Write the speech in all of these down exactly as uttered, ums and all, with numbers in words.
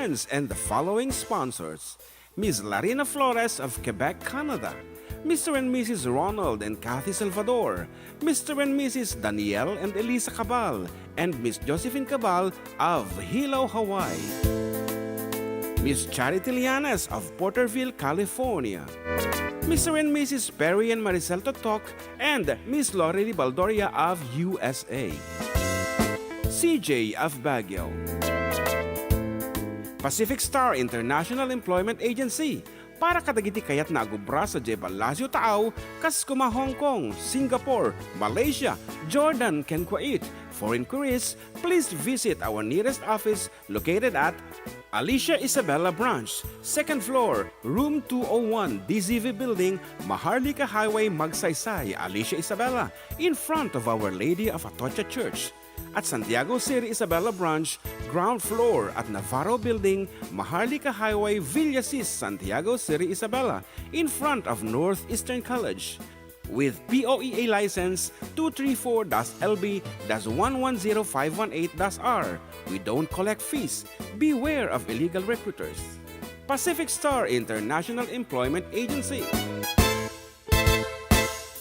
and the following sponsors: Miss Larina Flores of Quebec, Canada, Mister and Missus Ronald and Kathy Salvador, Mister and Missus Daniel and Elisa Cabal, and Miss Josephine Cabal of Hilo, Hawaii, Miss Charity Lianes of Porterville, California, Mister and Missus Perry and Maricel Totok, and Miss Lori Baldoria of U S A, C J of Baguio, Pacific Star International Employment Agency, para kadagiti kayatna a agubra sadiay Palacio Taaw, kas kuma Hong Kong, Singapore, Malaysia, Jordan, ken Kuwait. For inquiries, please visit our nearest office located at Alicia Isabela Branch, second floor, room two oh one, D Z V Building, Maharlika Highway, Magsaysay, Alicia Isabela, in front of Our Lady of Atocha Church. At Santiago City Isabela Branch, ground floor at Navarro Building, Maharlika Highway, Villasis, Santiago City Isabela, in front of Northeastern College. With P O E A license two three four dash L B dash one one zero five one eight dash R, we don't collect fees. Beware of illegal recruiters. Pacific Star International Employment Agency.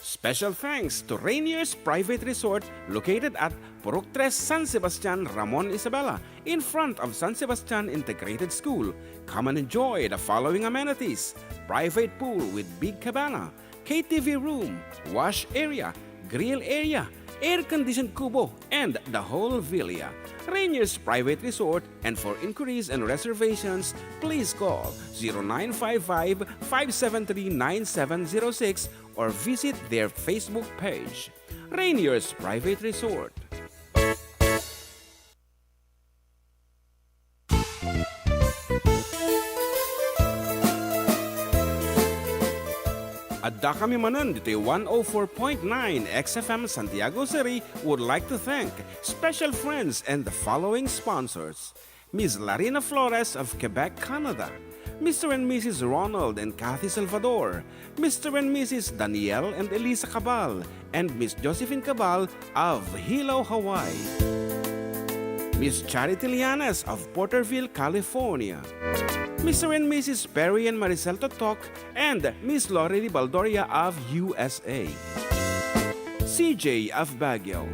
Special thanks to Rainier's Private Resort, located at Purok Tres, San Sebastian, Ramon Isabela, in front of San Sebastian Integrated School. Come and enjoy the following amenities: private pool with big cabana, K T V room, wash area, grill area, air-conditioned kubo, and the whole villa. Rainier's Private Resort, and for inquiries and reservations, please call zero nine five five, five seven three, nine seven zero six or visit their Facebook page, Rainier's Private Resort. Adda kami manen ditoy one oh four point nine X F M Santiago City would like to thank special friends and the following sponsors: Miss Larina Flores of Quebec, Canada, Mister and Missus Ronald and Kathy Salvador, Mister and Missus Daniel and Elisa Cabal, and Miss Josephine Cabal of Hilo, Hawaii, Miss Charity Lianes of Porterville, California, Mister and Missus Perry and Maricel Totok, and Miss Lori Baldoria of U S A, C J of Baguio,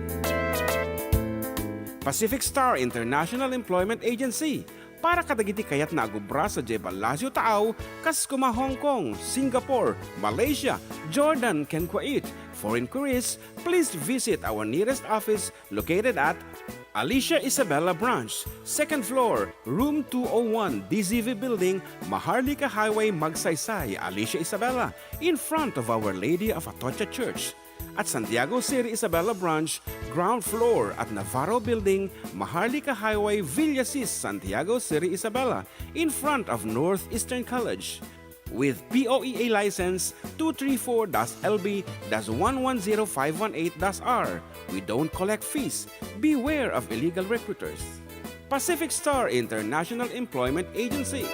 Pacific Star International Employment Agency, para kadagiti kayatna a gubra sadiay Palacio Taaw, kas kuma Hong Kong, Singapore, Malaysia, Jordan, ken Kuwait. For inquiries, please visit our nearest office located at Alicia Isabela Branch, second floor, room two oh one, D Z V Building, Maharlika Highway, Magsaysay, Alicia Isabela, in front of Our Lady of Atocha Church. At Santiago City Isabela Branch, ground floor at Navarro Building, Maharlika Highway, Villasis, Santiago City Isabela, in front of Northeastern College. With P O E A license two three four dash L B dash one one zero five one eight dash R, we don't collect fees. Beware of illegal recruiters. Pacific Star International Employment Agency.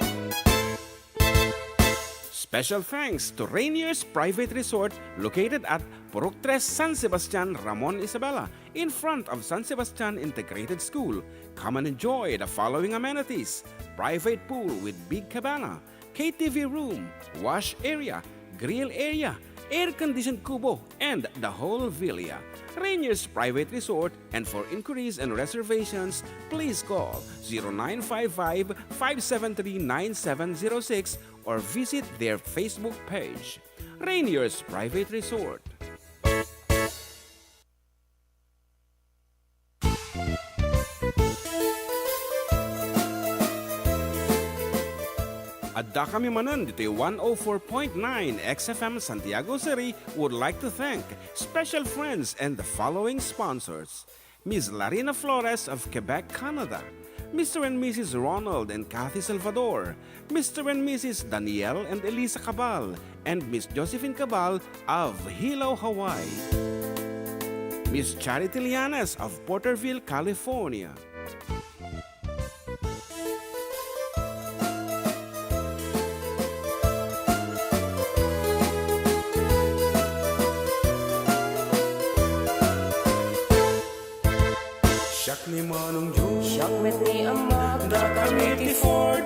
Special thanks to Rainier's Private Resort, located at Purok Tres, San Sebastian, Ramon Isabela, in front of San Sebastian Integrated School. Come and enjoy the following amenities: private pool with big cabana, K T V room, wash area, grill area, air-conditioned kubo, and the whole villa. Rainier's Private Resort, and for inquiries and reservations, please call zero nine five five, five seven three, nine seven zero six or visit their Facebook page, Rainier's Private Resort. Adda kami manen ditoy one oh four point nine X F M Santiago City would like to thank special friends and the following sponsors: Miss Larina Flores of Quebec, Canada, Mister and Missus Ronald and Kathy Salvador, Mister and Missus Daniel and Elisa Cabal, and Miss Josephine Cabal of Hilo, Hawaii, Miss Charity Lianes of Porterville, California. Siak ni Manong Joe. Siak met ni Amak. Dakami ti four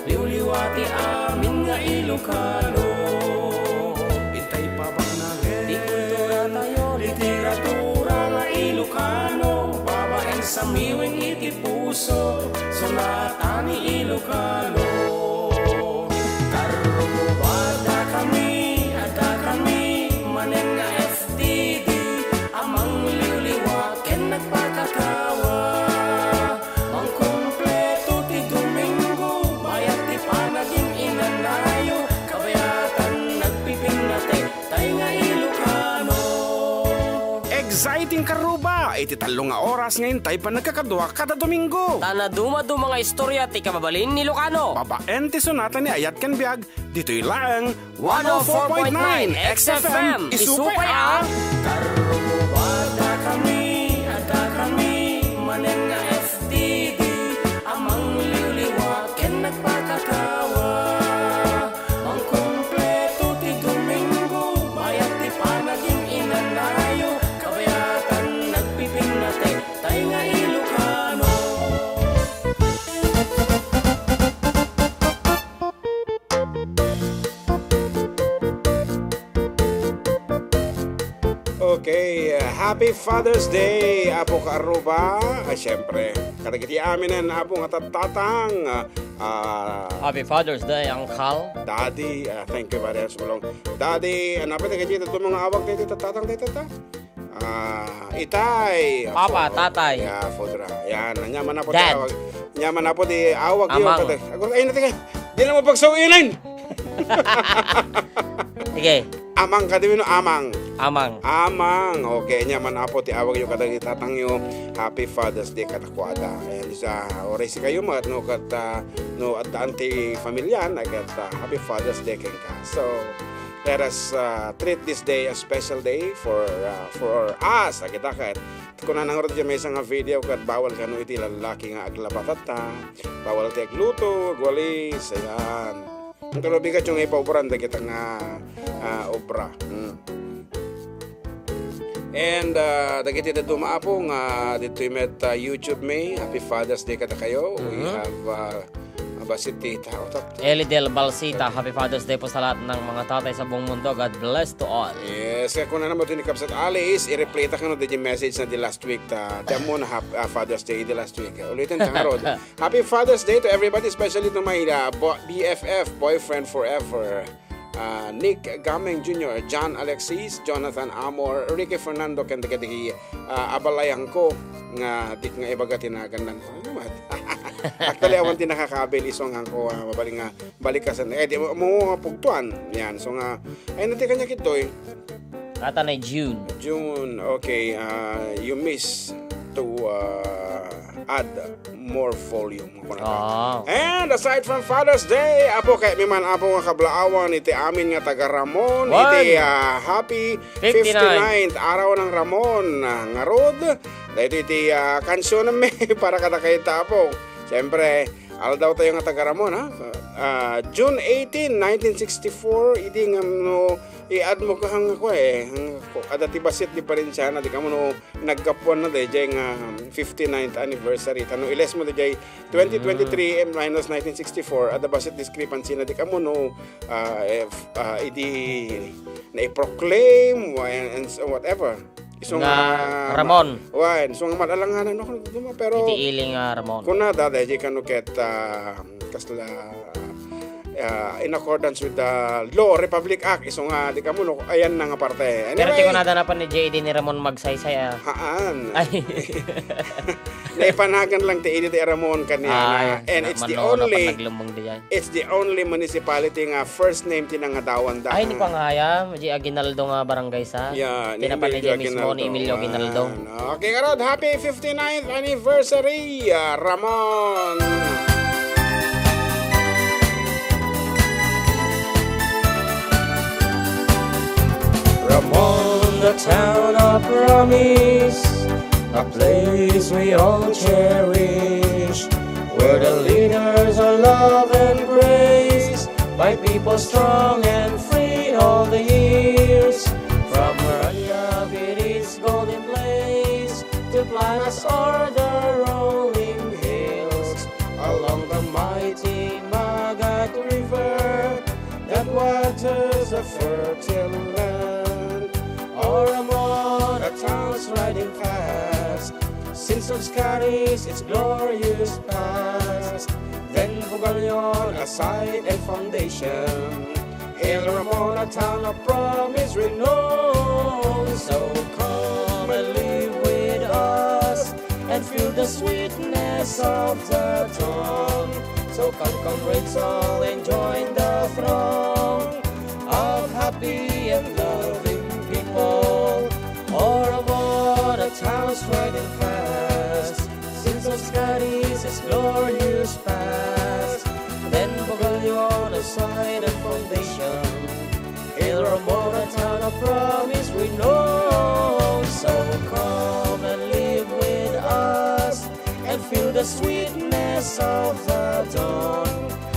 Liwliwa ti amin nga Ilocano. Intay pabaknagen ti kulturatayo, literatura nga Ilocano. Babaen samiweng iti puso, sunatan ni Ilocano. Karruba, addakami, addakami manen nga F T D a mangliwliwa ken nagpakakawa. Mangkumpleto ti Domingo, bayat ti panagin-inanayo, kabayatan nagpipinnatek, tay nga Ilocano. Exciting karruba! Iti tallo nga oras nga intay panagkakadua kada Domingo. Ta naduma-duma nga istorya ti kababalin ni Ilocano. Babaen ti sonata ni Ayat ken Biag, ditoy laeng one oh four point nine X F M. Isupay a Karruba, addakami, addakami manen nga F T D a mangliwliwa ken nagpakakawa. Mangkumpleto ti Domingo, bayat ti panagin-inanayo, kabayatan nagpipinnatek, tay nga Ilocano. Okay, uh, happy Father's Day, Apo Kaaruba. Ay, siyempre, kadagiti aminen, Apo, nga tattatang, uh, Happy Father's Day, Uncle. Daddy, uh, thank you very much, Bulong. Daddy, ano pa, kadagiti tatlo nga awag, dito, tattatang, dito, ta? Ah, itay. Papa, Fodra. Tatay. Ya, Fodra. Yan, anya man na po Dad. Tawag. Anya man na po di awag. Amang. Patay. Agor, ay, natin, di na mo pagsawinan. Sige. Amang, kadi no, amang. Amang. Amang. Okay, anya man na po ti awag yo kadagiti tatang yo. Happy Father's Day kadakuada. And sa oras kayo, mga, no, kat, ah, no, at anti familian, I kat, ah, Happy Father's Day kenka. So, let us, uh, treat this day a special day for, uh, for us. Agita ket kuna nang rod may isang video ket bawal kano iti lalaki nga aglabatatta, bawal ti agluto, agwalis, ayan. Ang kalubigat yung ipaubran dagita nga, uh, obra. Mm. And, uh, dagiti daduma, Apo, nga ditoy met, uh, YouTube me, Happy Father's Day kada kayo. We Mhm. have, uh, Abasiti, tao, tap, tap. Eli Del Balsita, happy Father's Day po sa lahat ng mga tatay sa buong mundo. God bless to all. Yes, kaya kung ano mo din ni Kapsat Alice, i-reply ta kano di message na di last week ta. Tiyan mo na hap-, ah, Father's Day di last week. Ulitin ta nga rod. Happy Father's Day to everybody, especially to my, uh, bo-, B F F, boyfriend forever. Ah, Nick Gameng Junior, John Alexis, Jonathan Amor, Ricky Fernando, ken dagiti, ah, abalayangko nga di nga ibaga ti nagannan. Ano man? Actually, awan ti nakakabil iso nga ko, ah, mabalik nga, balik ka sa, eh, di mo, mo pugtuan. Yan. So nga, ay, nati kanya kitoy. Kata na June. June, okay. Ah, you miss to, ah, add more volume. Kunana. Ah. And aside from Father's Day, Apo, kay mi man, Apo, nga kablaawan iti amin nga taga Ramon, Wan. Iti, ah, happy fifty-nine. Fifty-ninth araw ng Ramon, ah, ngarud. Dahil iti, ah, kansiyon mi para kada kayo, Apo. Siyempre, aldaw tayo nga taga Ramon, ha? Ah, June eighteen, nineteen sixty-four, iti nga no, i-add mo ka hang ako, eh. Hang ako. Ada ti basit di parinsyana, di ka mo no, naggapuan na dayjay nga fifty-ninth anniversary. Tano iles mo dayjay twenty twenty-three minus nineteen sixty-four, ada basit discrepancy na di kamo no, ah, if, ah, idi na-proclaim, wa-, and so whatever. Isu nga nga Ramon. Wa-, isu nga malalanganan, no, pero iti ili nga Ramon. Kuna da, dayjay kano ket, ah, kasla, ah, in accordance with the law, Republic Act, isu nga, di kamo, no, ayan na nga parte. Pero ti kunada na pa ni J D ni Ramon Magsaysay, ah. Haan. Ay. Naipanagan lang ti idi ti Ramon kaniana. Ay, and na-, it's the only, it's the only municipality nga first name ti nangadawan da. Ay, ni pangaya, di Aguinaldo nga barangay sa. Yeah, ni Emilio Aguinaldo. Tinapanay mismo ni Emilio Aguinaldo. Okay, ngarud, happy fifty-ninth anniversary, ah, Ramon! Ramon, the town of promise, a place we all cherish, where the leaders are love and praise, by people strong and free all the years. From Maria Viri's golden place to Planas or the rolling hills, along the mighty fertile land. All Ramona towns riding fast. Since of Scottish its glorious past. Then Bugallon a site and foundation. Hail Ramona, town of promise renown. So come and live with us and feel the sweetness of the dawn. So come, come, raise all and join the throng of happy and loving people. All of our towns riding fast, since of Scottish its glorious past. Then Bugallon a site and foundation. Hail Ramona, town of promise renown. So come and live with us and feel the sweetness of the dawn.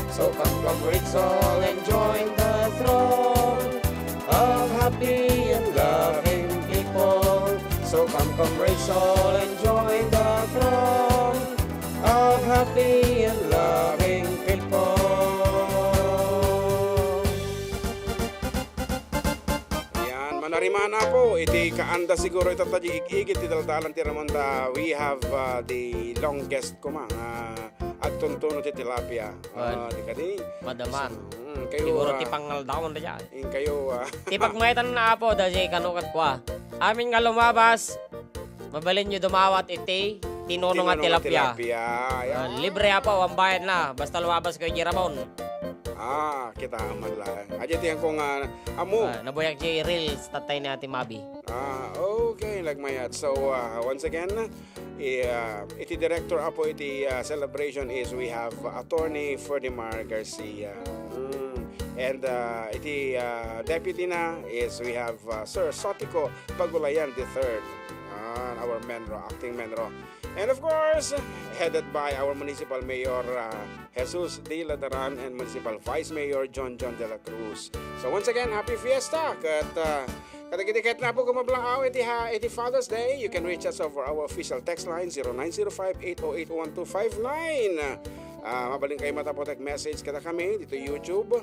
So come, come, raise all and join the throng of happy and loving people. So come, come, raise all and join the throng of happy and loving people. Yan, manarimana po, iti kaanda siguro ita ta di ig-igit ti daldalan ti Ramon ta we have, uh, the longest kuma nga agtuntuno ti tilapia. Wen. Ah, di kadi? Madamar. Mm, kayo, siguro ah, ti pangaldawan da dyan. In kayo, ah. Ti pagmayatan na, Apo, da di kano ket kua. Amin nga lumabas, mabalinyo dumawat iti tinuno nga tilapia. Tinuno nga tilapia, yeah. Ah, libre, Apo, ang bayad na. Basta lumabas kayo, Ramon. Ah, kita man lang. Adi ti ko nga, amo. Ah, nabuyak di reels, tatay ni Ate Mabi. Ah, okay, like my at. So, ah, once again, i-, ah, iti director, Apo, iti, ah, celebration is we have Attorney Ferdinand Garcia. Mm. And, ah, iti, ah, deputy na is we have, ah, Sir Sotico Pagulayan the third. Ah, our Menro, acting Menro. And of course, headed by our municipal mayor, ah, Jesus D. Ladaran and municipal vice mayor John John de la Cruz. So once again, happy fiesta. Ket, ah, kadagiti ket na po gumablaaw iti ha-, iti Father's Day, you can reach us over our official text line, zero nine zero five, eight oh eight, one two five nine. Ah, mabalin kayo matapo text message kada kami dito YouTube.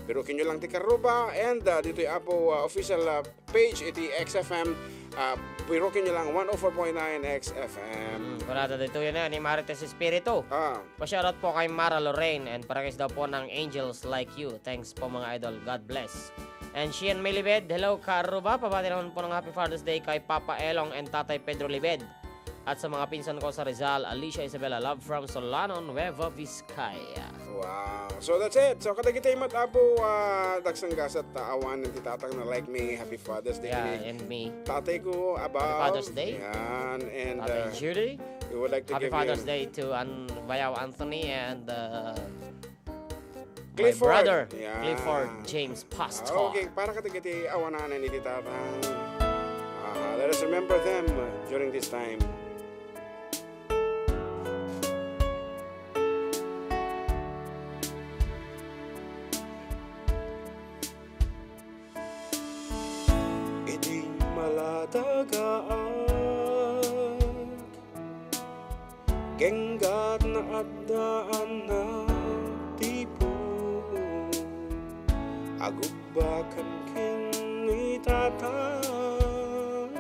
Pero kinyo lang ti Karuba and, ah, dito Apo, ah, official, ah, page iti X F M, ah, biroken nyo lang one oh four point nine X F M. Mm, kunada dito yan, eh, ni Marites Espiritu. Ah. Pa-shoutout po kay Mara Lorraine and parakis daw po ng Angels Like You. Thanks po, mga idol. God bless. And Shian May Libed, hello, Karuba. Pabati naman po ng Happy Father's Day kay Papa Elong and Tatay Pedro Libed. At sa mga pinsan ko sa Rizal, Alicia Isabela, love from Solano, Nueva Vizcaya. Wow. So that's it. So kadagiti met, Apo, ah, dagsang gasat ta awanen ti tatang na like me. Happy Father's Day. Yeah, and me. Tatay ko, above. Happy Father's Day. Yan. And, Tatay, uh, Judy. We would like to Happy give Father's you Day to An-, Bayaw Anthony and, uh, my Clifford. Brother, yeah. Clifford James Pastor. Okay, para kadagiti awananen iti tatang. Ah, let us remember them, uh, during this time. Idi malatagaak, genggat na addaan na ti puon. Agubbakan ken ni Tatang,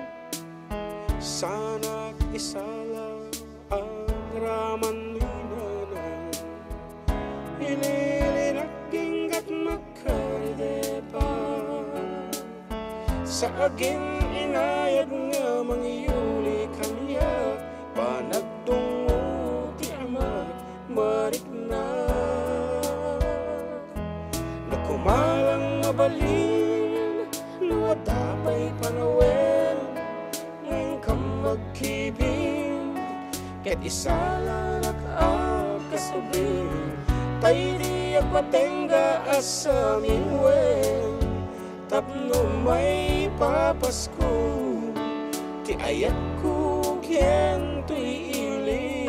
sanak isala agraman ni Nanang. Ililinak genggat magkaridepan. Sa agin inayad nga mangyuli kaniak, panagdungngo ti amak mariknak. No kumalang mabalin, no adda pay panawen, ngem kam magkibin, ket isalanak a kasubli, ta idi agpatengga a saminwen, tapno maipapasko ti ayatko ken ti ili.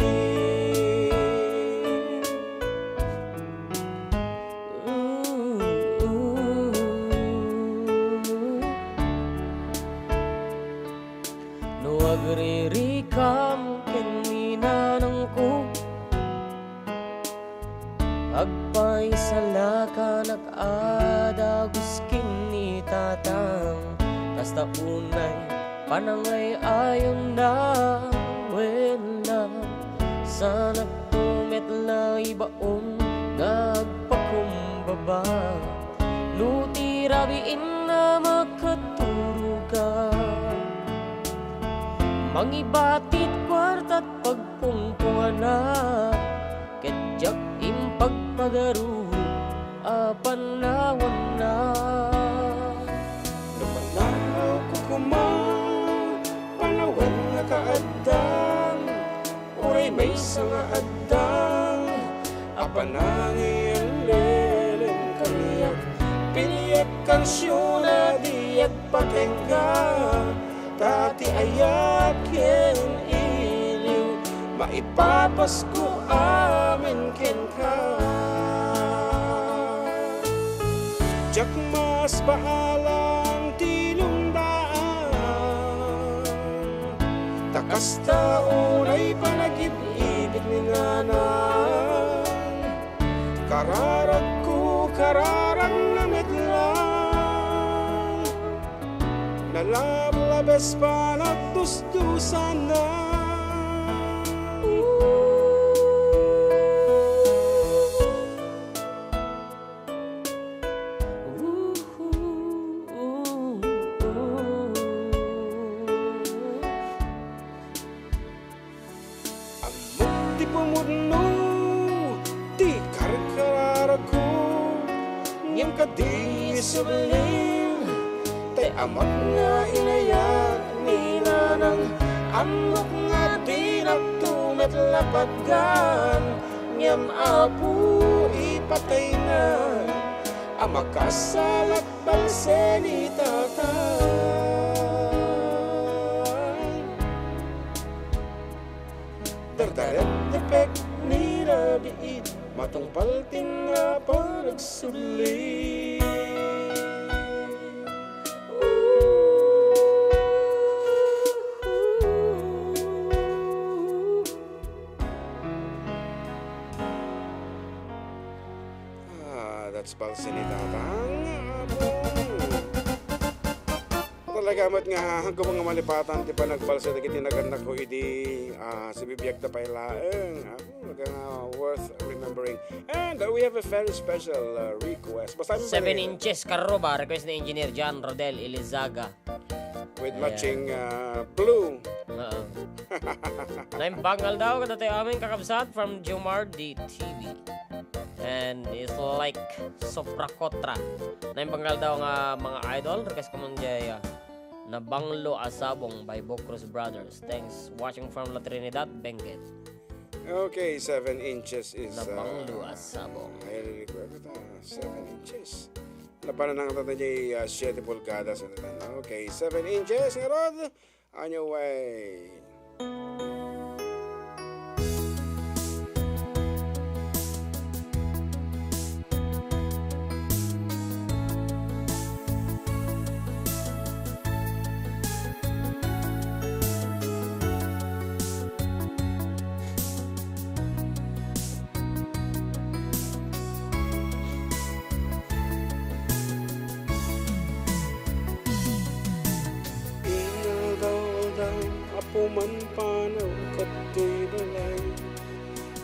No agririkam ken ni nanangko, Paisalakan a dagus ken ni Tatang, kasta unay panangay-ayonna. Wen a, saanakto met la ibaon nga agpakumbaba no ti rabiinna makaturoga. Mangiba ti kuarta pagpungpungana, ket diak impagpagaru a panawanna. No manawko koma, panawanna kaadda, uray maysa nga adda a panangiyan-lelen kaniak. Piliek kansiona di agpatengga, ta ti ayat ken iliw maipapasko amin kenka. Diak masbaalan ti lungdaan, ta kasta unay panagib-ibig ni Nanang. Kararagko, kararagna met lang. Nalablabes panagdusdusanna. Ammok ti pumudno ti karkararagko, ngem kadi sublim ti amak nga inayat ni Nanang. Ammok nga dinakto met la patgan, ngem Apo, ipatayna a makasalat balse ni Tatang. Dardarendepek ni rabiit, matungpal ti napan agsubli. Ah, that's balse ni Tatang. Talaga met nga, haanko nga malipatan ti panagbalse dagiti nagannakko idi, ah, sibibiagda pay laeng. Ah, talaga nga worth remembering. And, uh, we have a very special, uh, request. Basta seven inches, Karuba, request ni Engineer John Rodel Elizaga. With matching, uh, blue. Oo. Naimbag nga aldaw kadatayo amin kakabsat from Jomar D T V. And it's like Soprakotra. Naimbag nga aldaw nga mga idol, request ko man jay, ah, Nabanglo a Sabong by Bocruz Brothers. Thanks. Watching from La Trinidad, Benguet. Okay, seven inches is, uh, Nabanglo a Sabong. Ay, request, ah, seven inches. Napanan nga tayo, ah, siete pulgadas, ano na, no? Okay, seven inches, ngarud. On your way. Inaldaw-aldaw, Apo, manpanaw kadtoy balay.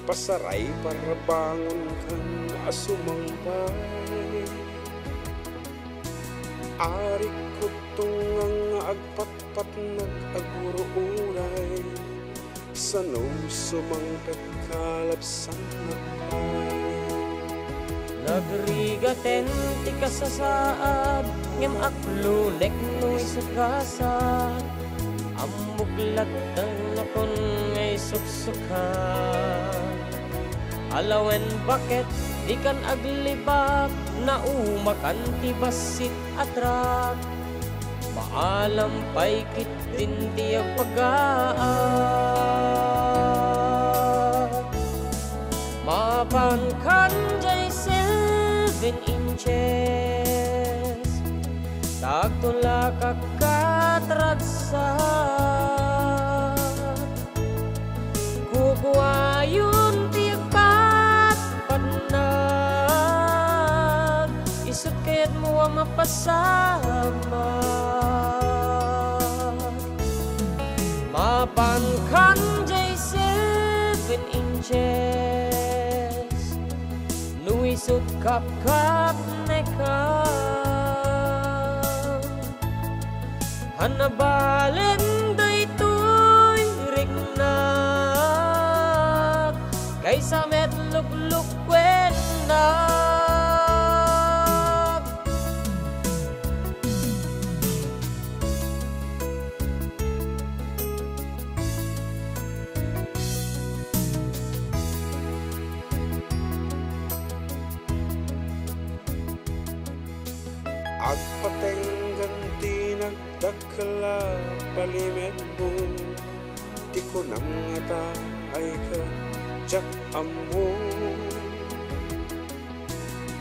Pasaray, parabangonkan a sumangpay. Arikko tungang nga agpatpatnag, agur-uray. Sano sumangpet kalabsan nagpay? Nagrigaten ti kasasaad, ngem aklunek no isu gasat. Ammok latta nakon nga isuksukat. Alawen baket dikan aglibak, naumakan ti bassit a truck. Maalam pay ketdin ti agpagaak. Mapankan jay seven inches, tagtulak a katragsak. Kukuayon ti agpatpatna. inches, no isut' kapkapneka. Ania balen daytoy riknak, kaysa met luklukkuennak. Agpatenggen ti nagdakkel a palimetmo, ti kunam ngata ay ket diak ammo.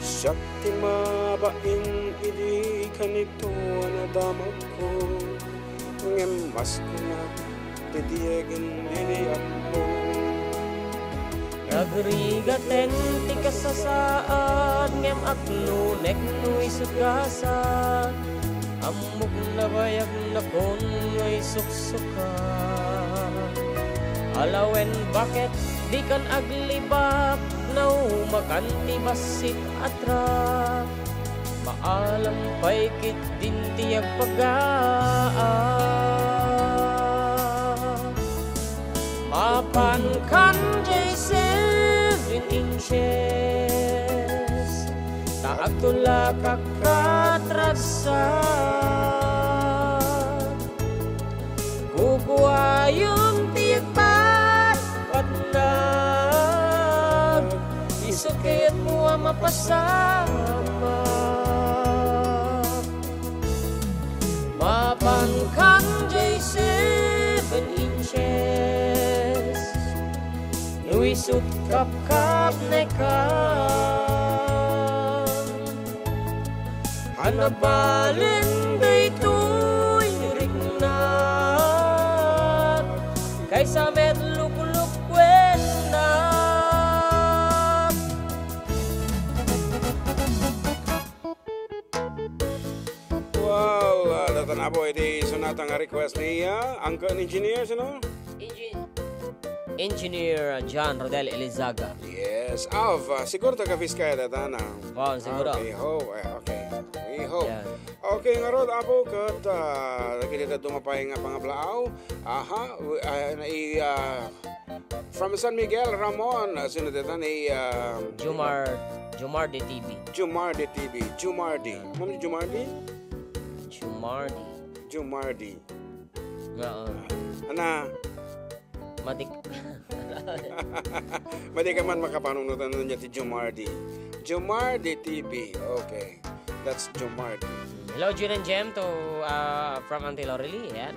Siak ti mabain idi kanito a nadamagko, ngem mas kunak ti diegen didi ammo. Nagrigateng ti kasasaad, ngem aknunek no isut' gasat. Ammok nabayagna kun nga isuksuka. Alawen baket dikan aglibak, naumakan ti bassit a trak. Maalam pay ketdin ti agpagaa. Mapan kan jay seven inches, ta agtulakak kat ragsat. Kukuayon ti agpatpatnag, isu ketmo a mapasamak. Mapan kan jay seven inches, no isut' kapkapneka. Ania balen daytoy riknak, kaysa met luklukkuennak. Well, ah, datan apo iti sonata nga request ni, ah, Uncle Engineer, sino? Engin-, Engineer John Rodel Elizaga. Yes. Av, ah, siguro taga Vizcaya datan, ah. Wow, siguro. Okay, ho. Eh, okay. We hope. Yeah. Okay, ngarud, apo, ket, ah, dagiti dadduma pay nga pangablaaw. Aha, w-, ah, na-, i-, ah, from San Miguel, Ramon, ah, sino datan ni, ah, Jomar, Jomar de T V. Jomar de T V. Jomardi. Mano Jomardi? Jomardi. Jomardi. Oo. Ana? Matik-, Madi ka man makapanunutan niya ti Jomardi. Jomardi T V. Okay. That's Jomardi. Hello, Jun and Jem, to, uh, from Auntie Lorely. Yan.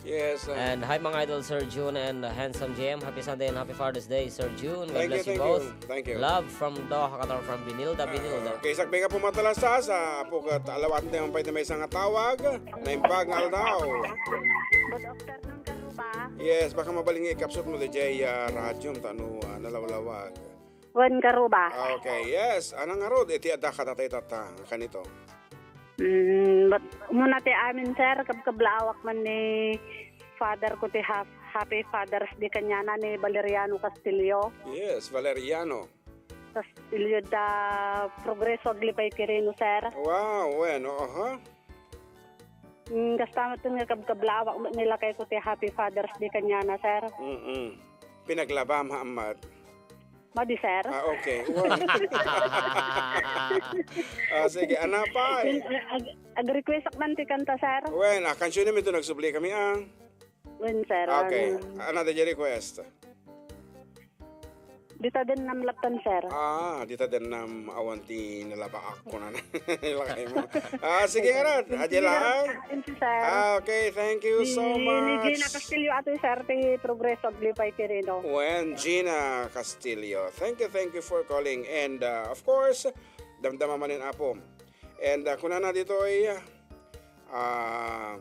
Yes, uh, And hi, mga idol, Sir Jun and, uh, Handsome Jem. Happy Sunday and happy Father's Day, Sir Jun. God Thank you, bless you thank both. you, thank you. Love from Doha, Qatar, from Binilda, Binilda. Ah, okay, sakbay nga pumatalastas, ah, apo ket alawaten tayo pay ti maysa nga tawag. Naimbag nga aldaw. Good afternoon, Karuba. Yes, baka mabalin nga ikapsut mo, D J, ah, radiom ta no, ah, nalawlawag. Wen, Karuba. Ah, okay, yes. Anang ngarud, iti adda kadatayo tatta, kanito. Mm, but, umuna ti amin, sir, kabkablaawak man ni father ko ti hap-, Happy Father's Day kaniana ni Valeriano Castillo. Yes, Valeriano. Castillo da Progreso, Aglipay, Quirino, sir. Wow, bueno, aha. Mm, kasta met nga kabkablaawak met ni lakay ko ti Happy Father's Day kaniana, sir. Mm-mm. Pinaglabam, ha, ammat? Madi, sir. Ah, okay. Wow. Ah, sige, anapay? Ag-, ag-request ak man ti kanta, sir. Wen, ah, kansiyon mi ito nagsubli kami, ah. Wen, sir. Okay. Ano? Ano ti request? Dita den namlatan, sir. Ah, dita den nam awan ti nalabaak ko na. Lakay mo. Ah, sige nga rin. Adi lang. Thank you, sir. Ah, okay. Thank you so much. Ni Gina Castillo ato, sir, ti Progreso, Aglipay, Quirino. Wen, Gina Castillo. Thank you, thank you for calling. And, uh, of course, damdama manen, Apo. And, uh, kunana ditoy, ah,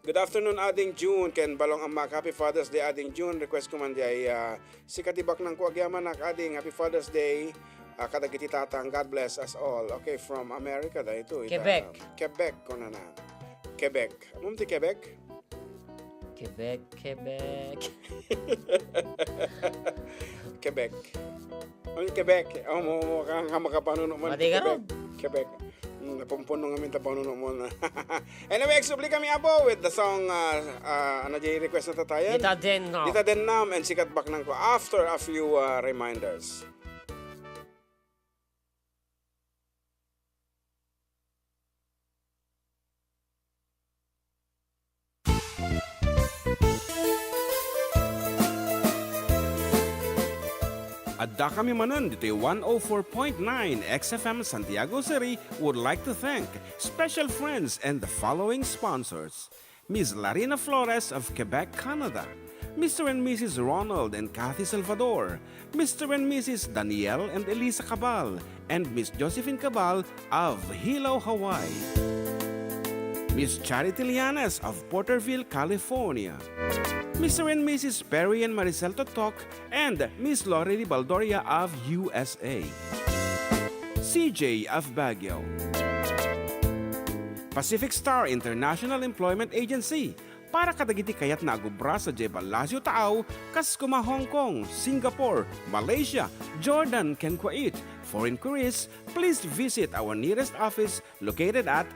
"Good afternoon, Ading June, ken Balong Ammak. Happy Father's Day, Ading June. Request ko man di ay, ah, sika ti baknang ko agyamanak, Ading. Happy Father's Day, ah, kadagiti tatang. God bless us all." Okay, from America, daytoy. Quebec. Quebec, kunana. Quebec. Mum ti Quebec? Quebec, Quebec. Quebec. Ano, Quebec? Oh, mo, mo, ka, ka, makapanuno man. Mati ka Quebec. Ron. Quebec. Hmm, napumpuno nga minta panuno mo na. Anyway, agsubli kami, Apo, with the song, uh, uh, ano, di request na tatayan? Dita Den Nam. Dita Den Nam, and sikat back nang ko after a few, uh, reminders. Adda kami manen ditoy one oh four point nine X F M Santiago City would like to thank special friends and the following sponsors. Miss Larina Flores of Quebec, Canada, Mister and Missus Ronald and Kathy Salvador, Mister and Missus Daniel and Elisa Cabal, and Miss Josephine Cabal of Hilo, Hawaii. Miss Charity Lianes of Porterville, California. Mister and Missus Perry and Maricel Totok and Miss Lori Baldoria of U S A. C J of Baguio. Pacific Star International Employment Agency, para kadagiti kayatna a agubra sadiay Palacio Taaw, kas koma Hong Kong, Singapore, Malaysia, Jordan, ken Kuwait. For inquiries, please visit our nearest office located at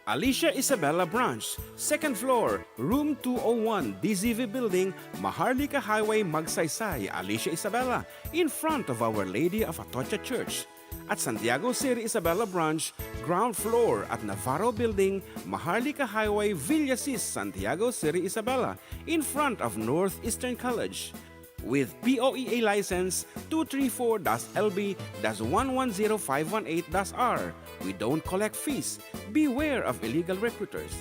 Alicia Isabela Branch, second floor, room two oh one, D Z V Building, Maharlika Highway, Magsaysay, Alicia Isabela, in front of Our Lady of Atocha Church. At Santiago City Isabela Branch, ground floor at Navarro Building, Maharlika Highway, Villasis, Santiago City Isabela, in front of Northeastern College. With P O E A license two three four dash L B dash one one zero five one eight dash R. We don't collect fees. Beware of illegal recruiters.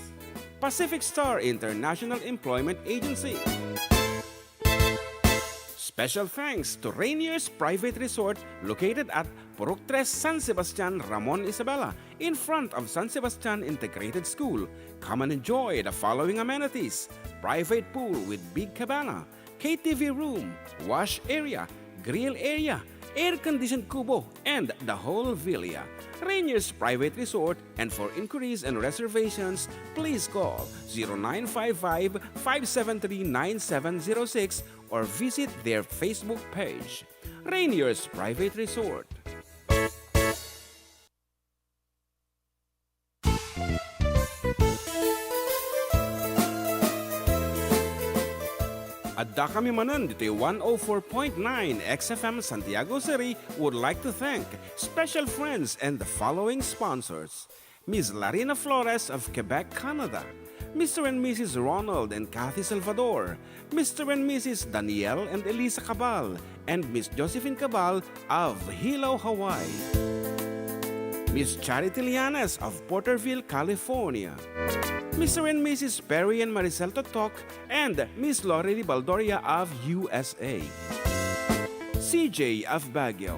Pacific Star International Employment Agency. Special thanks to Rainier's Private Resort located at Purok Tres, San Sebastian, Ramon Isabela, in front of San Sebastian Integrated School. Come and enjoy the following amenities: private pool with big cabana, K T V room, wash area, grill area, air-conditioned kubo, and the whole villa. Rainier's Private Resort, and for inquiries and reservations, please call zero nine five five, five seven three, nine seven zero six or visit their Facebook page. Rainier's Private Resort. Adda kami manen ditoy one oh four point nine X F M Santiago City would like to thank special friends and the following sponsors: Miss Larina Flores of Quebec, Canada, Mister and Missus Ronald and Kathy Salvador, Mister and Missus Daniel and Elisa Cabal, and Miss Josephine Cabal of Hilo, Hawaii. Miss Charity Lianes of Porterville, California. Mister and Missus Perry and Maricel Totok and Miss Lori Baldoria of U S A. C J of Baguio.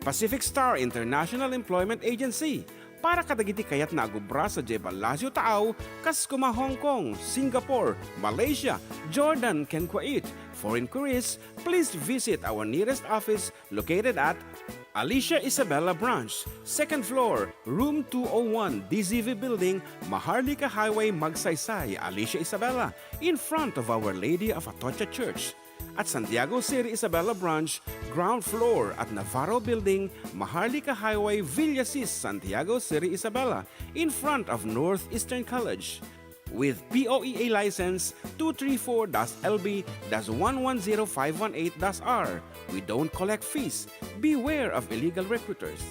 Pacific Star International Employment Agency, para kadagiti kayatna a gubra sadiay Palacio Taaw, kas koma Hong Kong, Singapore, Malaysia, Jordan, ken Kuwait. For inquiries, please visit our nearest office located at Alicia Isabela Branch, second floor, room two oh one, D Z V Building, Maharlika Highway, Magsaysay, Alicia Isabela, in front of Our Lady of Atocha Church. At Santiago City Isabela Branch, ground floor at Navarro Building, Maharlika Highway, Villasis, Santiago City Isabela, in front of Northeastern College. With P O E A license two three four dash L B dash one one zero five one eight dash R. We don't collect fees. Beware of illegal recruiters.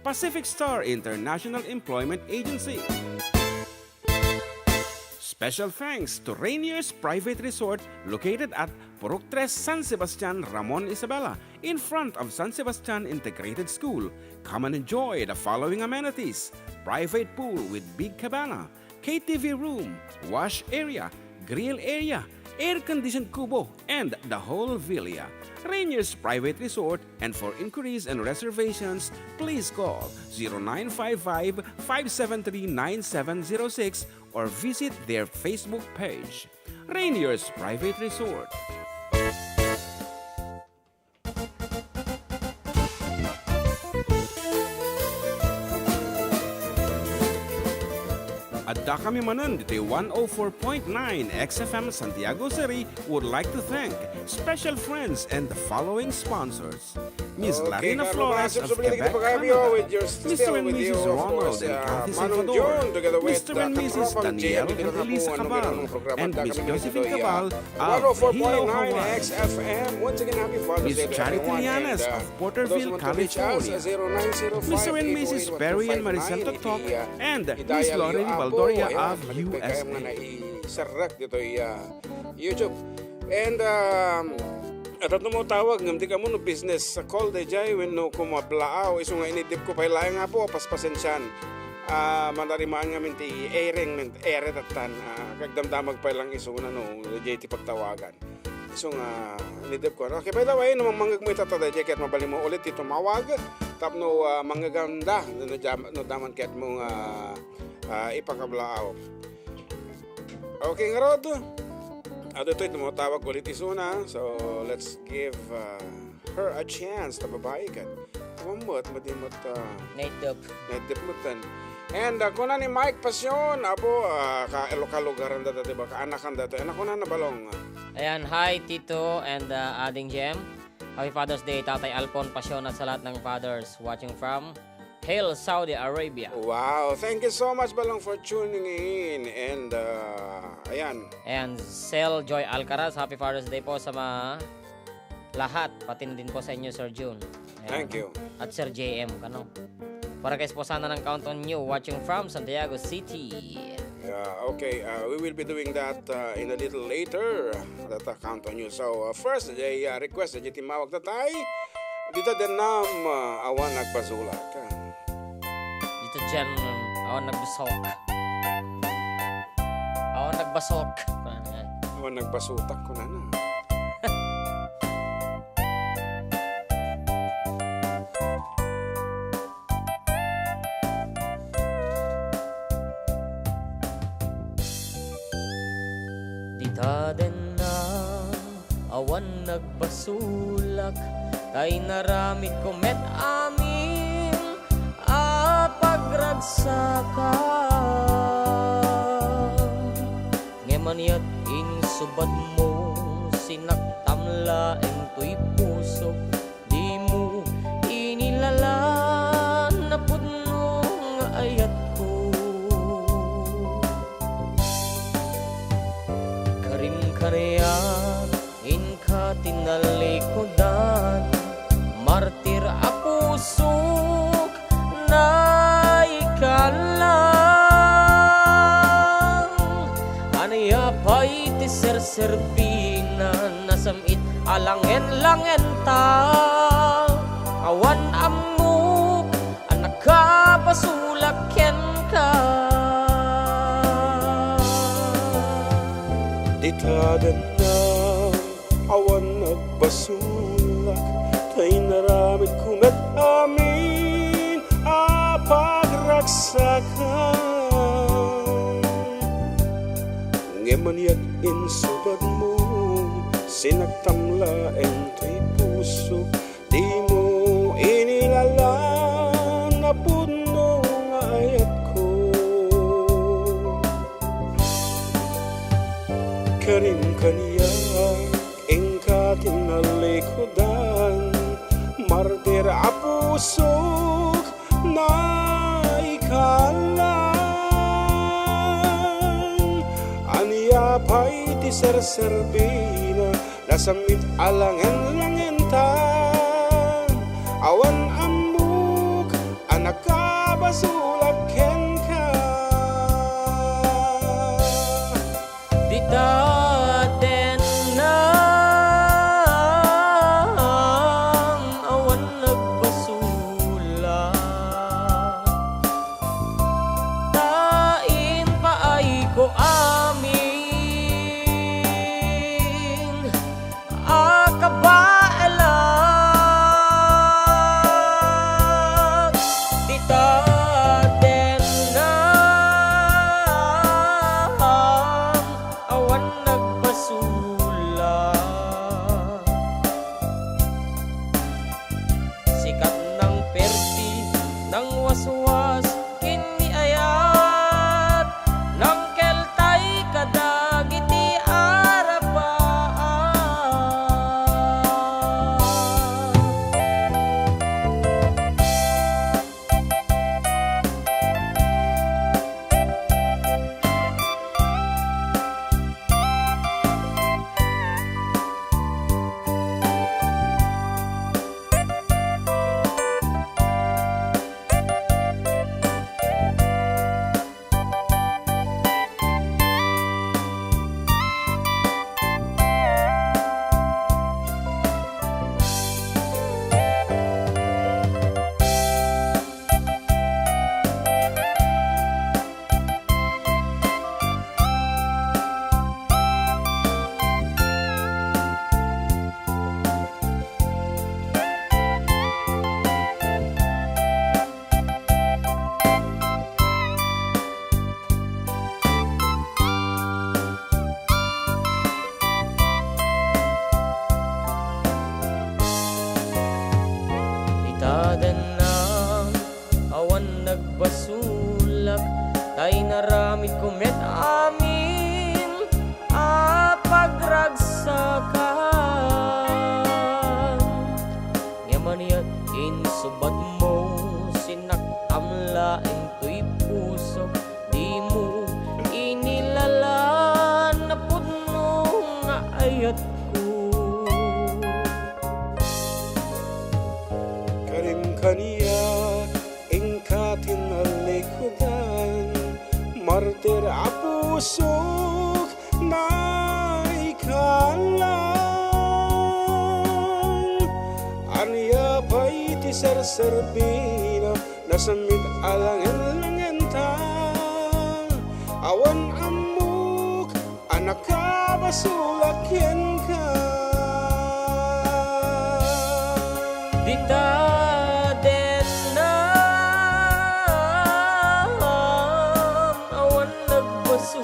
Pacific Star International Employment Agency. Special thanks to Rainier's Private Resort located at Purok Tres, San Sebastian, Ramon Isabela, in front of San Sebastian Integrated School. Come and enjoy the following amenities: private pool with big cabana, K T V room, wash area, grill area, air-conditioned kubo, and the whole villa. Rainier's Private Resort, and for inquiries and reservations, please call zero nine five five, five seven three, nine seven zero six or visit their Facebook page. Rainier's Private Resort. Adda kami manen ditoy one oh four point nine X F M Santiago City would like to thank special friends and the following sponsors. Miss Okay, Larina Flores of Quebec, Canada. Mister and Missus Ronald and Kathy Salvador. Mister and Missus Daniel and Elisa Cabal. And Miss Josephine Cabal of Hilo, Hawaii. Miss Charity Llanes of Porterville, California. Mister and Missus Perry and Marisa Toktok. And Miss Lorraine Baldoria of U S A. Serrek ditoy, ah, YouTube. And, um, adda no matawag ngem di kamo no business call daydiay wenno kumablaaw isu nga inidipko pay laeng, Apo, paspasensian. Ah, manarimaan ngamin ti airing, men, ere tattan. Ah, kagdamdamag pay lang isuna no daydiay ti pagtawagan. Isu nga inidipko. Okay, by the way, no mangngegmo ita, daydiay ket mabalinmo ulit ti tumawag tapno, ah, mangngeganda no, no, no daman ketmo nga, ah, ipakablaaw. Okay, ngarud. Adtoy tumawag ulit isuna. So, let's give, uh, her a chance, ta babai ket. Awan met, madi met, uh, Native. Native met ten. And, uh, kuna ni Mike Pasion, Apo, uh, ka-, kalugaran data, di ba? Kaanakan data. Ano kuna na, Balong? Ayan, hi, Tito and, uh, Ading Jem. Happy Father's Day, Tatay Alpon Pasion, at sa lahat ng fathers watching from Hell, Saudi Arabia. Wow, thank you so much, Balong, for tuning in. And, uh, ayan. And Sel Joy Alcaraz, happy Father's Day po sa mga lahat, pati na din po sa inyo, Sir Jun. Ayan. Thank you. At Sir J M, kano? Para kay esposana ng Count on You, watching from Santiago City. Yeah, okay. Uh, we will be doing that, uh, in a little later. That, uh, Count on You. So, uh, first, a, uh, request, a, iti mawag tatay. Dita den nam, uh, awan nagbasulak. Dita den, awan nagbasok. Awan nagbasok. Awan nagbasutak, kunana. Dita den nam awan nagbasulak, ta inaramidko met amin a pagragsakan. Ngem aniat insubadmo, sinaktam laeng toy pusok, dimo inilalan a pudno nga ayatko. Karim kaniak, inka ti nalikudan, martir a pusok, naikalang. Ania pay ti serserbina, nasam-it a langen-langenta, awan ammok a nakabasolak kenka. Dita den nam awan nagbasolak, ta inaramidko met amin a pagragsakan. Ngem aniat insubadmo, sinaktam laeng toy pusok, dimo inilalan a pudno nga ayatko. Karim kaniak, inka ti nalikudan, martir a pusok, naikalang. Ania pay ti serserbina, nasam-it a langen-langenta, awan ammok a nakabasolak kenka. Dita den nam awan nagbasolak, ta impaayko amin a kabaelan. Dita den Ania, inka ti nalikudan, martir a pusok, naikalang. Ania pay ti serserbina, nasammit a langen-langenta, awan ammok a nakabasolak kenka. Dita dennam, awan nagbasolak.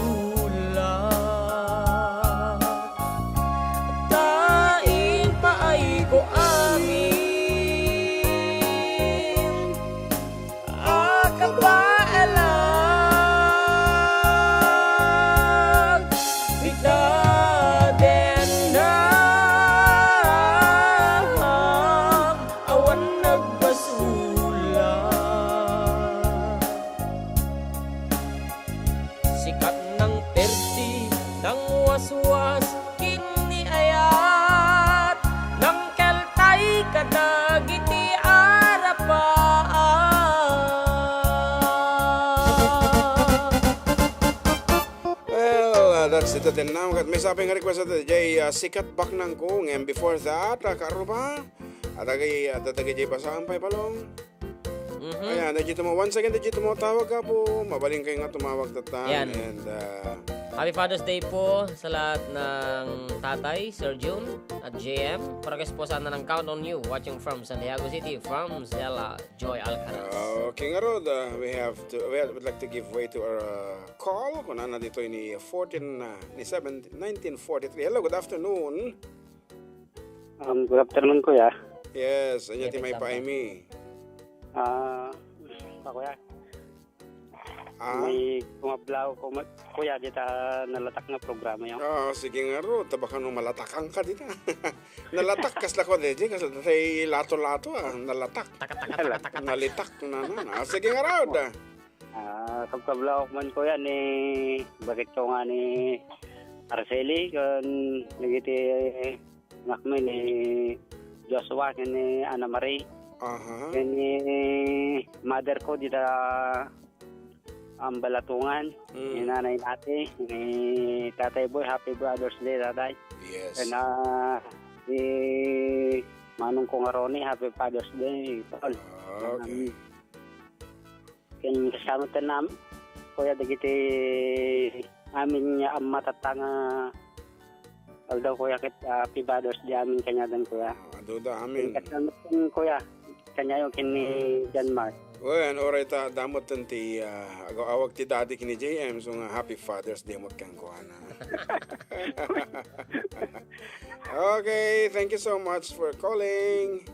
Ta impaayko amin a kabaelan, dita dennam, awan nagbasolak. Sikat nang perti, nang waswas, ken ni ayat, nang keltay kadagiti arapaat. Well, uh, that's it, ten now. Ket may sapay nga request iti jay, uh, Sikat Baknangko. And before that, uh, karuba, adagay, uh, adagay jay basaan pay balong. Mhm. Ayan, dagiti mo, once again, dagiti mo tawag ka po, mabalin kayo nga tumawag tatan. Yan. And, uh, Happy Father's Day po sa lahat ng tatay, Sir Jun at J M. Progress po sana ng Count on You, watching from Santiago City, from Zella Joy Alcaraz. Okay, ngarud, uh, we have to, we have, would like to give way to our, uh, call. Kunana dito ni fourteen, uh, ni seven, nineteen forty-three. Hello, good afternoon. Um, good afternoon, kuya. Yes, ania ti maipaaymi? Ah, pa, kuya. Ah? May kumablaw ko, ma-, kuya, dita nalatak nga programa yun. Ah, sige ngarud, ta baka no malatakan ka dita. Nalatak, kasla ko, di, kasla tay lato-lato, ah, nalatak. Taka, taka, taka, taka, taka. Nalitak, na, na, na. Ah, sige ngarud, ah. Ah, kabkablaw man, kuya, ni, bakit ko nga ni Araceli, kun nagiti anak mi ni Joshua, ken ni Ana Marie, aha, ken ni mother ko dita, um, Balatungan, mm, ni Nanay Nati, ni Tatay Boy, Happy Father's Day, Tatay. Yes. Ken, ah, ni manong ko nga Ronnie, Happy Father's Day, Tol. Ah, okay. Um, Ken kasama ta nam-, kuya, dagiti amin nga amma tatta nga aldaw, kuya, ket, ah, Happy Father's Day amin kaniadan, kuya. Ah, adu da, amin. Ken kasama ken, kuya, kaniayo ken ni John Mark. Well, uray ta, damot ti, ah, aw-awag ti daddy ken ni J M, so nga Happy Father's Day met kenkuana. Okay, thank you so much for calling.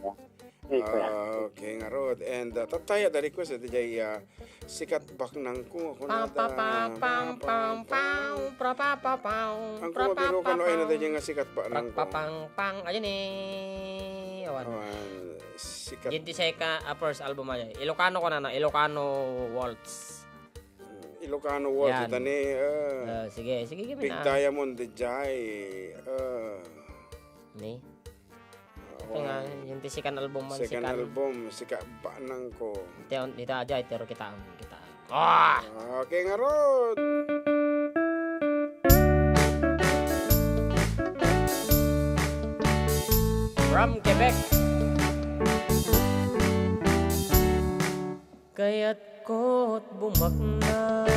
Yes, kuya. Okay, ngarud. And, uh, tattaya da request, iti jay, uh, Sikat Baknangko. Pam, pam, pam, pam, pam, pam, pra, pa, pa, pam, pra, pa, pa, pam. Ang kumabiro ka no, ay na da jay nga Sikat Baknangko. Pra, pa, pang, pang. Ayan eh. Awan. Awan. Sikat. Yun ti second, ah, first album aja. Ilocano ko na, no? Ilocano Waltz. Ilocano Waltz, yan. Ita ni, uh, ah, sige, sige, sige, Big na. Diamond, di jay. Uh, ni? Ito nga, yung ti second album man, second album, Sikat Baknangko. Ito, dito aja, itero kita, kita. Ah! Okay, ngarud! From Quebec. Kayat ko't bumaknang,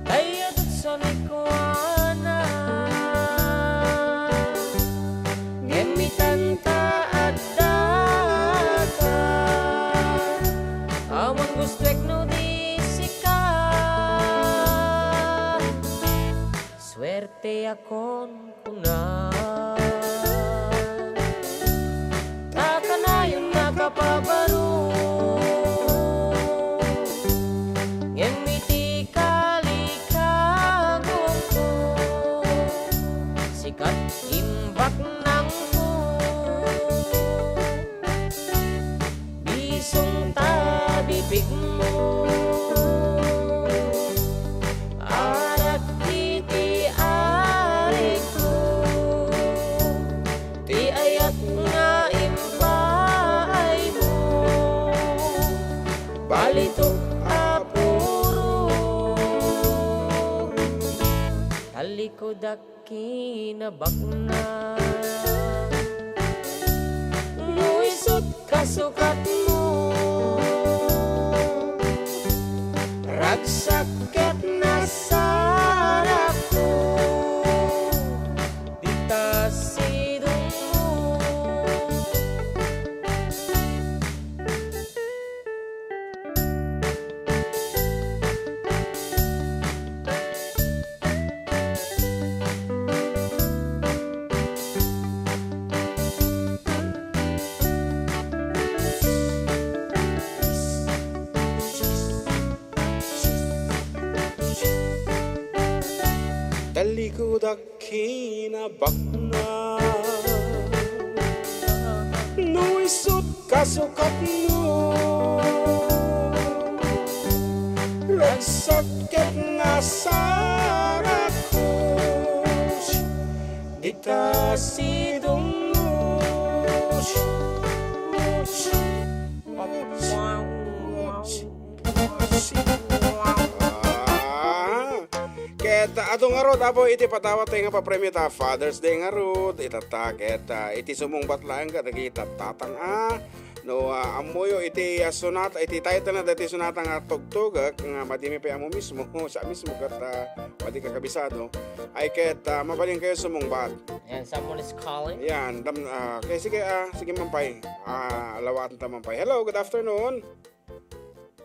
kayat sa likuanan, ngem itan ta adda ka. Awan gustuek no di sika. Suerteakon kuna. Ta kanayon makapabaro. Ngem iti kalikagumko, sikat imbaknangko. Bisong ta bibigmo, arak iti arigko. Kinabakna. No isut' kasukatmo, ragsak ket nasarakko, dita sidongmo. Talikudak kinabakna. No isut' kasukatmo, ragsak ket nasarakko, dita sidongmo. Ah, ket adu ngarud, Apo, iti padawat tayo nga papremio ta Father's Day ngarud, itatta, ket, ah, iti sumungbat laeng kadagiti tatang, ah, no, ah, ammoyo iti, ah, sonata, iti title na dati sonata nga tugtugek, nga madimi pay ammo mismo, sa mismo ket, ah, madi kakabisado, ay ket, ah, mabalin kayo sumungbat. And someone is calling. Yan, dam-, ah, okay, sige, ah, sige, Mampay. Ah, lawatan ta, Mampay. Hello, good afternoon.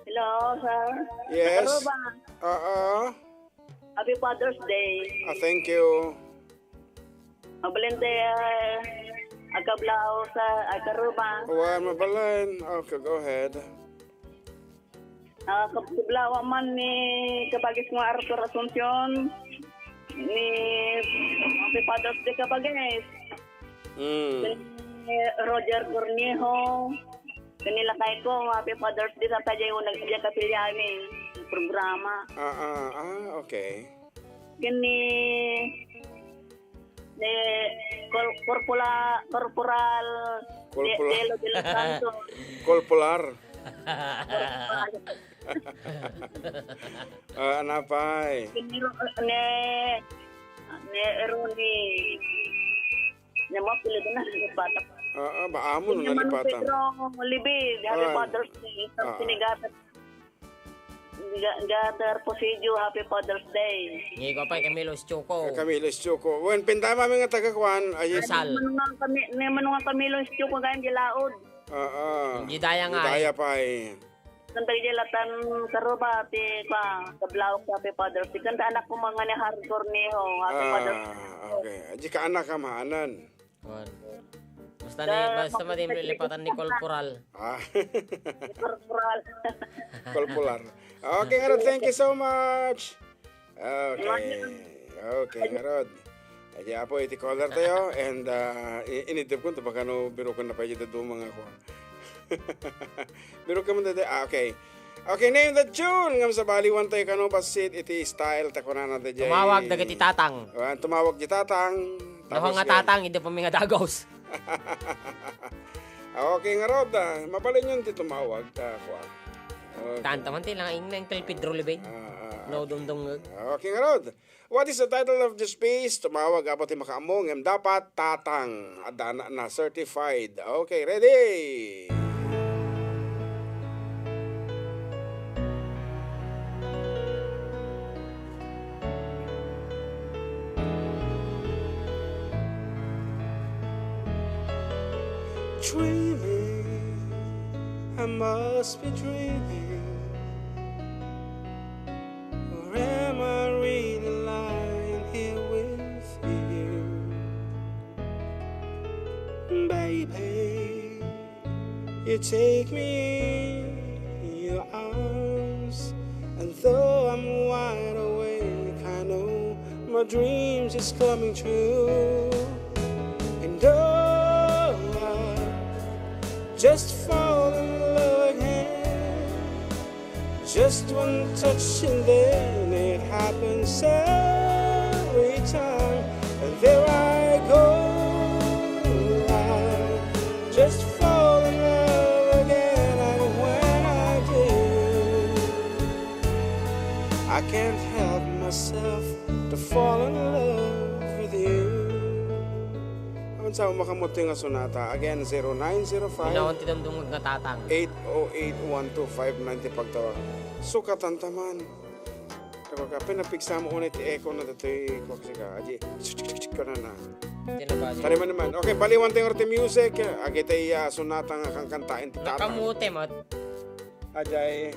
Hello, sir. Yes. Hello, ba? Oo. Happy Father's Day. Ah, thank you. Mabalin ti, ah, agkablaw sa agkaruba. Wen, mabalin. Okay, go ahead. Ah, kab-, kablaw man ni kabagis nga Arthur Asuncion, ni Happy Father's Day kabagis. Mm. Ni Roger Cornejo, ni lakay ko, Happy Father's Day, sa tayo yung nag-, nagkapilya ni programa. Ah, ah, ah, okay. Kini, ni Cor-, Corpola-, Corporal, Corporal. De-, Delo de los Santos. Corporal. Corporal. Ah, anapay? Kini Ro-, ni, ni Eroni. Ni mga apelyido na, nalipatan. Ah, ah, ba, amo no, ni Manong nalipatan. Pedro Libid, Happy Father's Day. Ah. Sinigatan. Ga-, Gater Presidio, Happy Father's Day. Ni ko pay Camilo Estuco. Camilo Estuco. Wen, pindama mi nga taga kuan, ay Rizal. Ni Manong nga kami, ni Manong nga Camilo Estuco, kayang di laod. Ah, ah. Di daya nga, di daya eh. Pay. Kanta di latan karuba, ti, pa, kablawak, Happy Father's Day. Kanta anak ko mga ni Harry Cornejo, Happy Father's Day. Ah, okay. Di ka anak ka maanan. Kuan. Basta ni, basta madi lipatan ni Corporal. Ah. Corporal. Corporal. Okay, ngarud, thank you so much. Okay. Okay, ngarud. Ay, apo, iti caller tayo, and, ah, i-, inidep ko, ito baka no, biro ko na pa iti duma nga ako. Biro ka man, dede. Ah, okay. Okay, name the tune. Ngam sa baliwan tayo kano, basit iti style ta kunana, dede. Tumawag dagiti tatang. Ah, tumawag di tatang. Tapos nga yan. Tatang, hindi pa mi nga dagos. Okay, ngarud, ah. Mabalin yun ti tumawag, ta, kuwan. Okay. Kanta man ti lang, ing, ing Pedro Libid. Ah, ah, no, okay. Dungdung. Okay, ngarud. What is the title of this piece? Tumawag apo ti makaammo, ngem dapat tatang. Adda na, na certified. Okay, ready? Dreaming, I must be dreaming. Or am I really lying here with you? Baby, you take me in your arms, and though I'm wide awake, I know my dreams is coming true. And oh, I just fall in love again. Just one touch and then it happens every time. And there I go, I just fall in love again. And when I do, I can't help myself to fall in love Makamuti nga sonata. Again, zero nine zero five, Inaon ti dumdum nga tatang. Eight oh eight, one two five nine ti pagtawag. Sukatan ta man. Kapag ka, pinapigsa mo unay ti echo na datoy, kuwak sika. Aji, kana na. Di na ba, aji? Tariman naman. Okay, baliwan tayo ti music. Agitay, ah, sonata nga kangkantaen ti tatang. Nakamuti, mat. Ajay.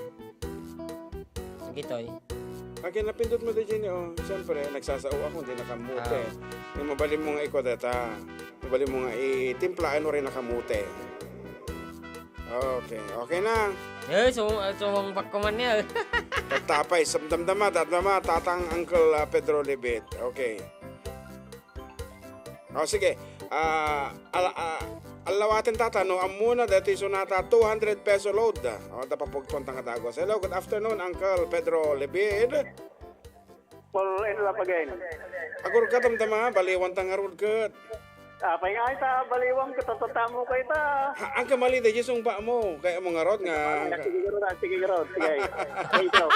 Gitoy. Akin napindot mo di, Jenny, oh. Siyempre, nagsasao ako, hindi nakamuti. Ah. Yung mabalin mo nga ikaw data. Mabalin mo nga itimplaen mo rin nakamuti. Okay, okay na. Eh, so, so, hong back ko man niya. Tattapay, samdamdama, dadmama, tatang Uncle, ah, Pedro Libit. Okay. O, sige. Ah, ala-, ah, alawaten tata, no, ammona, dati sonata, two hundred peso load. O, da papugtuan ta nga dagos. Hello, good afternoon, Uncle Pedro Libid. Paul and Love again. Agur ka, damdama, baliwan ta nga rod ket. Ah, pay nga ita, baliwan ket, tatatamo ka ita. Ha, ang kamali, da, sungba mo. Kaya mo nga rod nga. Ah, sige, rod, ah, sige, rod, sige. Thank you.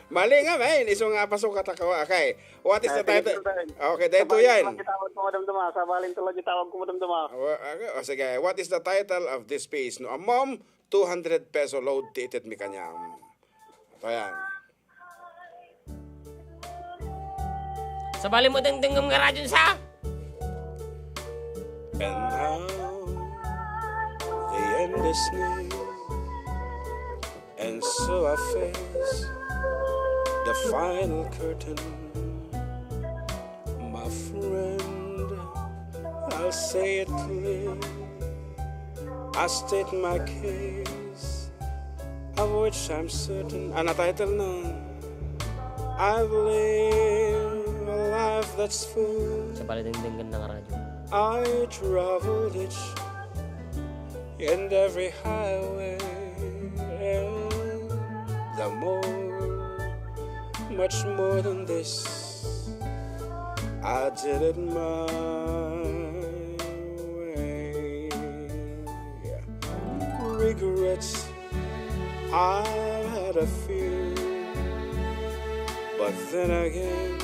Mali nga, man. Isu nga pasok ka takawa. Okay. What is Ah, the sige, title? Sir Ben. Okay, dahil to Sabali yan. Lang itawag ko, Madam Duma. Sabali lang itawag ko, Madam Duma. Ah, wa-, ah, oh, sige. What is the title of this piece? No, a mom, two hundred peso load ti ited mi kaniam. Ito yan. Sabali mo dengdengem nga radyo sa? And now the end is near, and so I face the final curtain. My friend, I'll say it clear. I state my case, of which I'm certain. Ano title na? I've lived a life that's full. Sa pala dingding ganda nga radyo. I traveled each and every highway, and the more, much more than this, I did it my way. Regrets, I've had a few, but then again,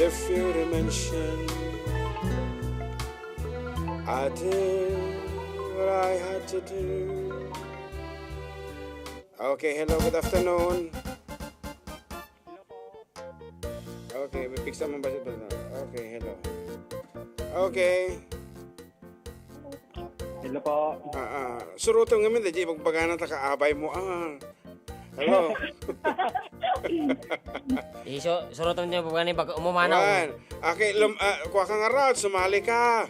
the few to mention, I did what I had to do. Okay, hello, good afternoon. Okay, may pigsa man ba siya? Okay, hello. Okay. Hello po. Ah, ah. Suruton nga min, di pagbagana ta kaabay mo, ah. Hello. Iso, suruton niyo po gani, baka umumanaw. Wan. Okay, lum-, ah, kuha ka nga route, sumali ka.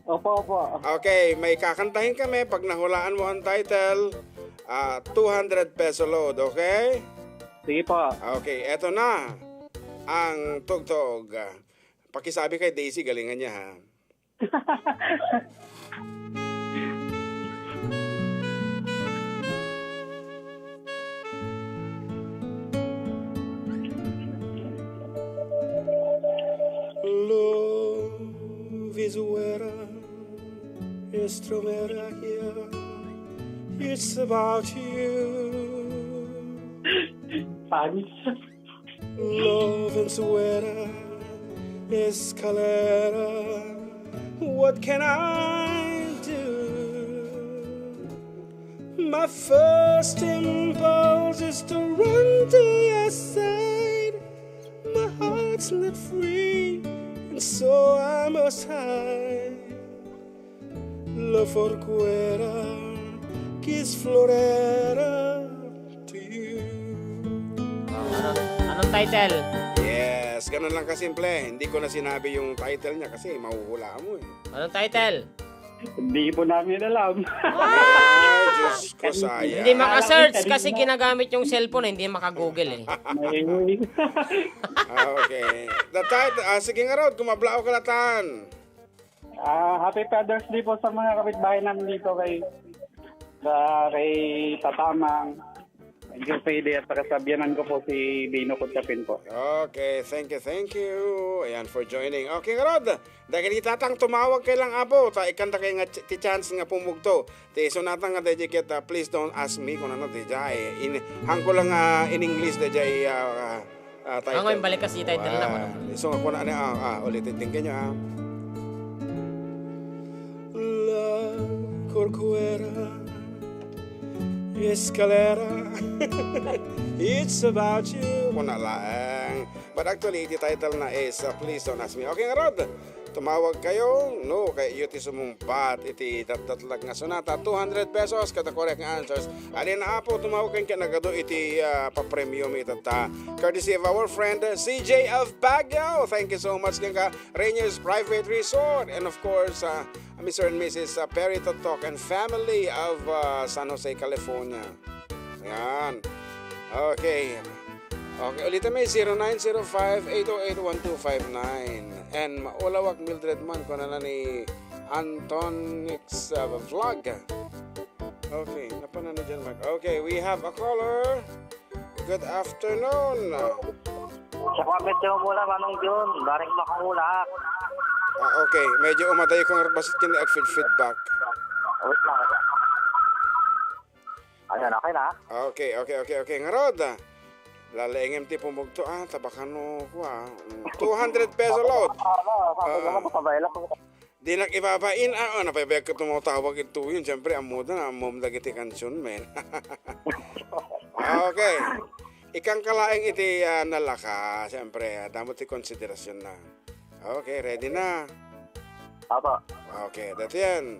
Opo, opo. Okay, may kakantahin kami. Pag nahulaan mo ang title, ah, two hundred peso load, okay? Sige po. Okay, eto na ang tugtog. Pakisabi kay Daisy, galingan niya, ha? Love is where I is to Merahia. It's about you. Pangis. Love and sweater, escalera. What can I do? My first impulse is to run to your side. My heart's not free, and so I must hide. Love for Cuera, kiss Florera to you. Oh, ano, anong title? Yes, ganun lang kasimple. Hindi ko na sinabi yung title niya kasi mahuhula mo eh. Anong title? Hindi po namin alam. Ay, Diyos ko, sayang. Hindi maka-search kasi ginagamit yung cellphone, hindi maka-Google eh. May Ah, okay. The title, ah, sige nga, Rod, kung mablao ka latan. Ah, happy Father's Day po sa mga kapitbahay namin dito kay, sa, kay Tatamang. Thank you, Pede, at saka sa biyanan ko po, si Bino Kutsapin po. Okay, thank you, thank you. Ayan, for joining. Okay, nga, Rod, dagiti tatang tumawag kay lang, apo, ta ikanta kay nga ch-, ti chance nga pumugto. Ti isunatan nga dayjay ket, ah, please don't ask me kung ano dayjay. In, hangko lang, ah, in English dayjay, ah, Ah, title. Angoy, balik kasi title na, Wan. Isu nga kuna ni, ah, ah, ulit, tingnan nyo, ah. La Corcuera, Escalera, It's About You. Kuna laeng. But actually, the title na is, uh, Please Don't Ask Me. Okay, ngarud. Tumawag kayo, no, kay iyo ti sumungbat iti datdatlag nga sonata, two hundred pesos, kada correct nga answers. Ania, Apo, tumawag kayo ken nagadu iti, ah, papremyo mi itatta. Courtesy of our friend, uh, C J of Baguio. Thank you so much, kenka Rainier's Private Resort. And of course, uh, Mister and Missus, uh, Perry Totok and family of, uh, San Jose, California. Yan. Okay. Okay, ulitin mi, zero nine zero five, eight oh eight, one two five nine. And maulawak Mildred man, kunana ni Antonix, uh, Vlog. Okay, napanan na dyan, Mark. Okay, we have a caller. Good afternoon. Siya po, medyo mula, Manong Jun. Baring makaulak. Ah, okay. Medyo umadayo kang basit kini ag feed-, feedback. Wait lang, wait lang. Ayan, okay na? Okay, okay, okay, okay. Ngarud, ah. Lalaingem ti pumugto, ah, tabakano ko, ah. Mm, two hundred peso load. Ano, sabi Ah, naman, ah. Sabay lang. Dinak ibabain, ah, oh, napabayag ka tumawag ito yun. Siyempre, amuda na, ammom dagiti kansion, men. Ah, okay. Ikangkalaeng iti, ah, nalaka, siyempre, ah, damo ti konsiderasyon na. Okay, ready na. Apo. Okay, dati yan.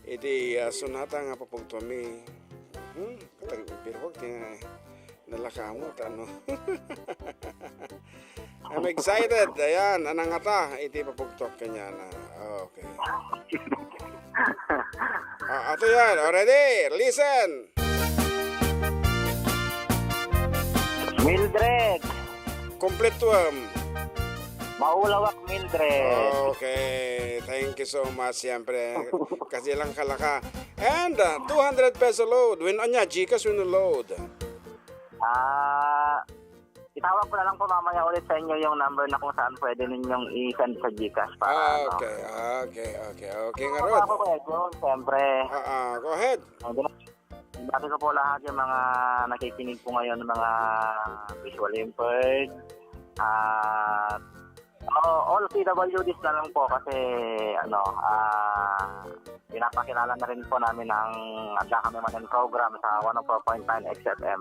Iti, ah, sonata nga papugtuanmi. Hmm, katag-, pero wag ti nalaka mo, ta ano. I'm excited. Ayan, anangata. Iti papugtuak kanyana. Okay. Ah, ato yan. Oh, ready? Listen. Mildred. Kompletuam. Maulawak, Mildred. Okay. Thank you so much. Siyempre, kasi lang kalaka. And, uh, two hundred peso load. When, anya, GCash, when load? Ah, itawag ko na lang po mamaya ulit sa inyo yung number na kung saan pwede ninyong i-send sa GCash para Ah, ano. Okay. Ah, okay, okay, okay. Ano Ngarud? Ako, Kuya Jun, siyempre. Ah, ah, go ahead. Ang gina-, Bati ko po lahat yung mga nakikinig po ngayon, mga visual impaired. At, oh, all P W Ds na lang po kasi, ano, ah, pinapakilala na rin po namin ang Adda Kami Manen program sa one oh four point nine X F M.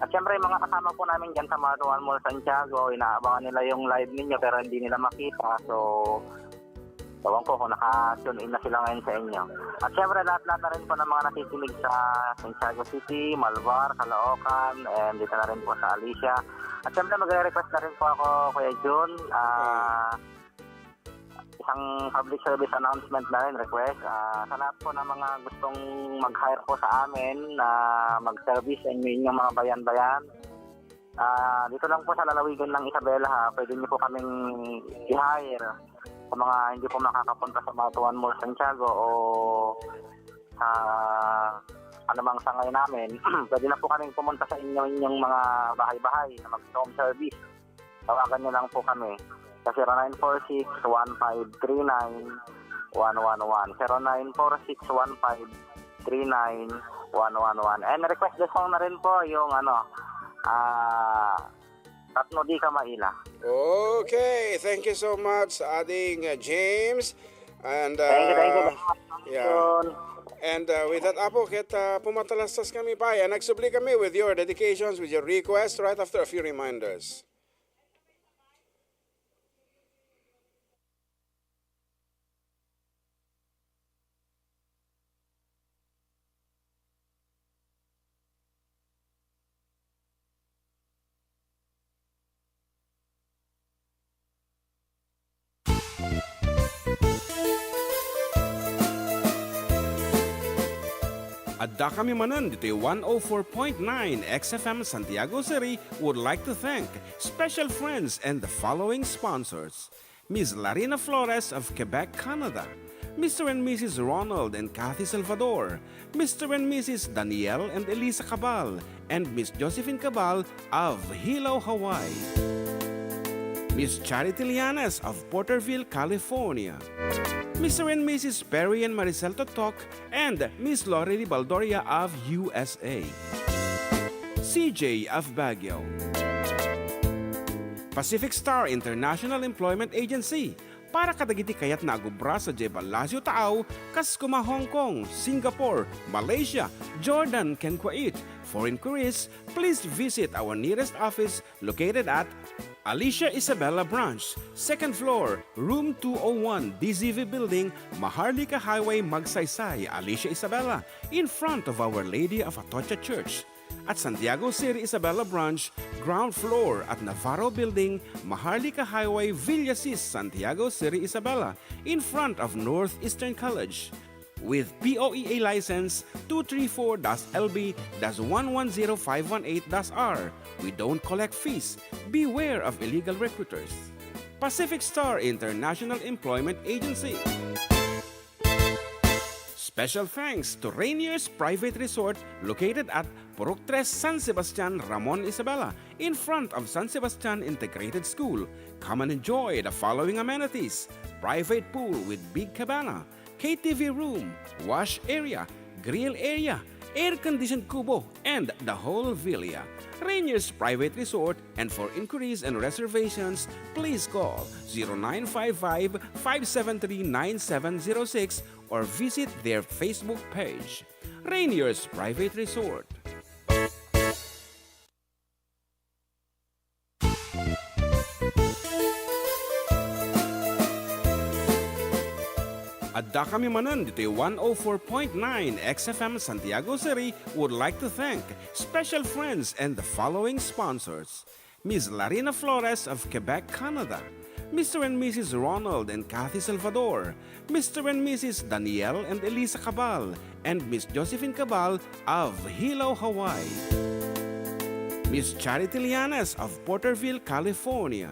At syempre, yung mga kasama po namin dyan sa Martuan Mall Santiago, inaabangan nila yung live ninyo pero hindi nila makita. So, ewan ko kung naka-tune in na sila ngayon sa inyo. At syempre, lahat-lahat na rin po ng mga nakikinig sa Santiago City, Malvar, Caloocan, and dito na rin po sa Alicia. At syempre, magre-request na rin po ako, Kuya Jun. Ah, Ah. Isang public service announcement na rin, request. Ah, sa lahat po ng mga gustong mag-hire po sa amin na mag-service ang inyong mga bayan-bayan, ah, dito lang po sa lalawigan ng Isabela, ha, pwede niyo po kaming i-hire sa mga hindi po makakapunta sa Martuan Mall Santiago o sa anumang sangay namin. Pwede lang po kaming pumunta sa inyo, inyong mga bahay-bahay na mag-home service. Tawagan niyo lang po kami sa zero nine four six, one five three nine, one one one. Zero nine four six, one five three nine, one one one. And request the song na rin po, yung ano, ah, Tatno Di Ka Maila. Okay, thank you so much, Ading, uh, James. And, Thank you, thank you uh, very much, yeah. Jun. And, uh, with that, Apo, ket, uh, pumatalastas kami pa, and nagsubli kami with your dedications, with your request, right after a few reminders. Adda kami manen ditoy one oh four point nine X F M Santiago City would like to thank special friends and the following sponsors: Miss Larina Flores of Quebec, Canada, Mister and Missus Ronald and Kathy Salvador, Mister and Missus Daniel and Elisa Cabal, and Miss Josephine Cabal of Hilo, Hawaii, Miss Charity Lianes of Porterville, California, Mister and Missus Perry and Maricel Totok, and Miss Lorely Baldoria of U S A, C J of Baguio, Pacific Star International Employment Agency para kadagiti kayatna a agubra sadiay ballasiw taaw, kas koma Hong Kong, Singapore, Malaysia, Jordan, ken Kuwait. For inquiries, please visit our nearest office located at Alicia Isabela Branch, second floor, room two oh one, D Z V Building, Maharlika Highway, Magsaysay, Alicia Isabela, in front of Our Lady of Atocha Church. At Santiago City Isabela Branch, ground floor at Navarro Building, Maharlika Highway, Villasis, Santiago City Isabela, in front of Northeastern College. With P O E A license two three four dash L B dash one one zero five one eight dash R, we don't collect fees. Beware of illegal recruiters. Pacific Star International Employment Agency. Special thanks to Rainier's Private Resort located at Purok Tres, San Sebastian, Ramon Isabela, in front of San Sebastian Integrated School. Come and enjoy the following amenities: private pool with big cabana, K T V room, wash area, grill area, air-conditioned kubo, and the whole villa. Rainier's Private Resort, and for inquiries and reservations, please call zero nine five five, five seven three, nine seven zero six or visit their Facebook page. Rainier's Private Resort. Addakami manen ditoy one oh four point nine X F M Santiago City would like to thank special friends and the following sponsors: Miss Larina Flores of Quebec, Canada, Mister and Missus Ronald and Kathy Salvador, Mister and Missus Daniel and Elisa Cabal, and Miss Josephine Cabal of Hilo, Hawaii. Miss Charity Lianes of Porterville, California.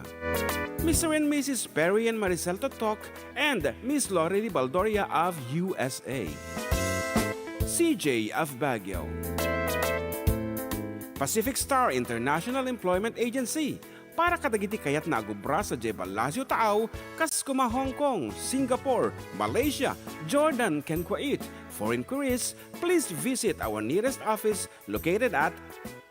Mister and Missus Perry and Maricel Totok and Miss Lorely Baldoria of U S A. C J of Baguio. Pacific Star International Employment Agency para kadagiti kayatna a agubra sadiay ballasiw taaw, kas koma Hong Kong, Singapore, Malaysia, Jordan, ken Kuwait. For inquiries, please visit our nearest office located at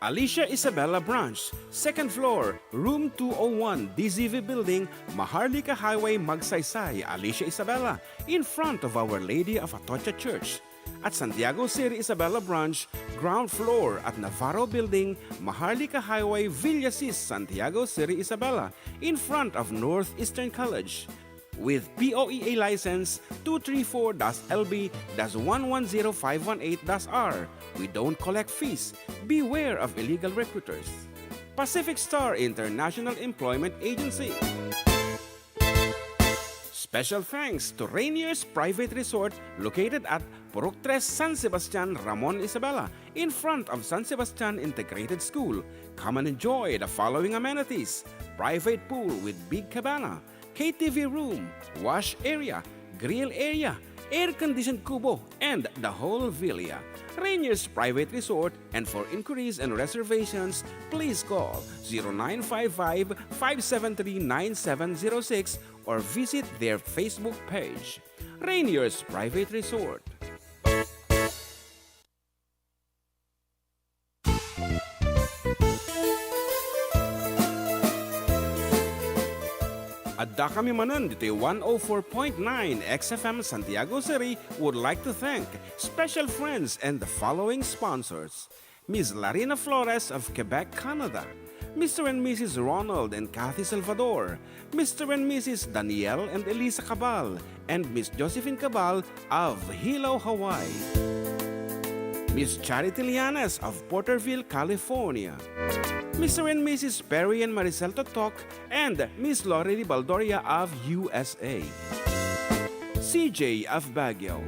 Alicia Isabela Branch, second floor, room two oh one, D Z V Building, Maharlika Highway, Magsaysay, Alicia Isabela, in front of Our Lady of Atocha Church. At Santiago City Isabela Branch, ground floor at Navarro Building, Maharlika Highway, Villasis, Santiago City Isabela, in front of Northeastern College. With P O E A license two three four dash L B dash one one zero five one eight dash R, we don't collect fees. Beware of illegal recruiters. Pacific Star International Employment Agency. Special thanks to Rainier's Private Resort located at Purok Tres, San Sebastian, Ramon Isabela, in front of San Sebastian Integrated School. Come and enjoy the following amenities: private pool with big cabana, K T V room, wash area, grill area, air-conditioned kubo, and the whole villa. Rainier's Private Resort, and for inquiries and reservations, please call zero nine five five, five seven three, nine seven zero six or visit their Facebook page. Rainier's Private Resort. Addakami manen ditoy one oh four point nine X F M Santiago City would like to thank special friends and the following sponsors: Miss Larina Flores of Quebec, Canada, Mister and Missus Ronald and Kathy Salvador, Mister and Missus Daniel and Elisa Cabal, and Miss Josephine Cabal of Hilo, Hawaii. Miss Charity Lianes of Porterville, California. Mister and Missus Perry and Maricel Totok and Miss Lorely Baldoria of U S A. C J of Baguio.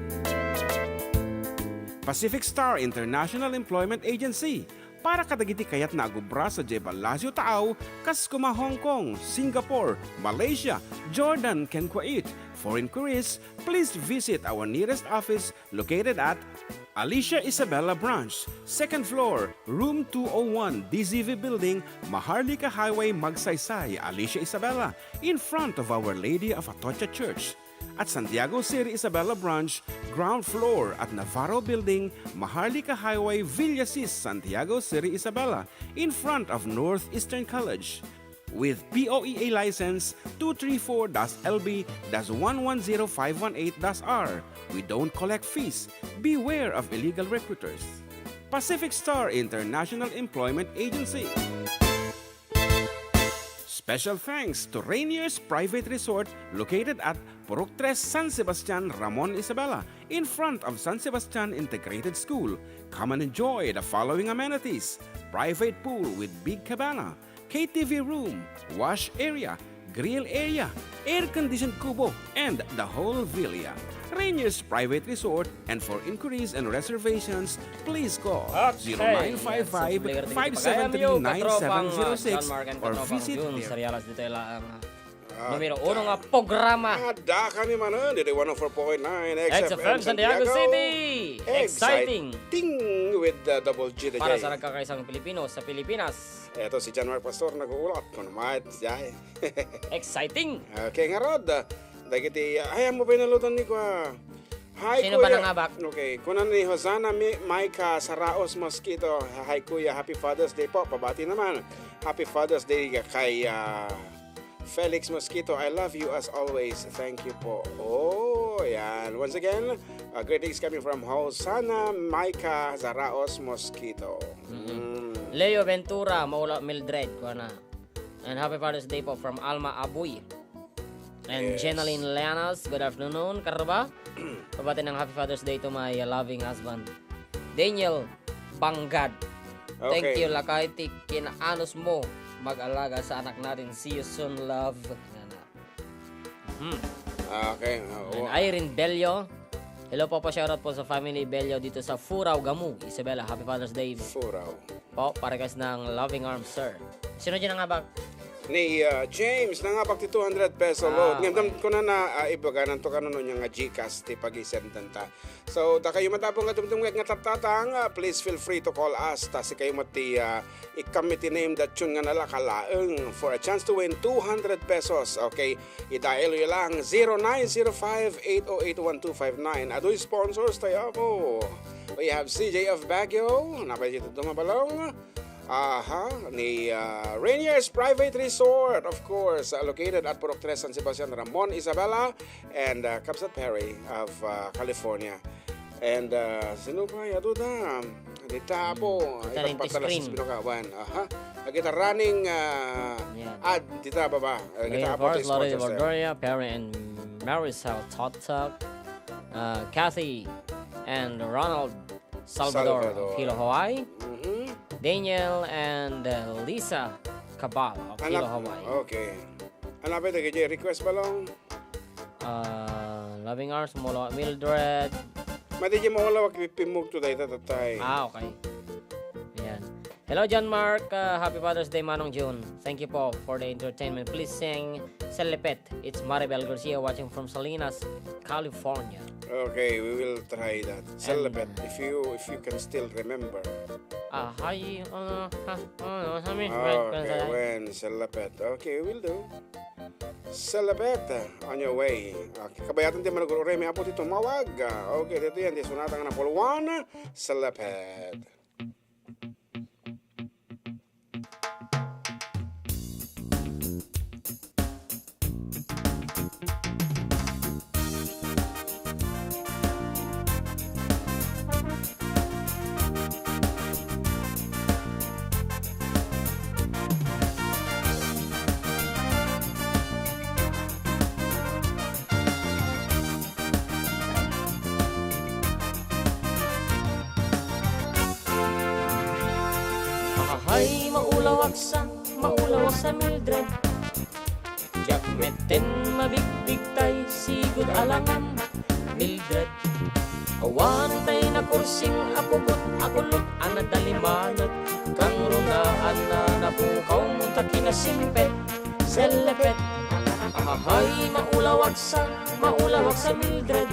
Pacific Star International Employment Agency, para kadagiti kayatna a agubra sadiay ballasiw taaw, kas koma Hong Kong, Singapore, Malaysia, Jordan, ken Kuwait. For inquiries, please visit our nearest office located at Alicia Isabela Branch, second floor, room two oh one, D Z V Building, Maharlika Highway, Magsaysay, Alicia Isabela, in front of Our Lady of Atocha Church. At Santiago City Isabela Branch, ground floor at Navarro Building, Maharlika Highway, Villasis, Santiago City Isabela, in front of Northeastern College. with P O E A license two three four dash L B dash one one zero five one eight dash R. We don't collect fees. Beware of illegal recruiters. Pacific Star International Employment Agency. Special thanks to Rainier's Private Resort located at Purok Tres, San Sebastian, Ramon Isabela, in front of San Sebastian Integrated School. Come and enjoy the following amenities: private pool with big cabana, K T V room, wash area, grill area, air-conditioned kubo, and the whole villa. Rainier's Private Resort, and for inquiries and reservations, please call Okay, zero nine five five, five seven three, nine seven zero six or visit their Sarialas dito lang. Ah, numero uno nga programa. Adda kami manen, didi one oh four point nine X F M Santiago City. Exciting. Exciting with the double G, the Para sa nagkakaisang Pilipino sa Pilipinas. Eto si John Mark Pastor nag-uulat. Kuno mayat, jay. Exciting. Okay, ngarud. Dagiti, ay, amo pa inalutan ni kwa. Hi, Sino ba Kuya. Nangabak? Okay, kuna ni Hosanna Mi-, Micah Saraos Mosquito. Hi, Kuya. Happy Father's Day po. Pabati naman. Happy Father's Day kay, ah, Felix Mosquito. I love you as always. Thank you po. Oh, yan. Once again, uh, greetings coming from Hosanna Micah Saraos Mosquito. Mm. Leo Ventura, Maula Mildred, kuana. And happy Father's Day po from Alma Abuy. And Yes. Jenaline Leanas, good afternoon, Karba. Pabati ng happy Father's Day to my, uh, loving husband, Daniel Banggad. Thank Okay. you, lakay, ti kinaanus mo mag-alaga sa anak natin. See you soon, love. Yan na. Hmm. Okay. And Irene Bello. Hello po, pa-shoutout po sa family Bello dito sa Furao, Gamu, Isabela. Happy Father's Day. Furao. Po, parekas ng loving arms, sir. Sino dyan ang abak? Ni, ah, James, nangabak ti two hundred peso load. Ah, okay. Ngem, kuna na, ah, ibaga nanto kano no nga GCash ti pag-isendanta. So, dakayo met a pay nga dumdumngeg nga tattatang, ah, please feel free to call us. Ta sikayo met ti, ah, ikkan mi ti name that tune nga nalaka laeng for a chance to win two hundred pesos. Okay? I-dial yo lang zero nine zero five, eight oh eight, one two five nine. Aduy sponsors tayo po. We have C J of Baguio, napay dito dumabalong. Aha, ni, ah, Rainier's Private Resort, of course, ah, located at Purok Tres, San Sebastian, Ramon Isabela, and, ah, Kabsat Perry of, ah, California. And, ah, sino pa? Yado da. Dita po, Dita rin ti screen. Binukawan. Aha. Agita running, ah, Yan. Ad, dita baba. Agita Rain apo Force, ti Lori sponsors, eh. Bordoria, Perry and Maricel Totok, uh, Kathy and Ronald Salvador, Salvador. Hilo, Hawaii. Mhm. Daniel and, uh, Lisa Cabal of Hilo, Hawaii. Okay. Hanapay dagiti request balong. Ah, Loving Arms, Molo, Mildred. Madi di maulawak pimmugto dayta tatay. Ah, okay. Ayan. Hello, John Mark. Uh, happy Father's Day, Manong June. Thank you po for the entertainment. Please sing Selepet. It's Maribel Garcia watching from Salinas, California. Okay, we will try that. And, Selepet, uh, if you, if you can still remember. Ah, hi, uh, ha, uh, sa mi, Ah, right, okay, sa when, Selepet. Okay, will do. Selepet, on your way. Okay, kabayatan ti managururemi, apo ti tumawag. Ah, okay, dito yan, ti sunata nga napuluan, Selepet. Ahay, maulawak sa, maulawak sa Mildred. Diak metten mabigdikta sigud alangan, Mildred. Awan tay nakursing a pugot a kulot a nadalimanek, kangrunaan na napukaw ta kinasingpet, Selepet. Ahay, maulawak sa, maulawak sa Mildred.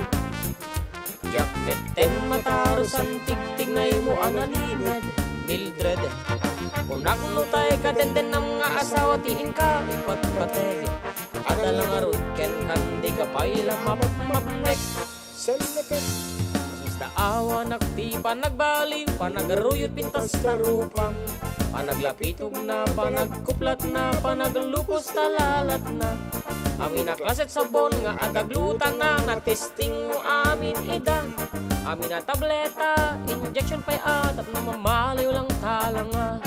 Diak metten matarusan tigtignaymo a nalimed, Mildred. Kunak no tay kadendennam nga asawa ti inka ipatpateg. Adda la ngarud kenka, dika pay la mapagmapnek. Selepet. Basta awanak ti panagbaliw, panagaruyot, pintas ta rupam. Panaglapitogna, panagkuplatna, panaglupos ta lalatna. Amin a klaset sabon nga adda glutana, natesting mo amin ida. Amin a tableta, injection pay a tapno mamaliw lang talanga.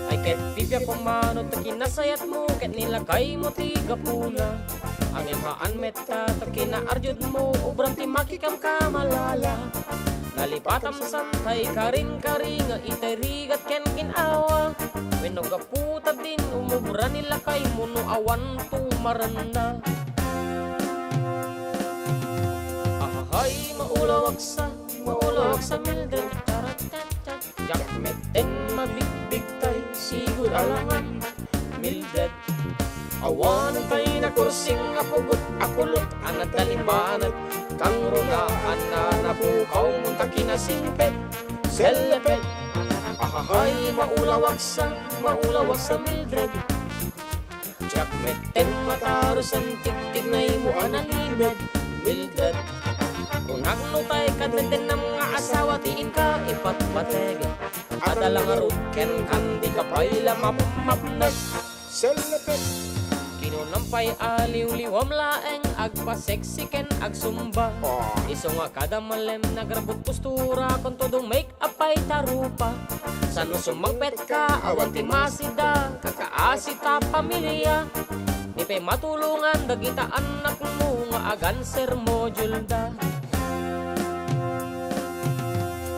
Ay ket pipia pumano ta kinasayat mo ket nilakay mo ti gapuna. Amin haan met ta, ta kinaarjud mo, ubram ti makikamkamalala. Nalipatam santay karin-kari nga itay rigat ken gin-awa. Wenno gapu ta din umubra ni lakay mo no awan tumaranna. Ahahay, maulawak sa, maulawak sa Mildred. Diak metten mabigbigtay, sigud alangan, Mildred. Awanen tay nakursing a pugot a kulot a nadalimanag, kangruna a nanapukaw ta kinasingpet, sellepet. Ahahay, maulawak sa, maulawak sa Mildred. Diak metten matarusen tiktik na imo a nalimed, Mildred. Kunak no tay kadendennam nga asawa ti inka ipatpateg. Adda la ngarud kenka, dika pay la mapmapnek. Sellepet. Kinunam pay a liwliwam laeng agpa-sexy ken agsumba. Oh. Isu nga kada malem nagrabut postura kon todo make-up pay ta rupa. Sano sumangpet ka, awan ti masida, kakaasi ta pamilia. Di pay matulongan dagita annakmo nga aganser module da.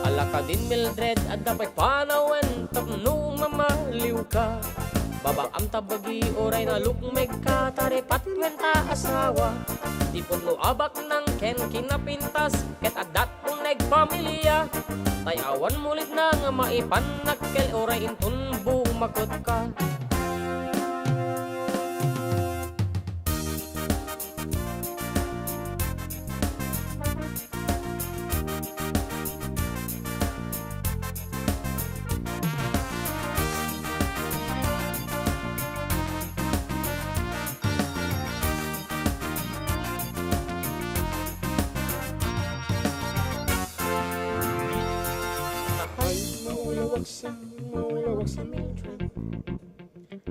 Ala kadin, Mildred, adda pay panawen tapno mamaliw ka. Babaam ta bagi uray nalukmeg ka, ta ripat wen ta asawa. Ti pudno a baknang ken kinapintas, ket adda uneg pamilia. Tay awan mulitna nga maipannakkel uray inton bumaket ka. Ay, maulawak sa, maulawak sa Mildred.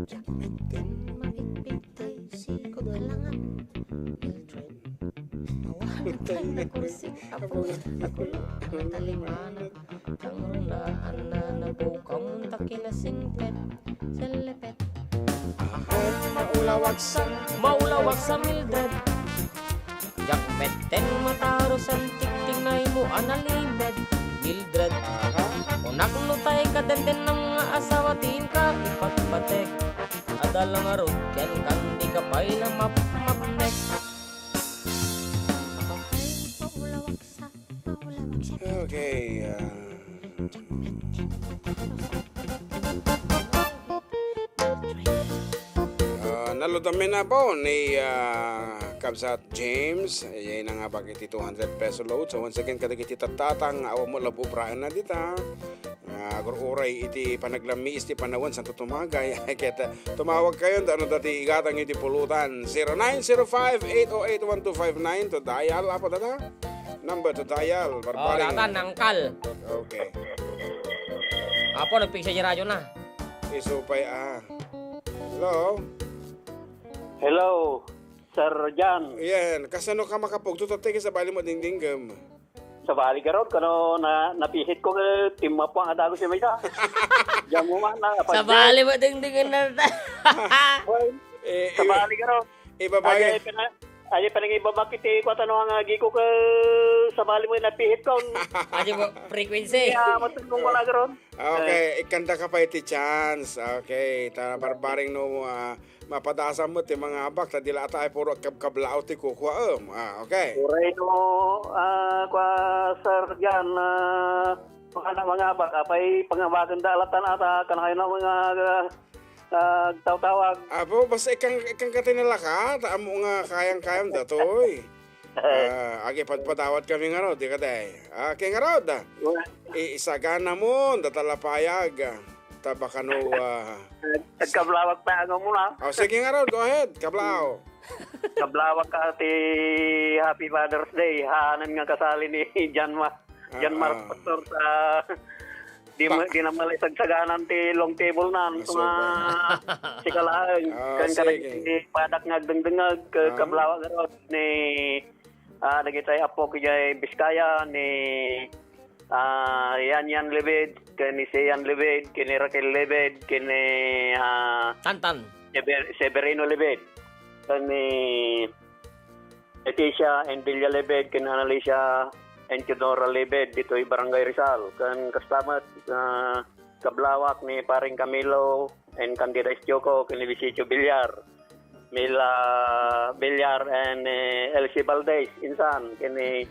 Diak metten mabitbit tay sigud alangan, Mildred. Awan tay nakursing a pugot a kulot a nadalimanag, kangruna a nanapukaw ta kinasingpet, sellepet. Ahahay, maulawak sa, maulawak sa Mildred. Diak metten matarusen tiktik na imo a nalimed, Mildred. Aha. Kunak no tay kadendennam nga asawa ti inka ipatpatek. Adda la ngarud kenka, dika pay la mapmapnek. Ahahay, maulawak sa, maulawak sa. Okay, ah. Ah, nalutamen na po ni, ah, Kabsat James. Iyanan nga bakit iti two hundred peso load. So, once again, kadagiti tattata nga awan mo labubraen na dita. Nga agur-uray iti panaglammiis ti panawen, santo tumagay. Ket, ah, tumawag kayo, ano dati igatang iti pulutan. Zero nine zero five, eight oh eight, one two five nine to dial. Apo, data? Number to dial, Oh, barbaring. Data, nangkal. Okay. Apo, nagpigsa di radyo na. Isupay, ah. Hello? Hello, Sir John. Yan, kasano ka makapugto? Tatay ka sa bali mo dingdinggam. Sa bali garod, kano na, napisit ko, eh, timmapo ang adago si Maysa. Diyan mo man, na, Sa bali mo dingdingan na ta. Well, Eh, sa iba-, bali garod. Ibabay. Ay, ay, pina-, ay, pinangibabak iti kuwat, ano, nga giko ka sa bali mo, napihit ko. Adi mo, frequency. Iya, matulong ko na, garon. Ah, okay, Eh. Ikanta ka pa iti chance. Okay, ta barbaring no, ah, mapadasam mo ti mga abak, ta dila ata ay puro kabkablao ti kukuaem. Ah, okay. Uray no, ah, kwa, Sir Jan, ah, mga, mga abak, apay, pangabagan da alatan ata, kanayon na mga, ah, Ah, agtawtawag. Apo, basta ikang, ikang ka tinalaka, ta ammo nga kayang-kayam datoy. Ah, agipadpadawat kami ngarud, di ka day. Ah, kay ngarud, ah. Wala. I-, isagana mo, datalapayag, ah, tabakano, ah, Ag-, agkablawag pa, ano mo na? Oh, sige ngarud, go ahead, kablaw. Kablawag ka ti Happy Father's Day, haanen nga kasali ni Jan Ma-, Jan Ah, Mark ah. Pastor sa Di ma-, di na malisagsaganan ti long table nan, so nga sika laeng. Ah, ken kadagiti padak nga agdengdengngeg, ke-, kablawak ngarud ni, ah, dagiti appo idiay Biskaya, ni, ah, Yan Yan Lebed, ken ni Sian Lebed, ken ni Raquel Lebed, ken ni, ah, Tantan. Sever-, Severino Lebed, ken ni Leticia and Delia Lebed, ken Annalisa and Teodora Lebed, ditoy Barangay Rizal. Ken kasta met, ah, kablawak ni Paring Camilo and Candida Estioco, ken ni Luisito Villar, Mila Villar and, eh, Elsie Valdez, insan, ken ni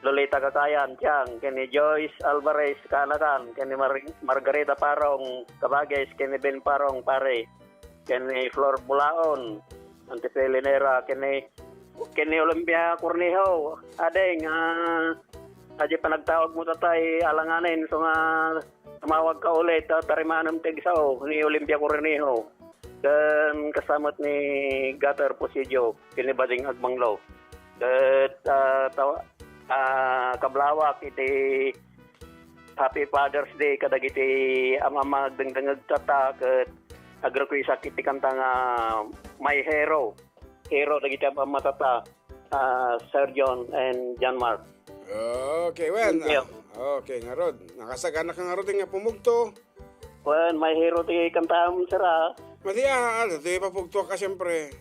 Lolita Kakayan, Tiang, ken ni Joyce Alvarez, kaanakan, ken ni Mar-, Margarita Parong, Kabages, ken ni Ben Parong, pare, ken ni Flor Bulaon, Auntie Felinera, ken ni, ken ni Olympia Cornejo, ading, ah, adi panagtawag mo tatay, alanganin, so nga, tumawag ka ulit, ah, tarimanem ti agsao, ni Olympia Cornejo, ken kasta met ni Gater Posidio, ken ni Bading Agmanglo. Ket, ah, taw-, ah, kablawak iti Happy Father's Day kadagiti am-, am-, agdengdengngeg tatta, ket agrequestak iti kanta nga My Hero. Hero dagiti am-, am-, tatta, ah, Sir John and John Mark. Okay, well, thank you. Ah, okay, ngarud. Nakasagana ka ngarud nga pumugto. Wen, My Hero ti kantam, sir, ah. Madi, ah, ano, di papugtuak ka, siyempre.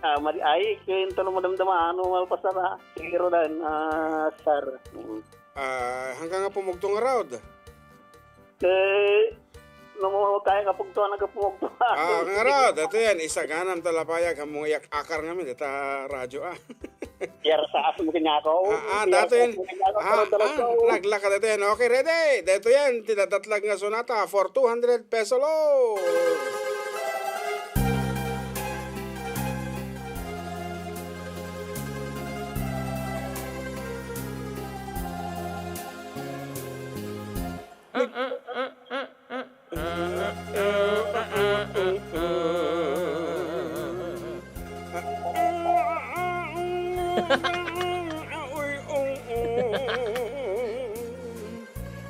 Ah, madi, ay, kento no madamdama, ano, malpas na ta. Siguro dan, ah, sir. Mm. Ah, hanggang nga pumugto nga raod? Eh, no mo kaya nga pugtuan, nagapumugto. Ah, nga raod. Ito yan, isaganam talapayag, hamong iyak akar ngamin, dita radyo, ah. Yar sa aso mo kanyako. Ah, ah, dato yan. Ah, ah, naglakad ito yan. Okay, ready. Dito yan, tinatatlag nga sonata for two hundred peso lo.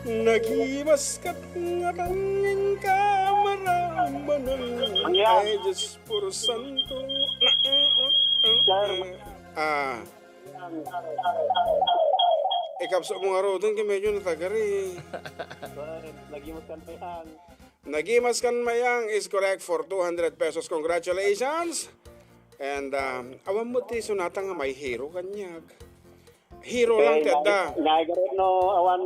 Nagimas kat nga bangin ka marambanang. Ay, Diyos puro santo. Ah. Ikapso mo nga rodon, kay medyo natagari. Nagimas kan mayang. Nagimas kan mayang is correct for two hundred pesos. Congratulations! And, um, awan mo ti sonata nga may hero kaniak. Hero lang ti adda. Naigarod no awan,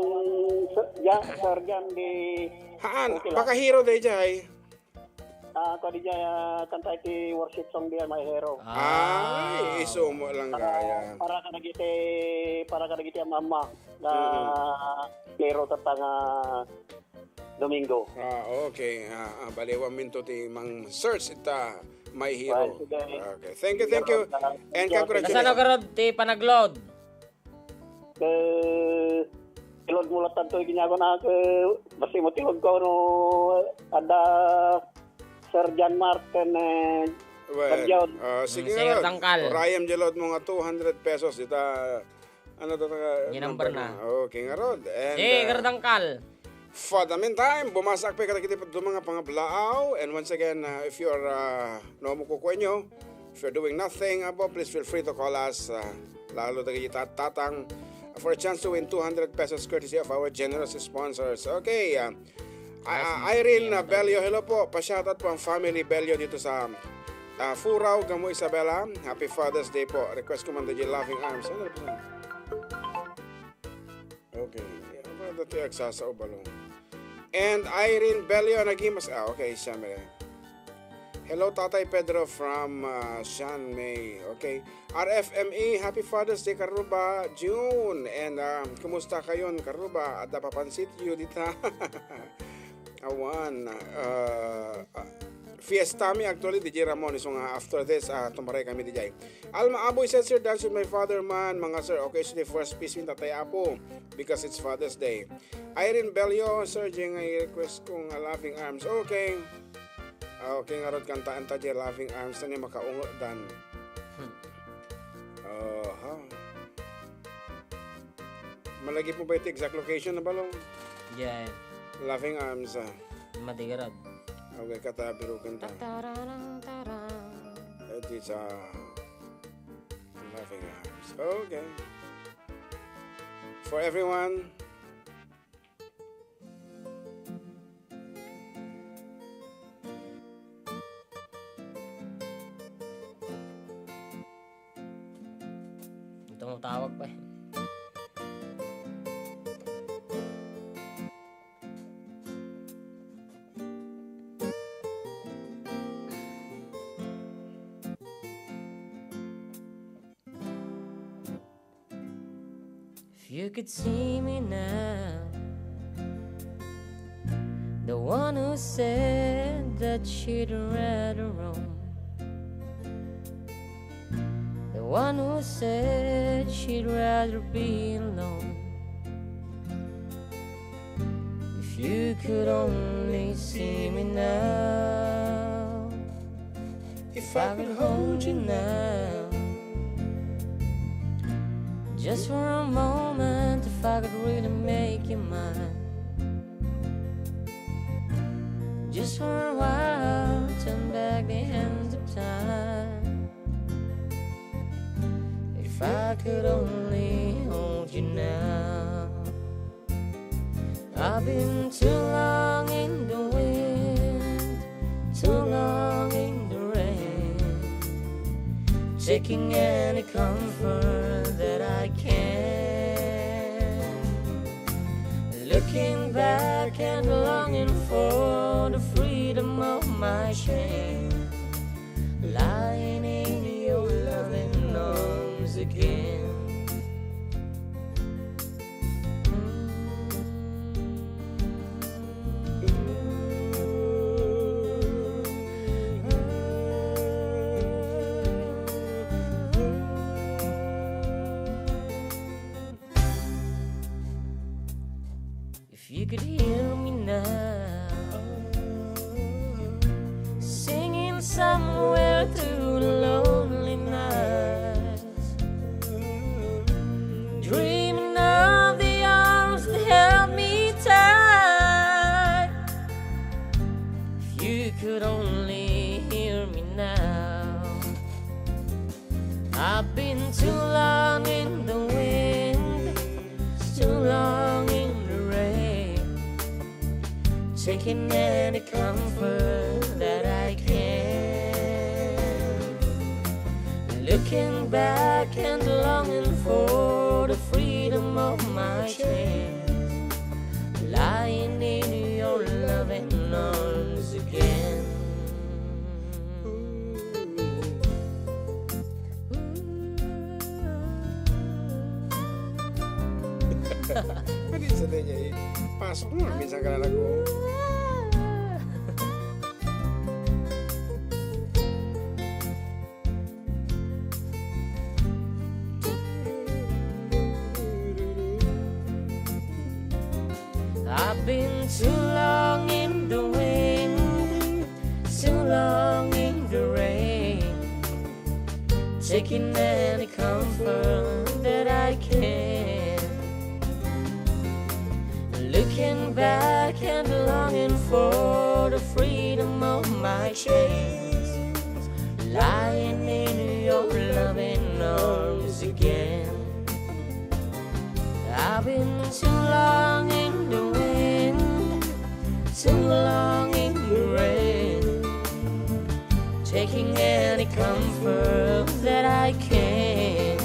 ya, sir, dyan, di. Haan, okay lang. Paka-hero day jay. Ah, kadi jay, ah, kanta iti worship song diyan, may hero. Ay, isumo lang gaya. Para kadagiti, para kadagiti ama-ama na hero tatta nga Domingo. Ah, okay. Ah, ah, baliwan minto ti mang search ita may hero. Well, sige. Okay. Thank you, thank you. And congratulations. Kasano garud ti panagload? Ke, ilod mo lattan to, iginyago na, ke, basta mo tilod ko, no, ada Sir John Martin, eh, Well, John. Ah, sige nga, Sir Tangkal. Urayam di load mo nga two hundred pesos, ita, ano to, ta-, number na. Okay, nga rod. And, Sir Tangkal. For the meantime, bumasak pa kadagiti duma nga pangablaaw. And once again, uh, if you're, uh, no, mo kukuha nyo, if you're doing nothing, abo, please feel free to call us, uh, lalo dagiti tat-, tatang, for a chance to win two hundred pesos courtesy of our generous sponsors. Okay, uh, uh, Irene, uh, Bello, hello po. Pa-shoutout po ang family Bello dito sa, uh, Furao, Gamo, Isabela. Happy Father's Day po. Request ko man dagiti Loving Arms. Ano po? Okay. Ano ba dati agsasao balong? And Irene Bello nagimas. Ah, okay, siya, may. Hello, Tatay Pedro from, uh, Sian May. Okay. R F M E, Happy Father's Day, Karuba June. And, um, kumusta kayon, Karuba? Adda papansit yu dita. Awan, uh, uh, fiesta mi actually, D J Ramon. So nga, after this, uh, tumaray kami, D J. Alma Aboy said, "Sir, dance with my father man, mga sir. Okay, so the first piece with Tatay Apo because it's Father's Day." Irene Bello, "Sir, Jing, I request kong a Loving Arms." Okay. Ah, okay, nga rod kantaan ta di Loving Arms na ni makaungot dan. Hmm. Aha. Malagip mo ba iti exact location na balong? Yeah. Loving Arms, ah. Madigarad. Okay, kata biruken ta. Tatararang, tarang. It is, uh, Loving Arms. Okay. For everyone. Ito, matawag pa eh. If you could see me now, the one who said that she'd rather roam, the one who said she'd rather be alone. If you could only see me now, if I could hold you now, just for a moment, if I could really make you mine, just for a while, turn back the hands of time. If I could only hold you now. I've been too long in the wind, too long in the rain, taking any comfort that I can. Looking back and longing for the freedom of my chains, lying in your loving arms again. If you could hear me now, singing somewhere through the lonely night, dreaming of the arms that held me tight. If you could only hear me now. I've been too long in the wind, too long in the rain, taking any comfort that I can. Looking back and longing for the freedom of my chains, lying in your loving arms again. Ano yung sa tayo niya eh? Pasok mo, minsan ka na nag-, I've been too long in the wind, too long in the rain, taking any comfort that I can. Looking back and longing for the freedom of my chains, lying in your loving arms again. I've been too long in the wind, too long in the rain, taking any comfort that I can.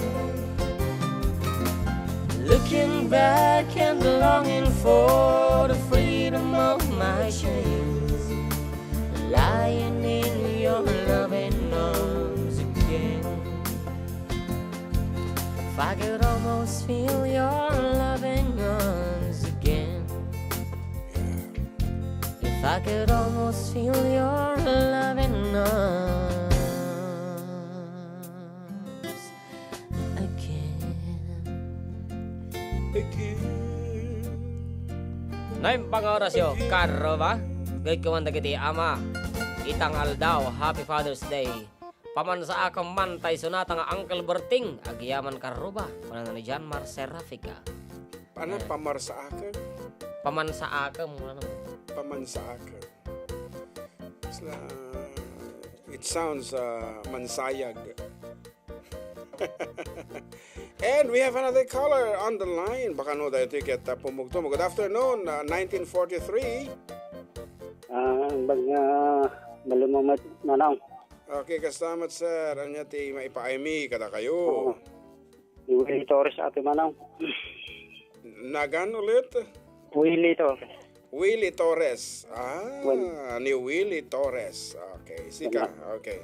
Looking back and longing for the freedom of my chains, lying in your loving arms again. If I could almost feel your loving arms again. If I could almost feel your loving arms again. Again. Naimbag nga orasyo, karruba. Gayud ko man dagiti ama. Itang aldaw, Happy Father's Day. Pamarsaakem man tay sonata nga Uncle Berting, agyamanak karruba, kunana ni John Mar Serrafica. Paano, eh, pamarsaakem? Pamansaakem, ano? Pamansaakem. It's la-, it sounds, uh, mansayag. And we have another caller on the line. Baka no, dahil tiket, uh, pumugtong. Good afternoon, uh, nineteen forty-three. Ah, bag nga malumamat, manang. Okay, kastamat, sir. Anya ti maipaaymi kadakayo? Oo. Ni Willie Torres, ati, manang. Nagan ulit? Willie Torres. Willie Torres. Ah, Wen- ni Willie Torres. Okay, sika. Wen- Okay.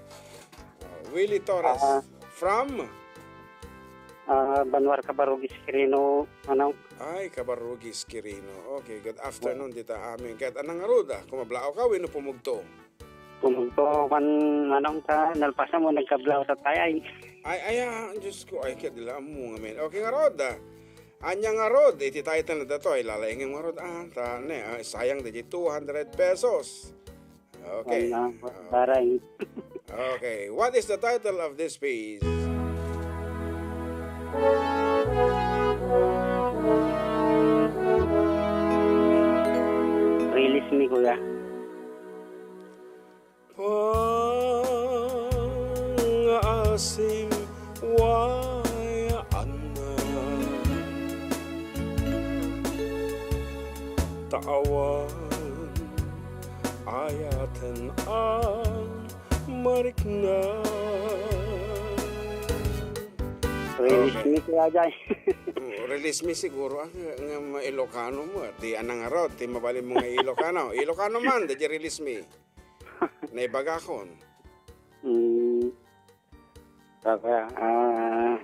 Oh, Willie Torres. Ah. From? Ah, Banwar, Cabarrugis, Quirino, manang. Ay, Cabarrugis, Quirino. Okay, good afternoon, dita amin. Ket anang ngarud, ah, kumablaaw ka, wenno pumugto? Kung to man, manang, ta nalpasan mo, nagkablaaw ta tayo, ay. Ay, ay, ah, Diyos ko, ay, kaya dila mo ngamin. Okay, ngarud, ah. Anya ngarud, iti title na dato, ay lalaingin ngarud, ah, ta, ne, ah, sayang di two hundred pesos. Okay. Wala, Ah. Baray. Okay, what is the title of this piece? Release me, kuya. Pangaasim wayaan na. Taawan ayaten a marikna. Release Okay. me, Kuya Jay. Mm, release me siguro, ah, nga, nga Ilocano mo, ah. Di anang arot, di mabalin mo nga Ilocano. Ilocano man, di release me. Naibagakon. Mm. Saka, ah,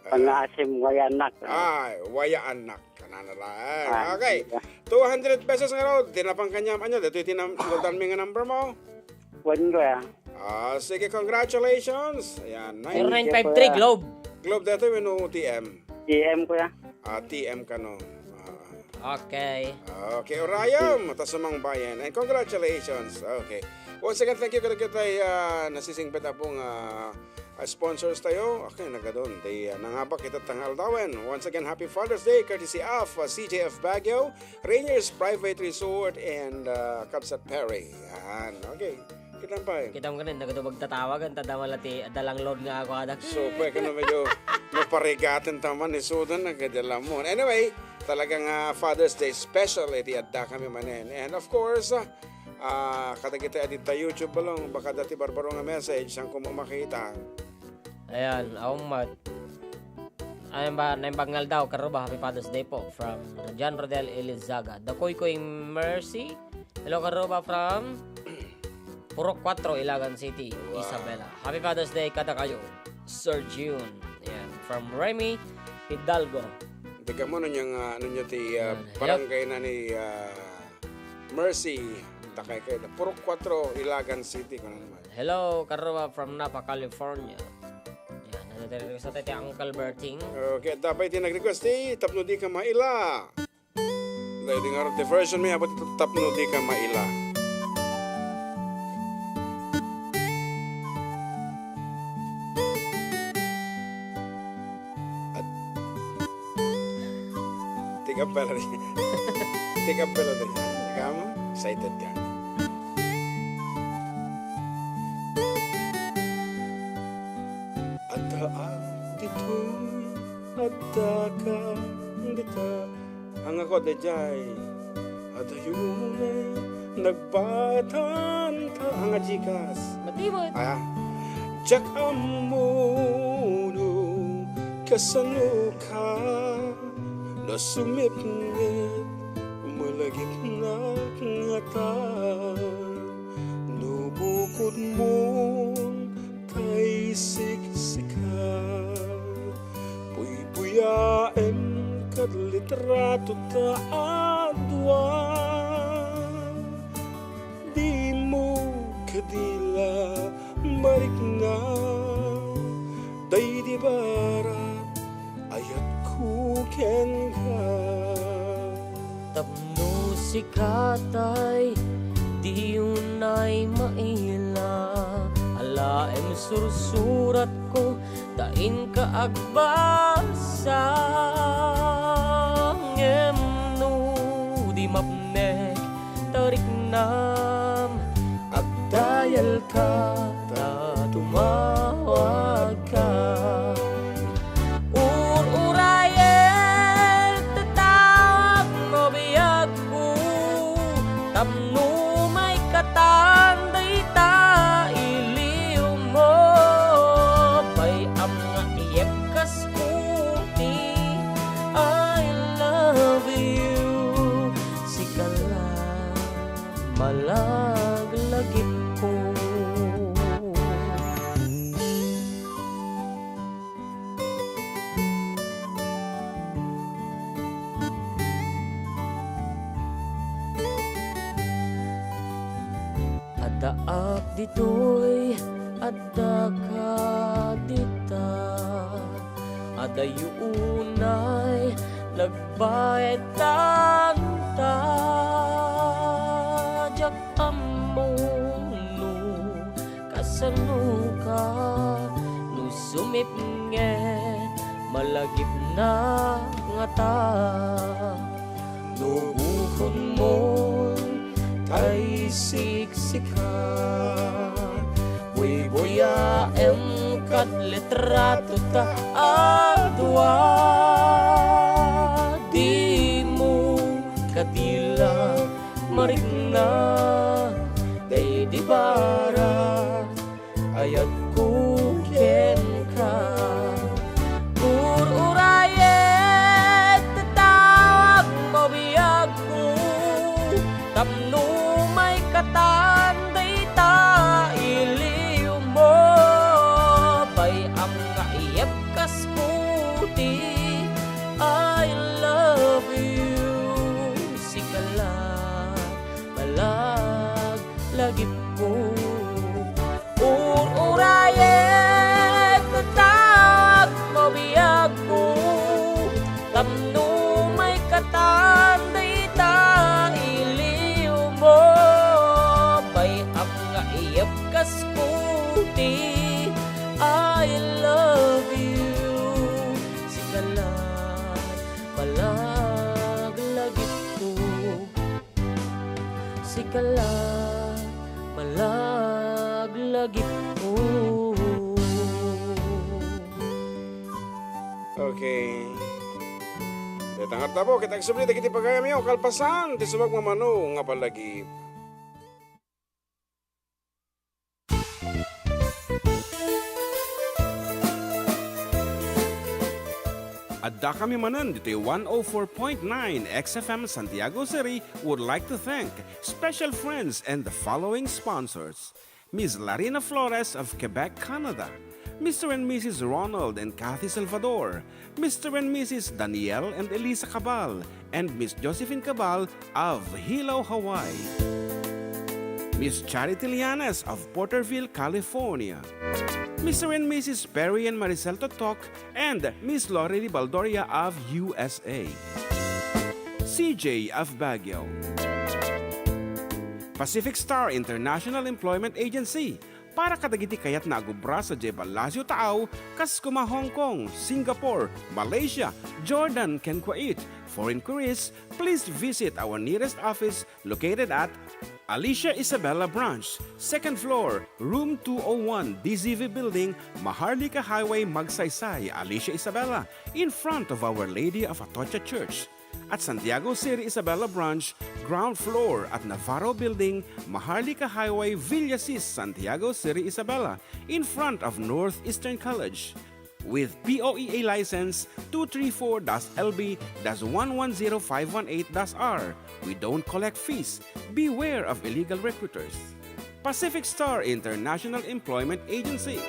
Ah. Pangaasim, wayaan na. Ay, wayaan na. Kanana lang. Ah, Okay. Sige. Two hundred pesos nga raw. Tinapang kanyam. Ano, dito itinam-, lutan mi nga number mo? One ko, ah. Ah, sige, congratulations. Ayan, nine. Zero nine five three, Globe. Globe dito, wenno T M? T M, kuya. Ah, T M kano. Ah. Okay. Okay, urayam, ta sumangbayan. And congratulations. Okay. Once again, thank you kadagiti, ah, nasisingpet a pong, ah, ah, sponsors tayo. Okay, nagadon. Di, ah, nangabak ita tangal dawen. Once again, happy Father's Day, courtesy of, ah, C J F Baguio, Rainier's Private Resort, and, ah, Kabsat Perry. Yan. Okay. Kita pa eh. Kita mo ganun, nagado magtatawagan, tadama la ti, dalang load nga ako adak. So, pwede ka na medyo maparigatin taman ni Sudan, nagkadalamon. Anyway, talagang, ah, Father's Day special, eh, di adda kami manen. And of course, ah, ah, kadagiti adita YouTube balong, baka dati barbaro nga message, ang kumo makita. Ayan, awan met. Ayan ba, naimbag nga aldaw, karuba, happy Father's Day po from John Rodel Elizaga. Dakoy ko yung Mercy. Hello, karuba, from Purok Cuatro, Ilagan City, Wow. Isabela. Happy Father's Day, kada kayo. Sir June. Ayan, from Remy Hidalgo. Teka mo, ano niya nga, ano niya ti, ah, Ayan, hello. Barangay na ni, ah, Mercy. Takay kayo. Purok Cuatro, Ilagan City, kung ano naman. Hello, karuba from Napa, California. Yan, ano tayo request natin? Ti Uncle Berting. Okay, dapat iti nag-request ti tapno di ka maila. Dahil di nga rin ti version mi, abot tapno di ka maila. At Take up pala rin. Take up pala rin. Kamu? Excited ka. Adda ditoy, adda ka dita. Ang ako, dayjay. Adda yun ay nagbatan ta. Ang ajikas. Matibot. Ah. Diak ammo no kasano ka. No sumipnget, malagipnak ngata. No bukod mo, tay siksika. Buybuyaem kad litrato ta a dua. Dimo kadi la marikna, daydi barat ayatko kenka. Tapno sika tay di unay maila, alaem sursuratko ta inka agbasa. Ngem no di Tam, agdayalka ta tumawagka. Ururayek, tatawag mo biagko, tapno maikatan dayta iliwmo. Bay-am nga iyebkasko ti I love you, sika la malaglagipko. Addaak ditoy, addaka dita. Adayo unay nagbaetan ta. Diak ammo no kasanoka, no sumipnget, malagipna ngata. No bukodmon tay siksika, buybuyaem kad litrato ta a dua. Dimo kadi la marikna daydi barat, ayatko kenka. Ururayek, tatawag mo biagko, tapno maikatan dayta iliwmo. Bay-am nga iyebkasko ti I love you, sika la malaglagipko. Ururayek, tatawag mo biagko, tapno maikatan dayta iliwmo. Bay-am nga iyebkasko ti I love you, sika la malaglagipko. Sika la malaglagipko. Okay. Deta ngarud, ket agsubli dagiti pagayamyo, kalpasan ti subagmamano nga palagip. Addakami manen ditoy one oh four point nine X F M Santiago City would like to thank special friends and the following sponsors: Miss Larina Flores of Quebec, Canada, Mister and Missus Ronald and Kathy Salvador, Mister and Missus Daniel and Elisa Cabal, and Miss Josephine Cabal of Hilo, Hawaii. Miss Charity Lianes of Porterville, California. Mister and Missus Perry and Maricel Totok and Miss Lorely Baldoria of U S A. C J of Baguio. Pacific Star International Employment Agency, para kadagiti kayatna a gubra sadiay Palacio Taaw, kas koma Hong Kong, Singapore, Malaysia, Jordan, ken Kuwait. For inquiries, please visit our nearest office located at Alicia Isabela Branch, second floor, room two oh one, D Z V Building, Maharlika Highway, Magsaysay, Alicia Isabela, in front of Our Lady of Atocha Church. At Santiago City Isabela Branch, ground floor at Navarro Building, Maharlika Highway, Villasis, Santiago City Isabela, in front of Northeastern College. With P O E A license two three four dash L B dash one one zero five one eight dash R, we don't collect fees. Beware of illegal recruiters. Pacific Star International Employment Agency.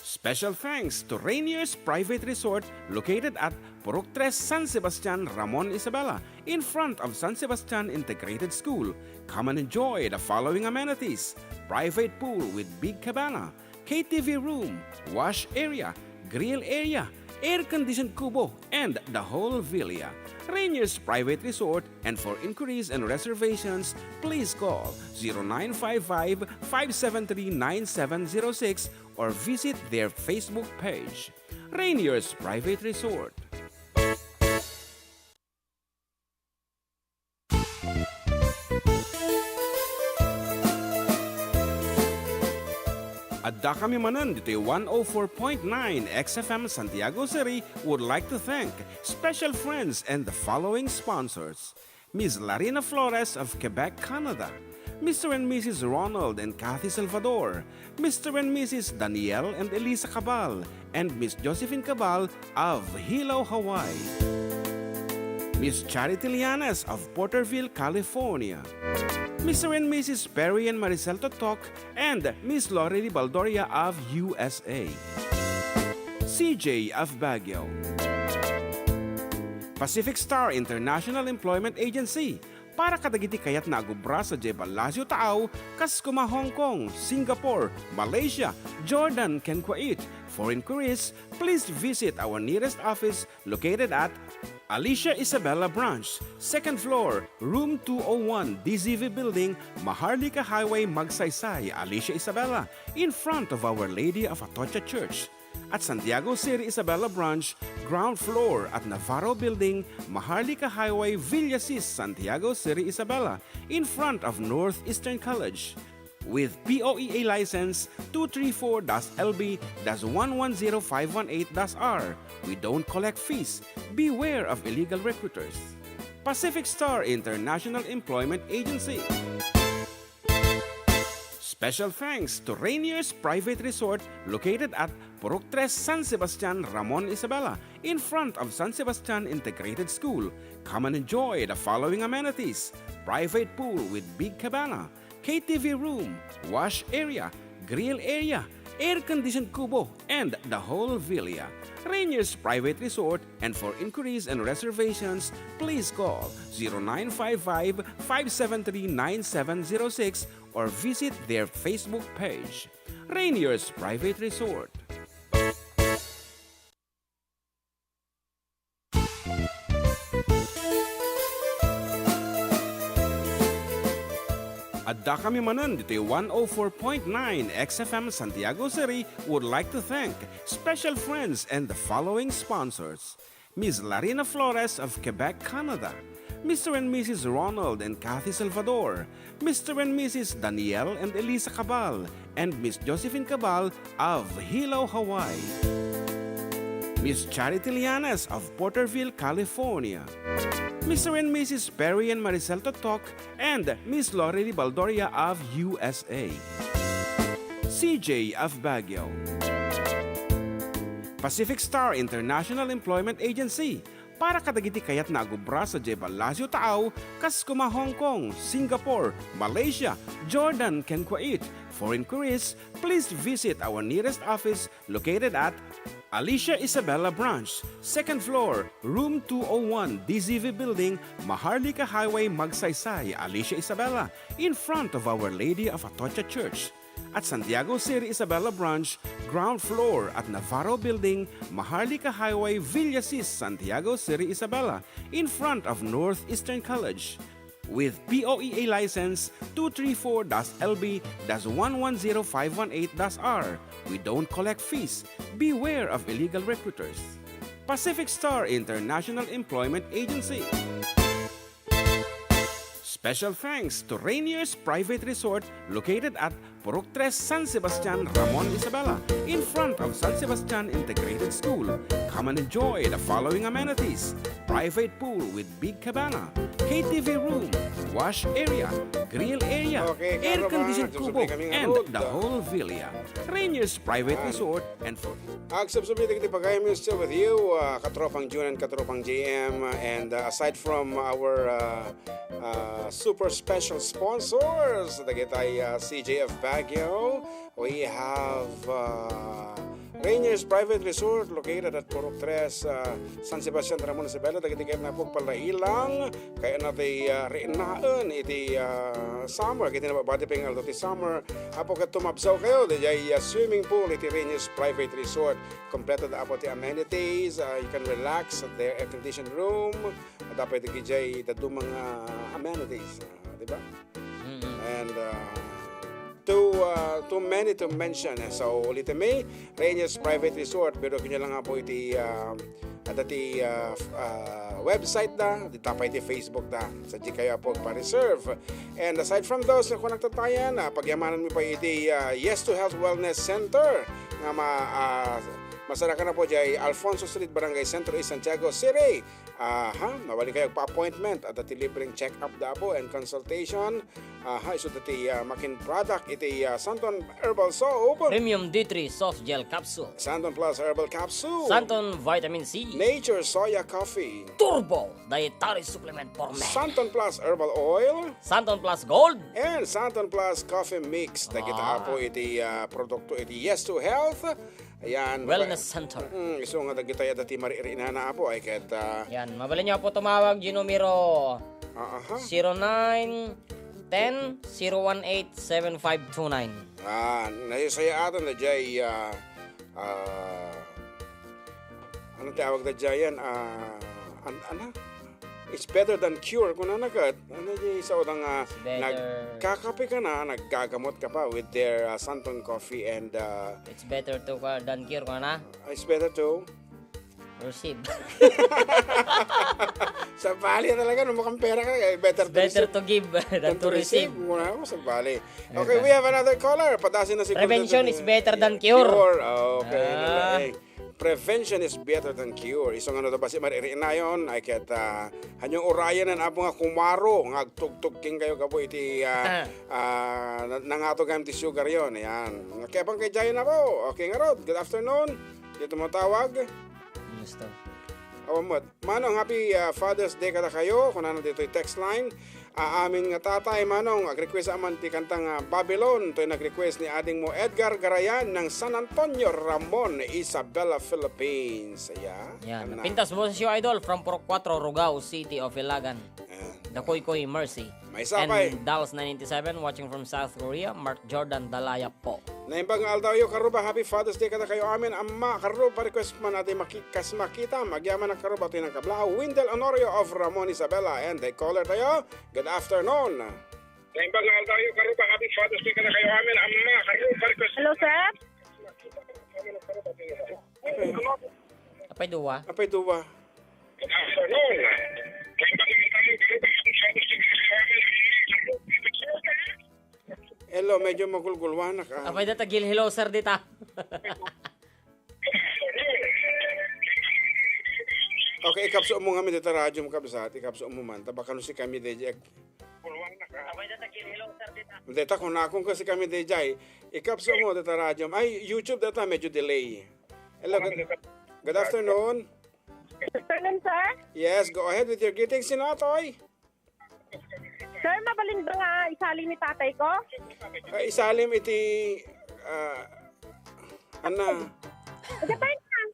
Special thanks to Rainier's Private Resort located at Purok Tres, San Sebastian, Ramon Isabela, in front of San Sebastian Integrated School. Come and enjoy the following amenities: private pool with big cabana, K T V room, wash area, grill area, air-conditioned kubo, and the whole villa. Rainier's Private Resort, and for inquiries and reservations, please call zero nine five five, five seven three, nine seven zero six or visit their Facebook page. Rainier's Private Resort. Dakami manen ditoy one oh four point nine X F M Santiago City would like to thank special friends and the following sponsors: Miss Larina Flores of Quebec, Canada, Mister and Missus Ronald and Kathy Salvador, Mister and Missus Daniel and Elisa Cabal, and Miss Josephine Cabal of Hilo, Hawaii, Miss Charity Llanes of Porterville, California, Mister and Missus Perry and Maricel Totok, and Miss Lorely Baldoria of U S A. C J of Baguio. Pacific Star International Employment Agency, para kadagiti kayatna a agubra sadiay Palacio Taaw, kas kuma Hong Kong, Singapore, Malaysia, Jordan, ken Kuwait. For inquiries, please visit our nearest office located at Alicia Isabela Branch, second floor, room two oh one, D Z V Building, Maharlika Highway, Magsaysay, Alicia Isabela, in front of Our Lady of Atocha Church. At Santiago City Isabela Branch, ground floor at Navarro Building, Maharlika Highway, Villasis, Santiago City Isabela, in front of Northeastern College. With P O E A license two three four dash L B dash one one zero five one eight dash R. We don't collect fees. Beware of illegal recruiters. Pacific Star International Employment Agency. Special thanks to Rainier's Private Resort located at Purok Tres, San Sebastian, Ramon Isabela, in front of San Sebastian Integrated School. Come and enjoy the following amenities: private pool with big cabana, K T V room, wash area, grill area, air-conditioned kubo, and the whole villa. Rainier's Private Resort, and for inquiries and reservations, please call zero nine five five, five seven three, nine seven zero six or visit their Facebook page. Rainier's Private Resort. Addakami manen ditoy one oh four point nine X F M Santiago City would like to thank special friends and the following sponsors: Miss Larina Flores of Quebec, Canada, Mister and Missus Ronald and Kathy Salvador, Mister and Missus Daniel and Elisa Cabal, and Miss Josephine Cabal of Hilo, Hawaii, Miss Charity Llanes of Porterville, California, Mister and Missus Perry and Maricel Totok, and Miss Lorely Baldoria of U S A, C J of Baguio, Pacific Star International Employment Agency, para kadagiti kayatna a agubra sadiay Palacio Taaw, kas kuma Hong Kong, Singapore, Malaysia, Jordan, ken Kuwait. For inquiries, please visit our nearest office located at Alicia Isabela Branch, second floor, room two oh one, D Z V Building, Maharlika Highway, Magsaysay, Alicia Isabela, in front of Our Lady of Atocha Church. At Santiago City Isabela Branch, ground floor at Navarro Building, Maharlika Highway, Villasis, Santiago City Isabela, in front of Northeastern College. With P O E A license two three four dash L B dash one one zero five one eight dash R. We don't collect fees. Beware of illegal recruiters. Pacific Star International Employment Agency. Special thanks to Rainier's Private Resort located at Purok Tres, San Sebastian, Ramon Isabela, in front of San Sebastian Integrated School. Come and enjoy the following amenities: private pool with big cabana, K T V room, wash area, grill area, okay, air-conditioned kubo, and the whole villa. Rainier's Private Resort and for Agsubsubli dagiti pagayam, still with you, uh, Katropang Jun and Katropang J M, and, uh, aside from our, uh, uh, super special sponsors, dagitay, uh, C J F Baguio, we have, uh, Rainier's Private Resort located at Purok Tres, uh, San Sebastian, Ramon Isabela, dagiti kayatna a pagpalailang, kayatna ti, uh, rinaen iti, uh, summer, iti nababati pay nga aldaw ti summer, apo ket tumabsawkayo, daydiay, uh, swimming pool iti Rainier's Private Resort. Kompleto da apo ti amenities, uh, you can relax at their air-conditioned room, adda pay dagiti dadduma nga amenities, uh, di ba? And, uh, too, uh, too many to mention. So, ulitem, Rainier's Private Resort, pero kanya lang nga po iti, uh, adda ti, ah, f-, ah, website da, dita pay ti Facebook da. Sa di kayo apo agpa-reserve. And aside from those, kung nagtatayan, ah, pagyamanan mi pa iti, ah, Yes to Health Wellness Center nga ma-, ah, masarakan na po diay Alfonso Street, Barangay Centro East, Santiago City. Aha, mabalin kayo agpa-appointment. Adda ti libreng check-up da apo and consultation. Aha, isu ti, ah, makin product iti, ah, Santon Herbal Soap. Premium D three Soft Gel Capsule. Santon Plus Herbal Capsule. Santon Vitamin C. Nature Soya Coffee. Turbo Dietary Supplement for Men. Santon Plus Herbal Oil. Santon Plus Gold. And Santon Plus Coffee Mix. Dagita Ah. apo iti, ah, produkto iti Yes to Health. Ayan, Wellness baka- Center. Mm, isu nga dagita adda ti maririinana apo ay ket, ah, Yan, mabalin niyo po tumawag yung numero Ah, aha. zero nine ten, zero one eight, seven five two nine. Ah, nasayaatan na diay, ah, ah, ano ti awag da diay yan? Ah, an-, ano? It's better than cure. Kunana ket, ano diay sa udang, ah, It's better. nagkakape ka na, naggagamot ka pa with their, ah, Santon Coffee and, ah, It's better to ka than cure, kunana? It's better to Receive. Sabali talaga, no, makampera ka, eh, better It's to better receive to give than than to to receive. receive. Muna ako, sabali. Okay, Okay. we have another caller. Padasin na siguro Prevention dito is ni- better than cure. Cure. Okay, Ah. nalaing. Prevention is better than cure. Isu nga no, da basi maririinayon, ay ket, ah, hanyong urayan nan apo nga kumaro, nga agtugtog ken kayo gapu iti, ah, Ah. ah, na-, nangatog ti sugar yon. Ayan. Kaya bang kay Jayo na po? Okay, ngarud. Good afternoon. Dito mo tawag? Gusto. Awan met. Manong, happy, ah, Father's Day kada kayo. Kunana ditoy text line. Ah, amin nga tatay, Manong, ag-request aman ti kantang, ah, Babylon. Toy nag-request ni ading mo Edgar Garayan ng San Antonio, Ramon, Isabela, Philippines. Ayan. Yan. Ano na? Pintas boses yo, idol, from Purok Cuatro, Rugao, City of Ilagan. Ayan. Dakoy koy Mercy. Maysa pay. And Dals ninety-seven, watching from South Korea, Mark Jordan Dalaya po. Naimbag nga aldaw yo, karuba, happy Father's Day kada kayo amin, amma, karuba, request man ati maki-, kas makita, agyaman a karuba, ati nang kabla, Windel Honorio of Ramon Isabela, and the caller tayo, good afternoon. Naimbag nga aldaw yo, karuba, happy Father's Day kada kayo amin, amma, karuba, request. Hello, sir? Apay duwa. Apay duwa. Hello, medyo magulgulwanak, ah. Apay data gil hello, sir, dita. Okay, ikapso mo nga mi dita radio mo, kabsat. Ikapso mo man. Tabaka no si kami, dayjay. Apay data gil hello, sir, dita. Dita, kung akong kasi kami, dayjay. Ikapso mo dita radio. Ay, YouTube data, medyo delay. Hello, good, good afternoon. Afternoon, sir. Yes, go ahead with your greetings, Sinatoy. Sir, mabalin ba nga isali ni tatay ko? Ah, isalim iti, ah, Ana. Ito pa yun, sir.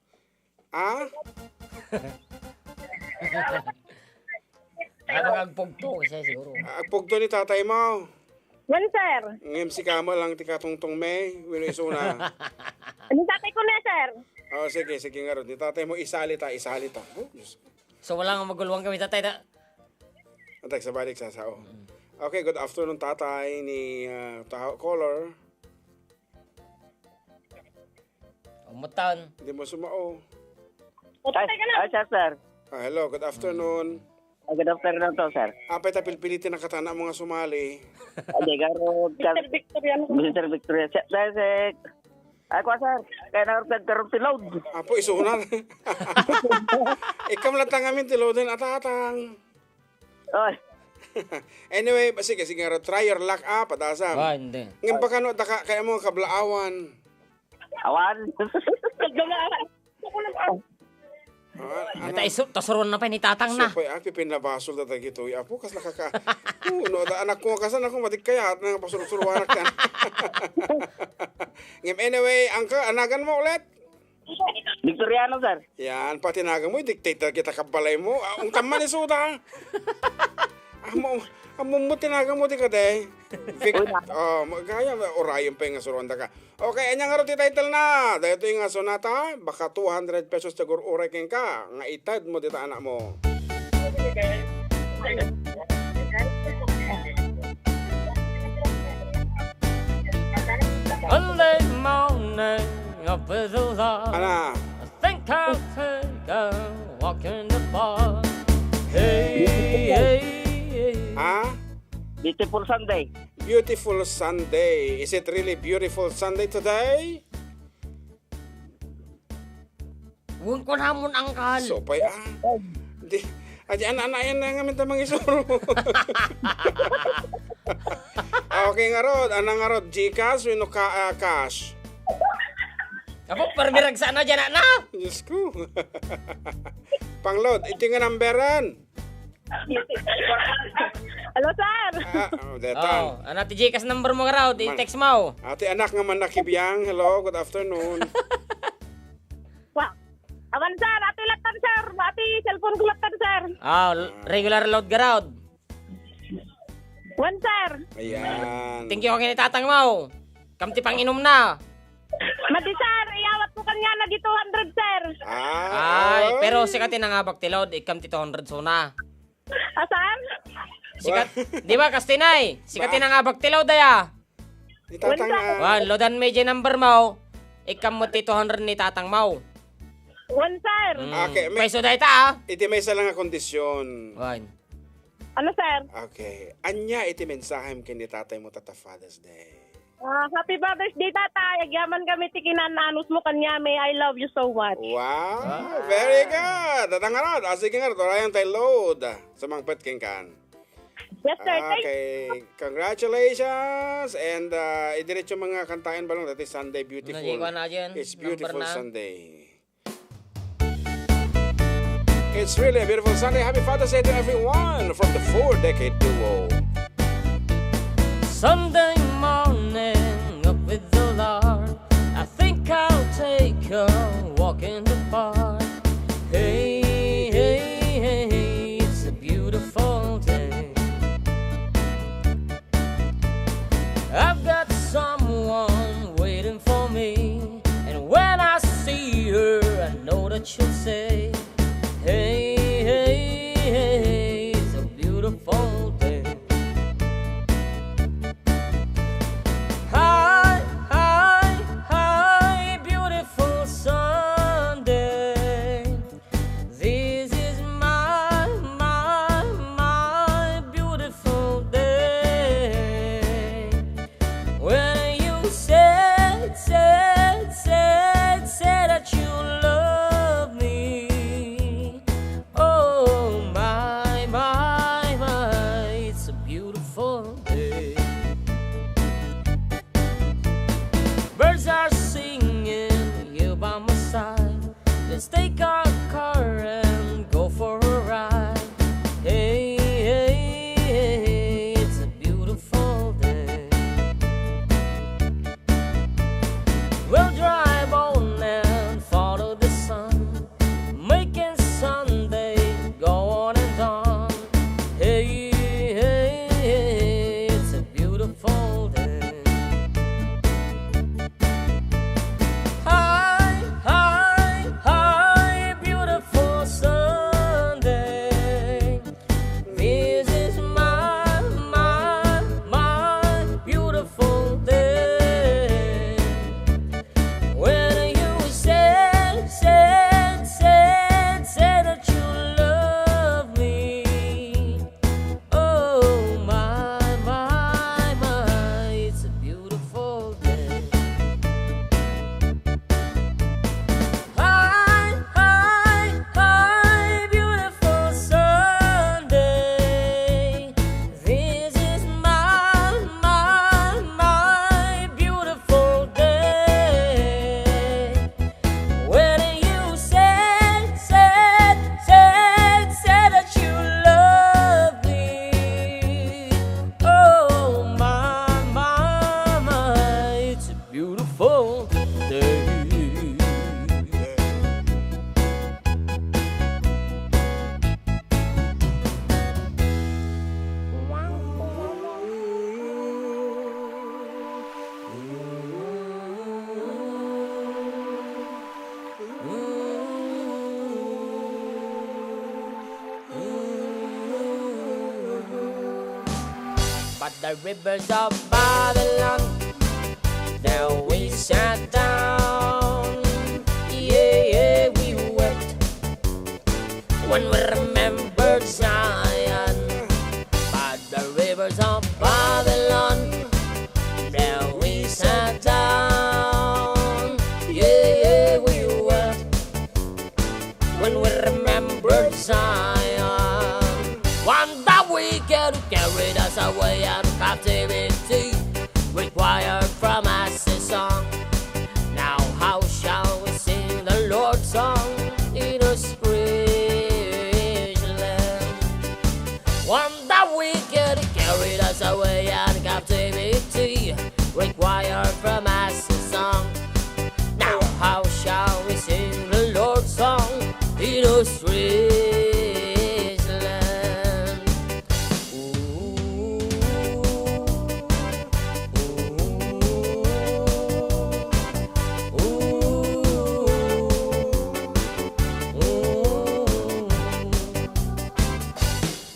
Ah? Ano nga agpugto kasi siguro. Ah, agpugto ni tatay mo. Wen, sir. Ngem si kamo lang ti katungtong me, wenno isuna. Ni tatay ko na, sir. Oh, sige, sige ngarud. Ni tatay mo, isali ta, isali ta. Oh, Diyos ko. So, wala nga maguluhan kami, tatay, ta? Atay, sa balik sa sao. Mm. Okay, good afternoon, tatay, ni, ah, tao, caller. Umutan. Hindi mo sumao. Ay, ay, sir, sir. Ah, hello, good afternoon. Ah, good afternoon to, sir. Apay ta pilpiliti nakatana mo nga sumali. Ay, di, garo, Mister Victoriano. Mister Victoriano. Sir, sir, sir. Ay, kwa, sir. Kaya na, sir, karon ti load. Apo, isunan. Ikaw lang tangamin ti load, atatang. Oy. Anyway, sige, sige, try your luck, ah, padasam. Ah, hindi. Ngem baka no, daka, kaya mo kablaawan. Awan. Ah, Nata ano? isu-, tasuron na pa ni tatang na. Siya pa'y, ah, pipinabasol na dagitoy. Apo, kas nakaka-, oh, no, da, anak ko, kasan ako, matik kaya, at nang pasursuruanak yan. Ngem, anyway, angka, anagan mo ulit? Victoriano, sir. Yan, pati nagan mo, i-dictate na kita kabalay mo. Ah, ungtam man isuda. Amo, amo mo tinagan mo di ka, day. Vic-, Uy, na- oh, mo-, kaya, orayon pa yung asuruan da ka. Okay, anya nga ro ti title na. Daytoy nga sonata, baka two hundred pesos ti agur-uray kenka, nga ited mo dita anak mo. Monday morning, I feel alive. Ana. I think I'll take a Beautiful Sunday. Beautiful Sunday. Is it really beautiful Sunday today? Wen ko namon, angkal. Supay, ah. Di, adi, ana-, ana-, ayan na nga minta mangisuro. Ah, okay ngarud. Ana ngarud, GCash wenno ka-, ah, cash? Apo, parmirag sana dyan, ana. Diyos ko. Pangload, iti nga numberan. Hello, sir. Ah, oh, detan. Oh, ano ti GCash number mo, Garod? Man-, i-text mo. Ati anak nga man nakibiang. Hello, good afternoon. Wa-, awan, sir. Ati latan, sir. Ati cellphone ko latan, sir. Ah, l-, regular load, Garod. Wan, sir. Ayan. Thank you, kay ni tatang mo. Kam ti panginom na. Madi, sir, iyawat ko kanya na di two hundred, sir. Ah, ay, oh. Pero sika ti nangabak ti load, ikam ti two hundred suna. Ah, sir? Sika, wa- di ba, kastinay? Sika ti nangabak ti load, aya? Ni tatang, ah. Wan, loadan mo iti number mo. Ikam mo ti two hundred ni tatang mo. Wan, sir. Mm. Okay, may- Paiso dayta, ah. Iti maysa lang nga kondisyon. Wan. Ano, sir? Okay. Ania iti mensahem ken ni tatay mo, tata Father's Day? Ah, happy Father's Day, tatay. Agyaman kami ti kinananus mo kaniami. I love you so much. Wow! Wow. Very good! Tatang Arad, ah, sige nga, turayan tay load. Sumangpet kenkan. Yes, sir. Thank- Okay. Congratulations! And, ah, idiretso mga kantaen balong dati Sunday Beautiful. Nagikuan na dyan. It's beautiful Sunday. It's really a beautiful Sunday. Happy Father's Day to everyone from the Four Decade Duo. Sunday morning, up with the lark. I think I'll take a walk in the park. Hey, hey, hey, it's a beautiful day. I've got someone waiting for me, and when I see her, I know that she'll say, "Hey, hey, hey, it's a beautiful day." Hi, hi, hi, beautiful Sunday. This is my, my, my beautiful day. When you said, said, said, said that you love me. Oh, my, my, my, it's a beautiful day. Birds are singing, you by my side. Let's take our car and go for a ride. Hey, hey, hey, it's a beautiful day. We'll drive on and follow the sun, making Sunday go on and on. Hey, hey, hey, it's a beautiful day. Hi, hi, hi, beautiful Sunday. This is my, my, my beautiful day. When you said, said, said, said that you love me. Oh, my, my, my, it's a beautiful day. Hi, hi, hi, beautiful Sunday. This is my, my, my beautiful day. When you said, said, said, said that you love me. Oh, my, my, my, it's a beautiful day. By the rivers of Babylon, there we sat down. Yeah, yeah, we wept when we remembered Zion. By the rivers of When we remember Zion, when the wicked carried us away and captivity required from us a song. Now how shall we sing the Lord's song in a strange land? When the wicked carried us away and captivity required from us a song. Now how shall we sing the Lord's song in a strange land? Ooh, ooh, ooh, ooh.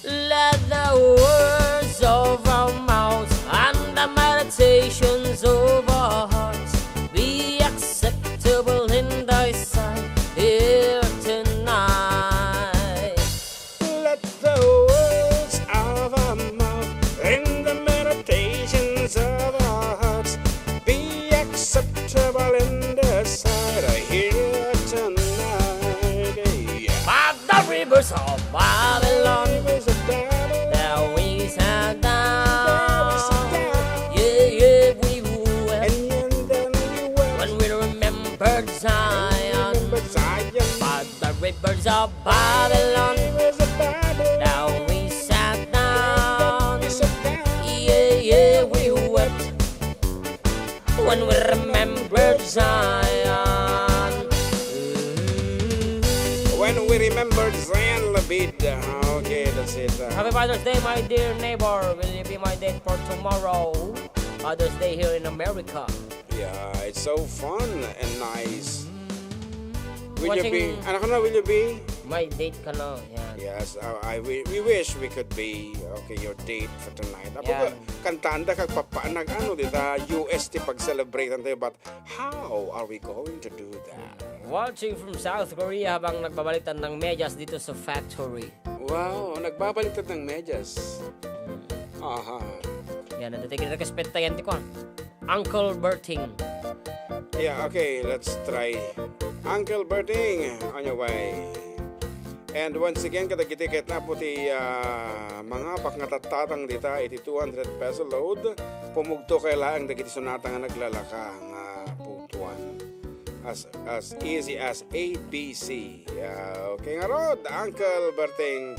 Let the words of our mouths and the meditations of our hearts be acceptable in thy sight here tonight. Let the words of our mouth and the meditations of our hearts be acceptable in the sight here tonight. Yeah. But the rivers of Babylon, rivers of Babylon, that we sat down. That we sat down. Yeah, yeah, we wept. And then we wept. When we remembered Zion. When we remembered Zion. But the rivers of Babylon, rivers of Babylon, that we sat down. That we sat down. Yeah, yeah, we wept. When we remember Zion. When we remember Zion, Labid. Okay, that's it. Uh, Happy Father's Day, my dear neighbor. Will you be my date for tomorrow? Father's Day here in America. Yeah, it's so fun and nice. Will you be, watching, ano ka na, will you be? My date ka na, yan. Yes, uh, I, we, we wish we could be, okay, your date for tonight. Apo, yan, ka, kantaanda kag papa, nag-ano, dita U S ti pag-celebrate tayo, but how are we going to do that? Watching from South Korea habang nagbabaliktad ng medyas dito sa factory. Wow, nagbabaliktad ng medyas. Aha. Yan, nadating kita ka spet tayan ti kwan. Uncle Berting. Yeah, okay, let's try. Uncle Berting, on your way. And once again, kadagiti ket napo ti, ah, mga pakngatattatang dita iti two hundred peso load, pumugto kay laeng dagiti sonata nga naglalaka nga putuan. As, as easy as A B C. Yeah, okay ngarud, Uncle Berting.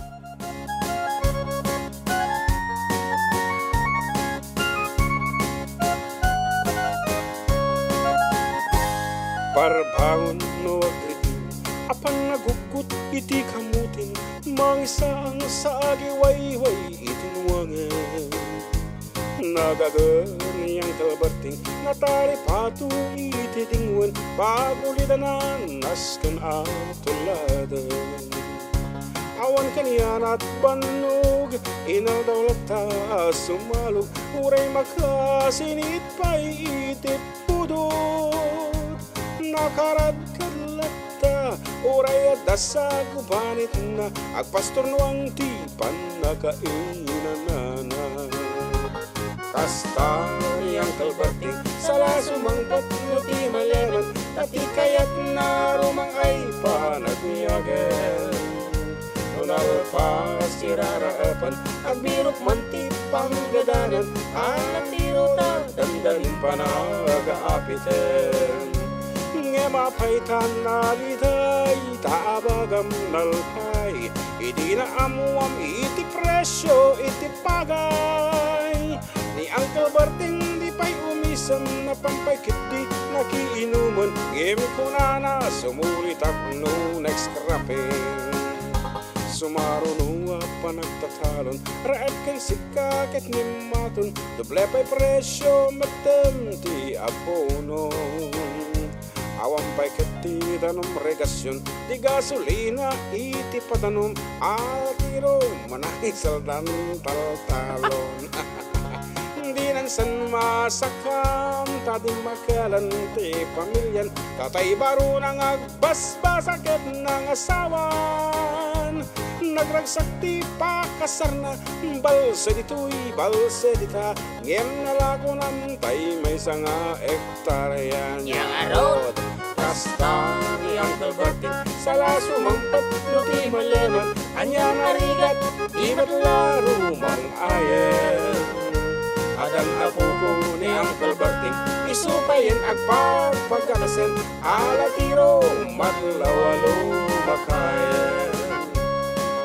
Parbangon no agritu, apan naguggut iti kamutin, mangisaang sa agiwayway iti nuangen. Nagager ni Uncle Berting, nataripato iti dingwen, pagulidana nasken a tuladen. Awan kanianat bannog, inaldaw latta a sumalog, uray makasinit pay iti pudot. Nakaradkad latta, uray adda sa gubanitna, agpasturnoan ti pannakainanana. Kasta ni Uncle Berting, sala sumangpet no ti malemen, ta ti kayatna rumang ay panagniagen. No nalpas ti raraepen, agbirok man ti panggadanan, a natiro ta dandanin panagaapiten. Ngem apay ta nalitay, ta abagam nalpay, idi naammuam iti presio iti pagay. Ni Uncle Berting di pay umisem, napan pay ketdi nakiinumen, ngem kunana, sumulitak no next cropping. Sumaruno a panagtatalon, raed ken sika ket ngimmaton, doble pay presio metten ti abono. Awan pay ket ti danom regasion, ti gasolina iti padanom, a tiro manangisaldan taltalon. Dinan sen masakam, ta dimmakelen ti pamilian, ta tay barona nga agbasbasa ket nangasawan. Nagragsak ti pakasarna, balse ditoy, balse dita, ngem nalakonan tay maysa nga hektarya. Nya ngarud, kasta ni Uncle Berting, Ala sumangpet no ti maleman, anian a rigat, di met la rumang-ayen. Addan apoko ni Uncle Berting, isu payen agpagpagkakasen, ala ti rumang-ayen.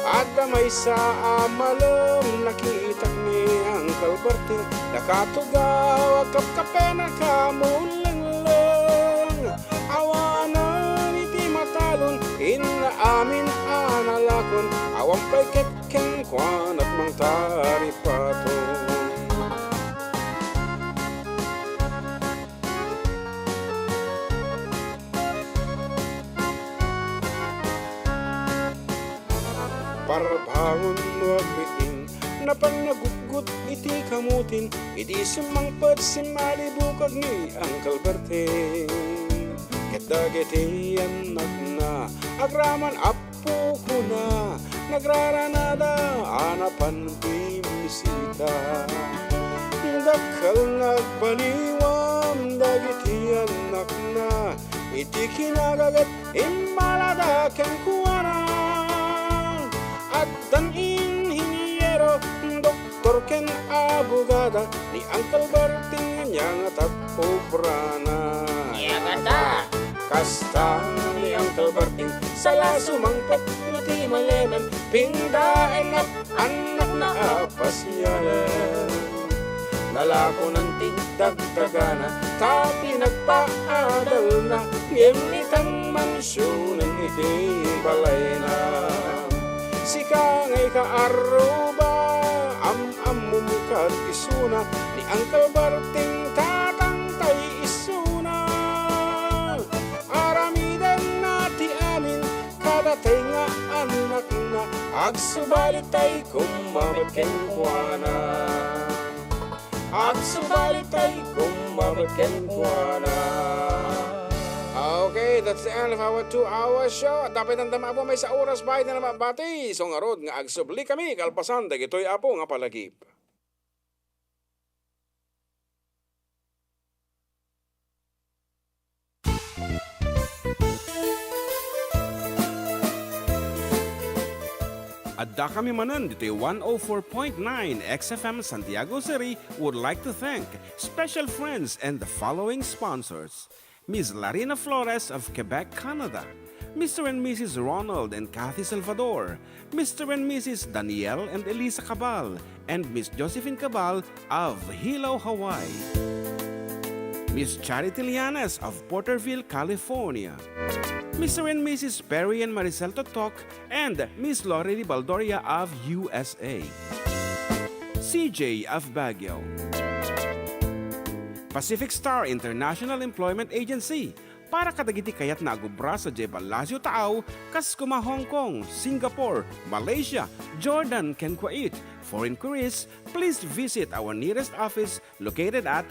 Adda maysa a malem nakitak ni Uncle Berting, nakatugaw a kapkapen a kamulengleng. Awanen iti matalon, inna amin a nalakon, awan pay ket kenkuana mangtaripaton. Parbangon no agbitin, napan nagutgot iti kamutin, idi simmangpet simmalibukag ni Uncle Berting. Ket dagiti annakna, agraman apokona, nagraranada a napan bimmisita. Dakkel nagbaliwan dagiti annakna, iti kinagaget immalada kenkuana. Addan inhiniero, doktor ken abogada, ni Uncle Berting ania ngata ti obrana. Ania ngata? Kasta ni Uncle Berting, sala sumangpet no ti maleman, pindaenna annakna a pasialen. Nalakonan ti dagdagana, ta pinagpaadalna, ngem itan mansionen iti balayna. Sika ngay kaarruba, am-ammom kad isuna, ni Uncle Berting tatangtay isuna. Aramidenna ti amin, kadatay nga annakna, agsubalitay koma met kenkuana. Agsubalitay koma met kenkuana. Okay, that's the end of our two-hour show. Adda pay dandama, Apo, maysa oras pay ti nabati. So ngarud nga agsubli kami kalpasan dagitoy, Apo, nga palagip. Adda kami manen ditoy one oh four point nine X F M Santiago City would like to thank special friends and the following sponsors: Miss Larina Flores of Quebec, Canada, Mister and Missus Ronald and Kathy Salvador, Mister and Missus Daniel and Elisa Cabal, and Miss Josephine Cabal of Hilo, Hawaii. Miss Charity Lianes of Porterville, California. Mister and Missus Perry and Maricel Totok and Miss Lori Baldoria of U S A. C J of Baguio. Pacific Star International Employment Agency, para kadagiti kayatna a gubra sadiay Palacio Taaw, kas koma Hong Kong, Singapore, Malaysia, Jordan, ken Kuwait. For inquiries, please visit our nearest office located at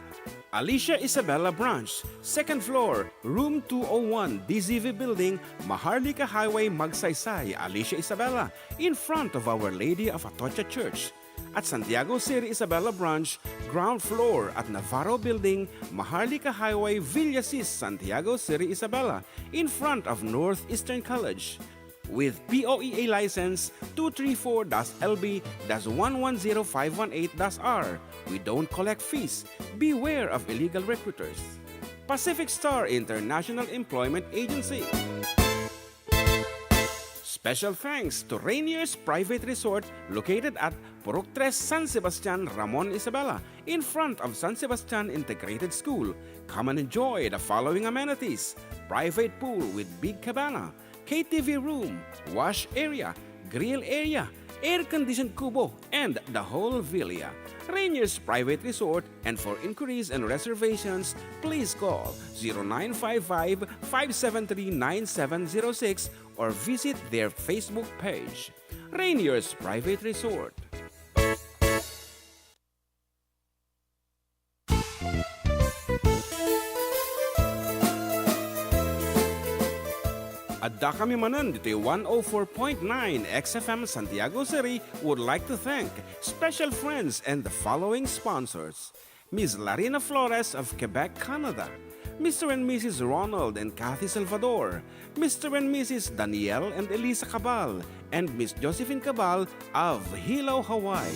Alicia Isabela Branch, second floor, room two oh one, D Z V Building, Maharlika Highway, Magsaysay, Alicia Isabela, in front of Our Lady of Atocha Church. At Santiago City Isabela Branch, ground floor at Navarro Building, Maharlika Highway, Villasis, Santiago City Isabela, in front of Northeastern College. With P O E A license two three four dash L B dash one one zero five one eight dash R. We don't collect fees. Beware of illegal recruiters. Pacific Star International Employment Agency. Special thanks to Rainier's Private Resort located at Purok Tres, San Sebastian, Ramon Isabela, in front of San Sebastian Integrated School. Come and enjoy the following amenities: private pool with big cabana, K T V room, wash area, grill area, air-conditioned kubo, and the whole villa. Rainier's Private Resort, and for inquiries and reservations, please call zero nine five five, five seven three, nine seven zero six or visit their Facebook page, Rainier's Private Resort. Adda kami manen ditoy one oh four point nine X F M Santiago City would like to thank special friends and the following sponsors: Miss Larina Flores of Quebec, Canada, Mister and Missus Ronald and Kathy Salvador, Mister and Missus Daniel and Elisa Cabal, and Miss Josephine Cabal of Hilo, Hawaii.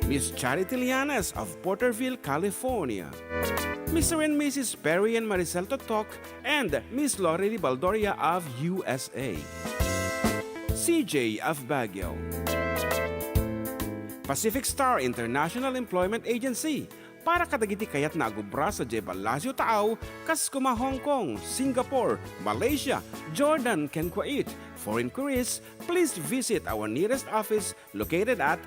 Miss Charity Lianes of Porterville, California. Mister and Missus Perry and Maricel Totok and Miss Lorely Baldoria of U S A. C J of Baguio. Pacific Star International Employment Agency, para kadagiti kayatna a agubra sadiay Palacio Taaw, kas koma Hong Kong, Singapore, Malaysia, Jordan, ken Kuwait. For inquiries, please visit our nearest office located at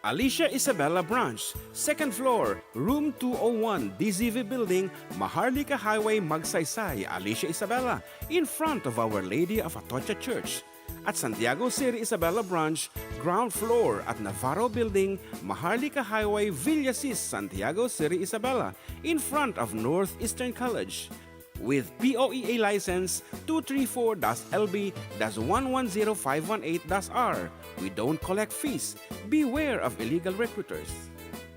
Alicia Isabela Branch, second floor, room two oh one, D Z V Building, Maharlika Highway, Magsaysay, Alicia Isabela, in front of Our Lady of Atocha Church. At Santiago City Isabela Branch, ground floor at Navarro Building, Maharlika Highway, Villasis, Santiago City Isabela, in front of Northeastern College. With P O E A license two three four dash L B dash one one zero five one eight dash R, we don't collect fees. Beware of illegal recruiters.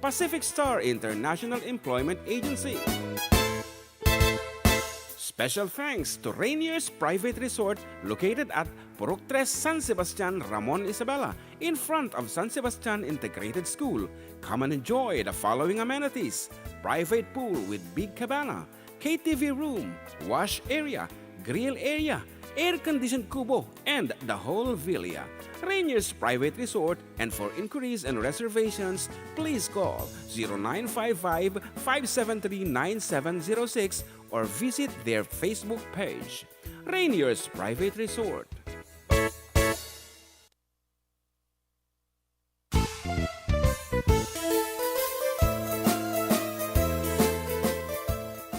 Pacific Star International Employment Agency. Special thanks to Rainier's Private Resort located at Purok Tres, San Sebastian, Ramon Isabela, in front of San Sebastian Integrated School. Come and enjoy the following amenities: private pool with big cabana, K T V room, wash area, grill area, air-conditioned kubo, and the whole villa. Rainier's Private Resort, and for inquiries and reservations, please call zero nine five five, five seven three, nine seven zero six or visit their Facebook page. Rainier's Private Resort.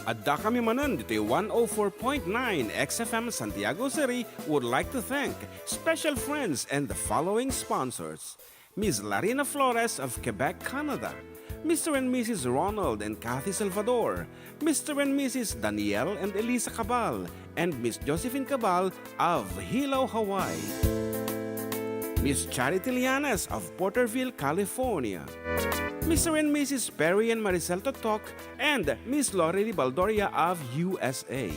Adda kami manen ditoy one oh four point nine X F M Santiago City would like to thank special friends and the following sponsors: Miss Larina Flores of Quebec, Canada, Mister and Missus Ronald and Kathy Salvador, Mister and Missus Daniel and Elisa Cabal, and Miss Josephine Cabal of Hilo, Hawaii, Miss Charity Lianes of Porterville, California, Mister and Missus Perry and Maricel Totok, and Miss Lorely Baldoria of U S A,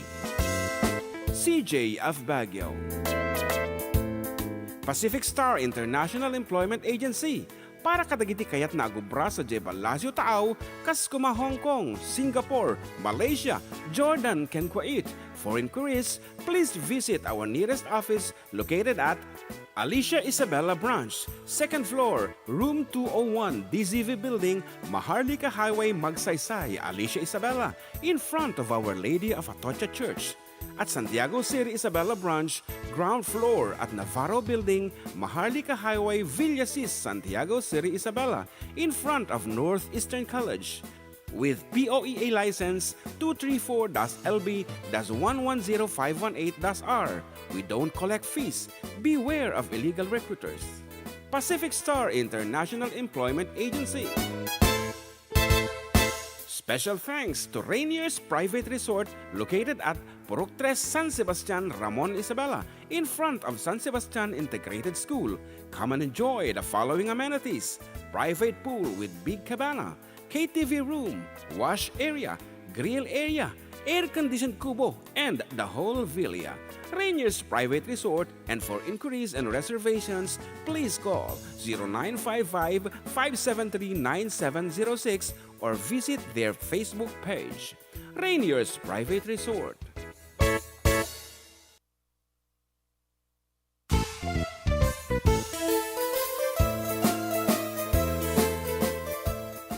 C J of Baguio, Pacific Star International Employment Agency, para kadagiti kayatna a agubra sadiay Palacio Taaw, kas koma Hong Kong, Singapore, Malaysia, Jordan, ken Kuwait. For inquiries, please visit our nearest office located at Alicia Isabela Branch, second floor, room two oh one, D Z V Building, Maharlika Highway, Magsaysay, Alicia Isabela, in front of Our Lady of Atocha Church. At Santiago City Isabela Branch, ground floor at Navarro Building, Maharlika Highway, Villasis, Santiago City Isabela, in front of Northeastern College. With P O E A license two three four dash L B dash one one zero five one eight dash R, we don't collect fees. Beware of illegal recruiters. Pacific Star International Employment Agency. Special thanks to Rainier's Private Resort located at Purok Tres, San Sebastian, Ramon Isabela, in front of San Sebastian Integrated School. Come and enjoy the following amenities: private pool with big cabana, K T V room, wash area, grill area, air-conditioned kubo, and the whole villa. Rainier's Private Resort, and for inquiries and reservations, please call zero nine five five, five seven three, nine seven zero six or visit their Facebook page, Rainier's Private Resort.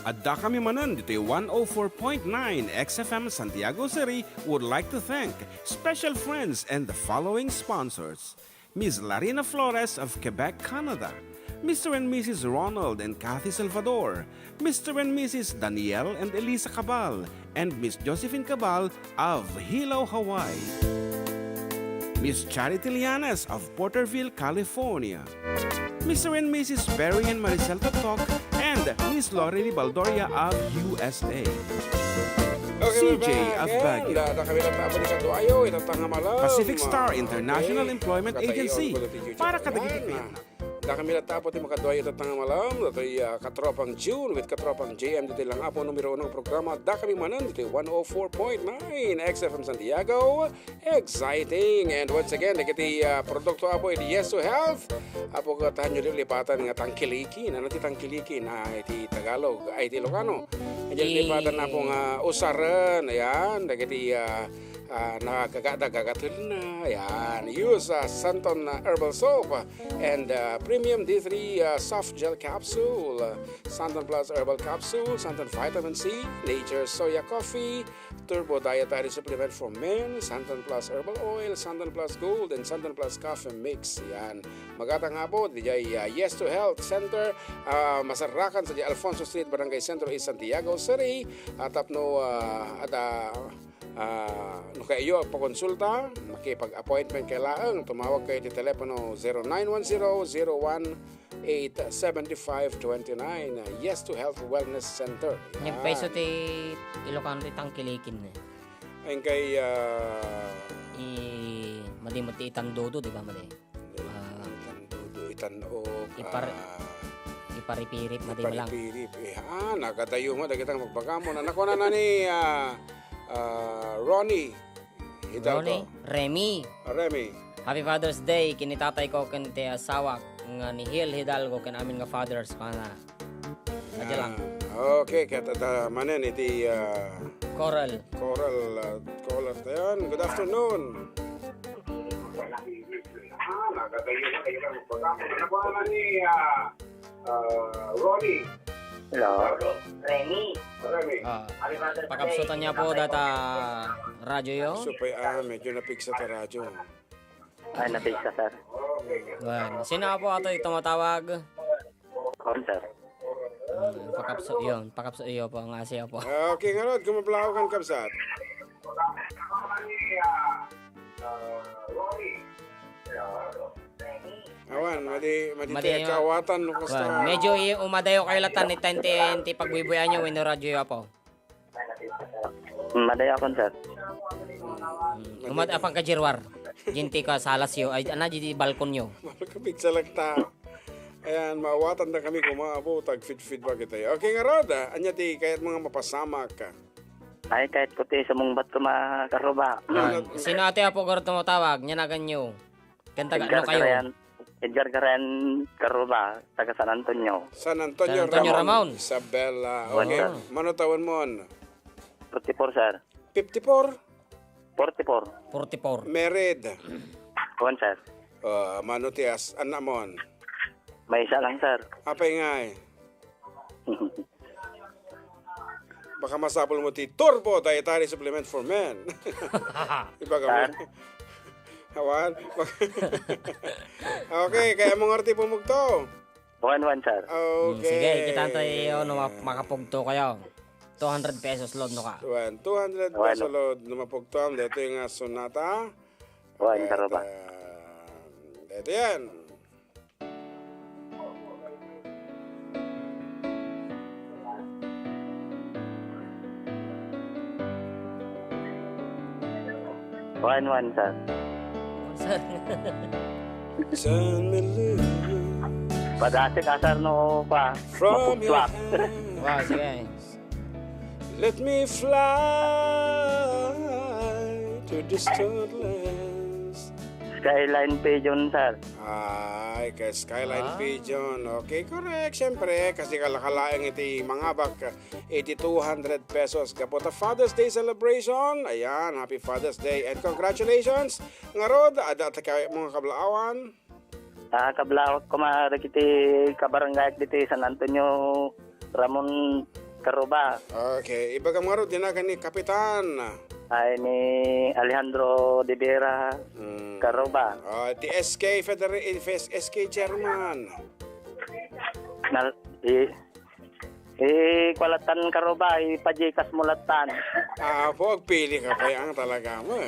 Adda kami manen ditoy one oh four point nine X F M Santiago City would like to thank special friends and the following sponsors: Miss Larina Flores of Quebec, Canada, Mister and Missus Ronald and Kathy Salvador, Mister and Missus Daniel and Elisa Cabal, and Miss Josephine Cabal of Hilo, Hawaii, Miss Charity Lianes of Porterville, California, Mister and Missus Perry and Maricel Totok, and Miss Lorely Baldoria of U S A, Okay, C J we're back of again. Baguio, Dada kami na tabo ni Kaduayo, itatang nga malam. Pacific Star International Okay. Employment Katayo, Agency, Gulati Chuchu. Para kadagiti Ayan. Kayatna. Dakami latta, Apo, ti makaduayo ita nga malam, datoy, ah, Katropang June with Katropang J M ditoy lang, Apo, numero uno nga programa. Dakami manen ditoy one oh four point nine X F M Santiago. Exciting. And once again, dagiti, ah, produkto, Apo, iti Yes to Health. Apo, kataenyo lipatan nga tangkilikin. Ano ti tangkilikin? Ah, iti Tagalog, ay, iti Ilocano. Iti lipatan, Apo, nga usaren. Ayan, dagiti, ah, ah, nagagada, gagatelna. Ayan. Use, ah, Santon, ah, Herbal Soap, ah, and, ah, Premium D three, ah, Soft Gel Capsule, ah, Santon Plus Herbal Capsule, Santon Vitamin C, Nature Soya Coffee, Turbo Dietary Supplement for Men, Santon Plus Herbal Oil, Santon Plus Gold, and Santon Plus Coffee Mix. Yan. Magatang nga po, dijay, ah, Yes to Health Center, ah, masarakan sa di Alfonso Street, Barangay Centro East, Santiago City. Ah, tapno, ah, ada, ah, no kayo agpakonsulta, makipag-appointment kay laeng, tumawag kayo ti telepono zero nine one zero, zero one eight, seven five twenty nine. Yes to Health Wellness Center. Yan. Nagpaiso ti Ilocano ti tangkilikin, eh. Ay, kay, ah, I, madi mo ti itandudo, di ba, madi? Ah, itandudo, itan-, o, ipar-, ah, iparipirip, madi mo lang. Iparipirip. Eh, ah, nagadayo mo, dagitang magbagamon. Anak ko na na ni, ah, ah, Ronnie. Ito Ronnie? Remy. Ah, Remy. Happy Father's Day, kini tatay ko, ken ti asawak nga ni Hil Hidalgo, ken amin nga fathers, pana. Adya lang. Ah, okay, ket adda manen iti, ah, Coral. Coral, ah, caller tayon. Good afternoon. Ah, nagadayo na kayo ng pagkakataon. Ano po naman ni, ah, ah, Ronnie? Hello. Remy. Remy. Ah, pakabsutan niya po data radyo yo. So, pa, ah, medyo napigsa ta radyo. Ay, napigsa, sir. Wen, sino po atoy tumatawag? Kon, sir. Hmm, pakapso, yun, pakapso iyo po, ang asiya po. Ah, okay, ngarud, kung mablaw kan kabsat. Awan, madi, madi, madi, tayo kawatan, no, kasta. Wen, medyo i-, umadayo kayo latan, ni tente, ti pagbuy-buyan nyo, wenno radyo yo po. Madayo akon, sir. Hmm. Umad-, apang ka, Jerwar. Jinti ka salas yo. Ay, ana, di balkon yo. Malakapit sa lagta. Ayan, maawatan na kami kung mga abo, tag-feed-feed ba kita. Okay, nga, Rod, ah, anya ti kayat mga mapasamak ka? Ay, kahit ko ti sumungbat ko, mga karuba. Yan. Sino ate apo, garo tumatawag? Nyanagan nyo. Kan taga Edgar ano kayo? Garayan, Edgar Garayan Caruba, taga San Antonio. San Antonio, San Antonio Ramon. Ramon. Isabela. Wan, okay. Sir. Mano tawen mon? Forty-four, sir. Fifty-four? Forty-four. Forty-four. Married? Wan, sir. Ah, mano ti as-, anak mon? Maysa lang, sir. Apay ngay? Baka masapul mo ti Turbo Dietary Supplement for Men. Ibaga mo. Sir? Awan? Okay, kaya mo nga ti pumugto. Wan, wan, sir. Hmm, okay. Sige, kita tayo, no, mak-, makapugto kayo. Two hundred pesos load, no ka? Wan, two hundred pesos load, no, mapugto. Dito yung, ah, sonata. Wan, karuba. Dito yan. One, one, sir. Sir. San Miguel. Padasik, ah, sir, no, pa. From your mapugtuak. Hand. Wow, sige. Let me fly to distant lands. Skyline Pigeon, sir. Ay, kay Skyline Pigeon. Okay, correct. Siyempre, kasi kalakalaeng iti mangabak, iti two hundred pesos. Gapu ta Father's Day celebration. Ayan, happy Father's Day. And congratulations. Ngarud, adda ta kay mga kablaawan. Ah, kablawak ko, ma, dagiti kabaranggayak diti San Antonio Ramon Caruba. Okay, ibagam ngarud, dinagan ni Kapitan. Ay, ni Alejandro de Vera Caruba. Ah, ti S K Federa-, eh, Fes-, S K Chairman. Nal-, i-, Eh, kualatan Caruba, ipa-Gcash mo latan. Ah, apo, agpili ka pa yang talaga mo.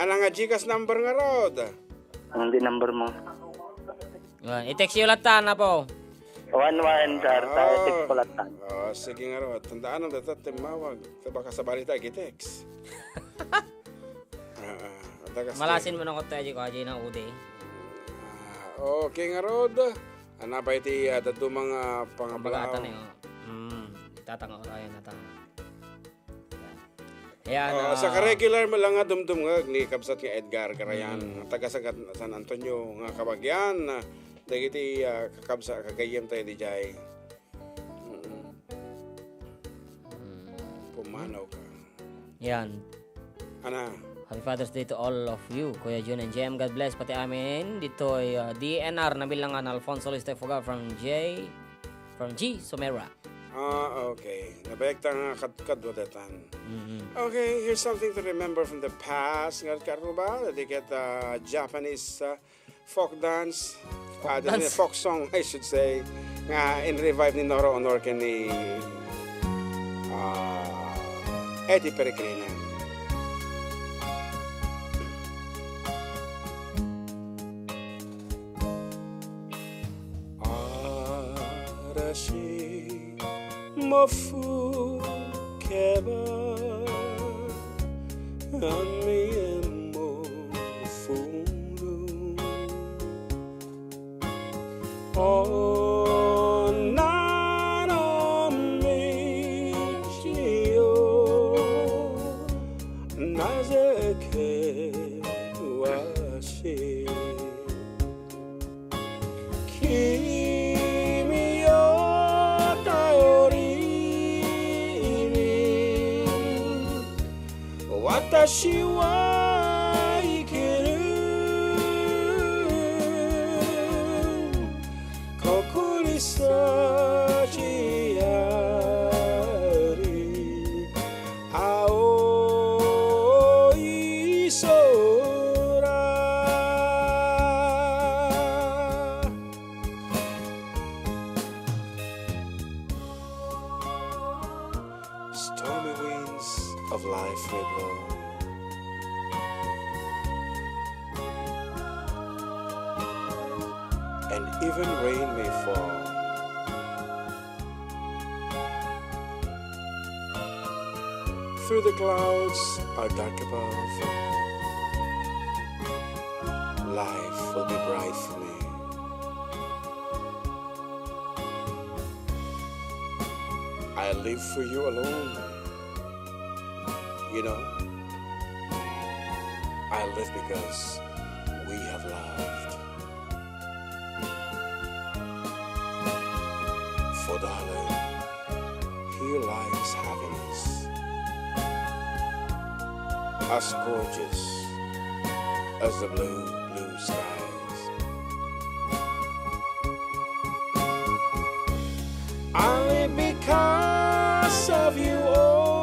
Ano nga Gcash number ngarud? Hindi number mo. Ah, i-text yo latan, apo. One one, sir. Tayo, text ko latan. Oh, sige ngarud. Tandaan ang datat timawag. Baka sabali tayo, i-text. Ah, ah. Malasin mo na ko tayo, Jiko, Ajay na ude. Ah, Okay, ngarud. Ano pa iti, ah, dadduma nga pangabalaw? Pangabalaw, eh, oh. Mm, tatanga urayan na ta. Ayan, ah, sa regular mo lang nga dumdumngeg ni Kabsat nga Edgar Garayan, mm, taga Sagat-, San Antonio nga kabagian, ah, dagiti, ah, kakabsa-, kagayyem tayo di jay. Mm. Mm. Pumanaw ka. Yan. Ana. Happy Father's Day to all of you, Kuya Jun and Jem. God bless pati amin. Ditoy, uh, D N R, nabilangan Alfonso Listoy Fuga from J, from G Somera. Ah, okay. Nabayag ta nga kad-, kadwa daytan. Mm-hmm. Okay, here's something to remember from the past. Nga karuba, dagiti, uh, Japanese, uh, folk dance, folk ah, dance. Folk song, I should say, nga in-revive ni Noro Honor ken ni, ah, Eddie Peregrina. Arashi も吹けば、雨も降る。女の道をなぜ険しい？ 君を頼りに私は生きる。ここに幸あり。青い空。 Stormy winds of life may blow, and even rain may fall. Through the clouds are dark above, life will be bright for me. I live for you alone. You know, I live because we have loved. For darling, here lies happiness, as gorgeous as the blue, blue skies. Only because of you only.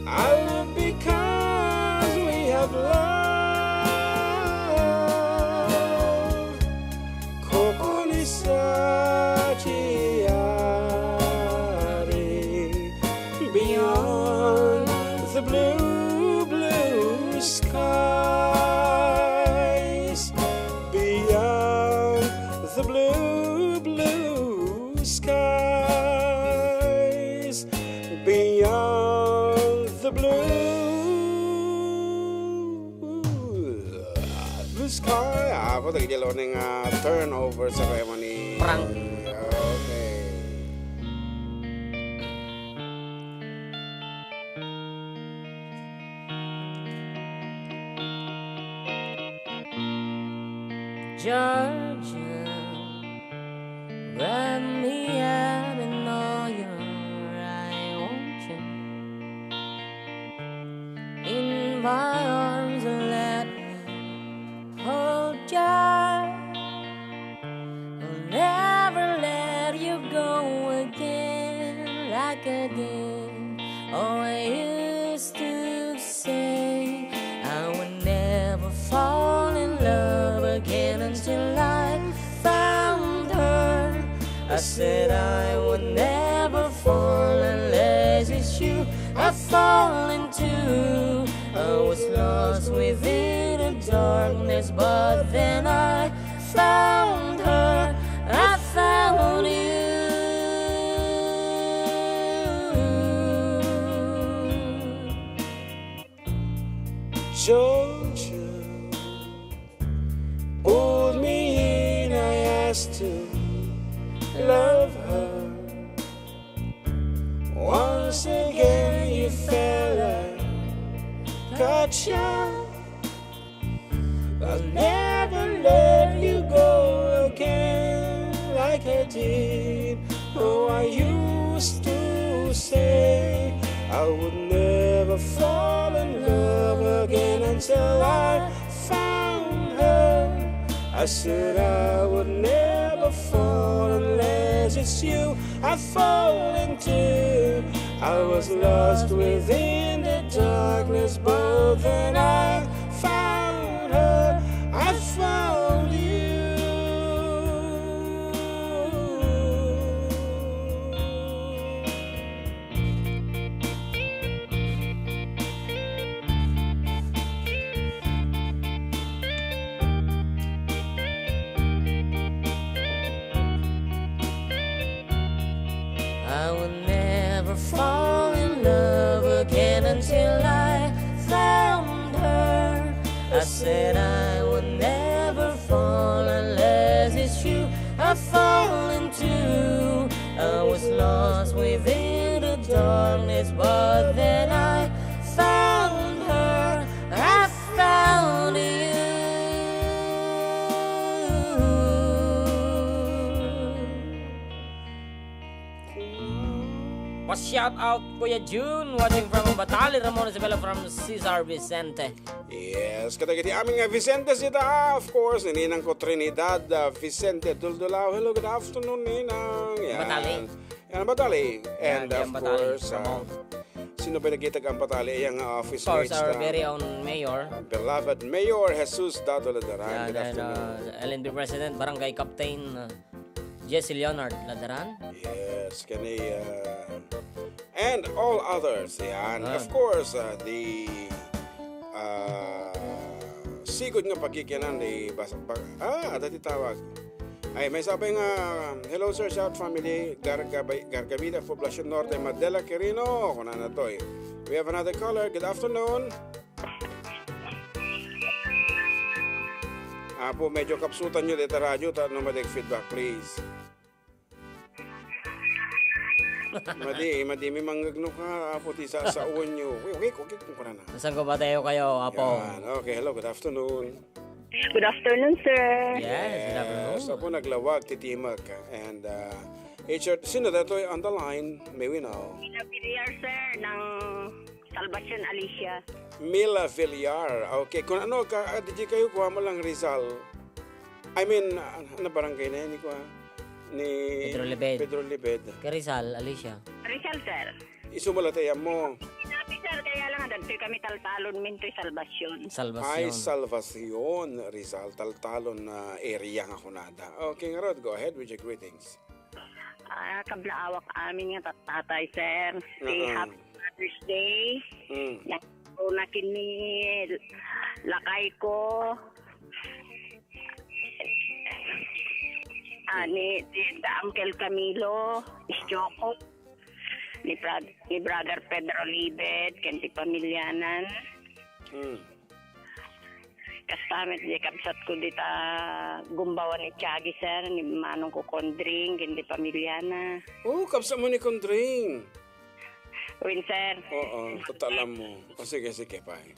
I live because we have love. ここに幸あり。 Beyond the blue, blue skies, beyond the blue, blue skies, beyond the blue, blue sky. Ako, dagiti law ni nga turnover sa kaya mo ni Frank. Okay. Georgia, wrap me up in all your, I want you in my arms and let me hold you. I'll never let you go again like I did. Oh, I used to say I would never fall in love again until I found her. I said I would never fall unless it's you I fall into. I was lost within the darkness, but then I found her. I found you. Georgia, to love her. Once again you fell and cut short. I'll never let you go again like I did. Oh, I used to say I would never fall in love again until I found her. I said I would never fall unless it's you I fall into. I was lost within the darkness, but then I found her. I found you. I will never fall in love again until I found her. I said I will never fall unless it's you I fall into. I was lost within the darkness, but then I found her. I found you. Pa-shout out, Kuya Jun, watching from Ambatali, Ramon Isabela from Cesar Vicente. Yes, kadagiti amin nga Vicente sita, ah, of course, ni Ninang ko Trinidad, ah, Vicente Duldulao. Hello, good afternoon, Ninang. Yan. Ambatali. Yan, Ambatali. Yan, And yan, of Ambatali, course, ah, Ramon. Sino ba nagitag Ambatali? Yang, ah, office Of course, mates our na very own mayor. Beloved Mayor Jesus Dato Ladaran. Yan, Good and, afternoon. uh, L N B President, Barangay Captain, uh, Jesse Leonard Ladaran. Yes, kani, uh, and all others. Yan. Ah. Of course, uh, the, uh, sigud nga pagkikinan ni Bas-, Ba-, ah, adda ti tawag. Ay, may sabi nga, "Hello, sir, shout family, Gargabe-, Gargabida, Poblacion Norte, Madela, Quirino." Kunana toy. We have another caller. Good afternoon. Apo, medyo kapsutan nyo dita radyo, ta no madeg feedback, please. Madi, madi, may manggagno ka, apo, ti sa, sa uwan nyo. Wait, wait, wait, kung kunana. Saan ko ba tayo kayo, Apo? Yan. Okay, hello, good afternoon. Good afternoon, sir. Yes, good afternoon. Yes, apo, naglawag, titimak. And, uh, H R, sino datoy on the line? May we know? Ina Villar, sir, ng Salvacion, Alicia. Mila Villar. Okay, kung ano ka, ah, di kayo kuha mo lang Rizal. I mean, ah, ano barangay na yan, ni kuha? Ni Pedro Libed. Pedro Libed. Kay Rizal, Alicia. Rizal, sir. Isu mo latay mo. Sinabi, sir, kaya lang, adagtoy kami taltalon, mintoy Salvacion. Salvacion. Ay, Salvacion, Rizal, taltalon na area nga kunada. Okay, nga rod, go ahead with your greetings. Ah, kablaawak amin nga tattatay, sir. Say Mm-mm. Happy Father's Day. Mm. Nagkaroon na kini lakay ko. Ah, ni, ni Uncle Camilo, Isjoko. Ni Brad-, ni Brother Pedro Libet, ken ti pamilyanan. Mm. Kasta met di kabsat ko dita gumbawan ni Tiagi, sir, ni manong ko Kondring, ken di pamilyana. Oh, kabsat mo ni Kondring? Wen, sir. Oo, tatalam mo. O, sige, sige, pay.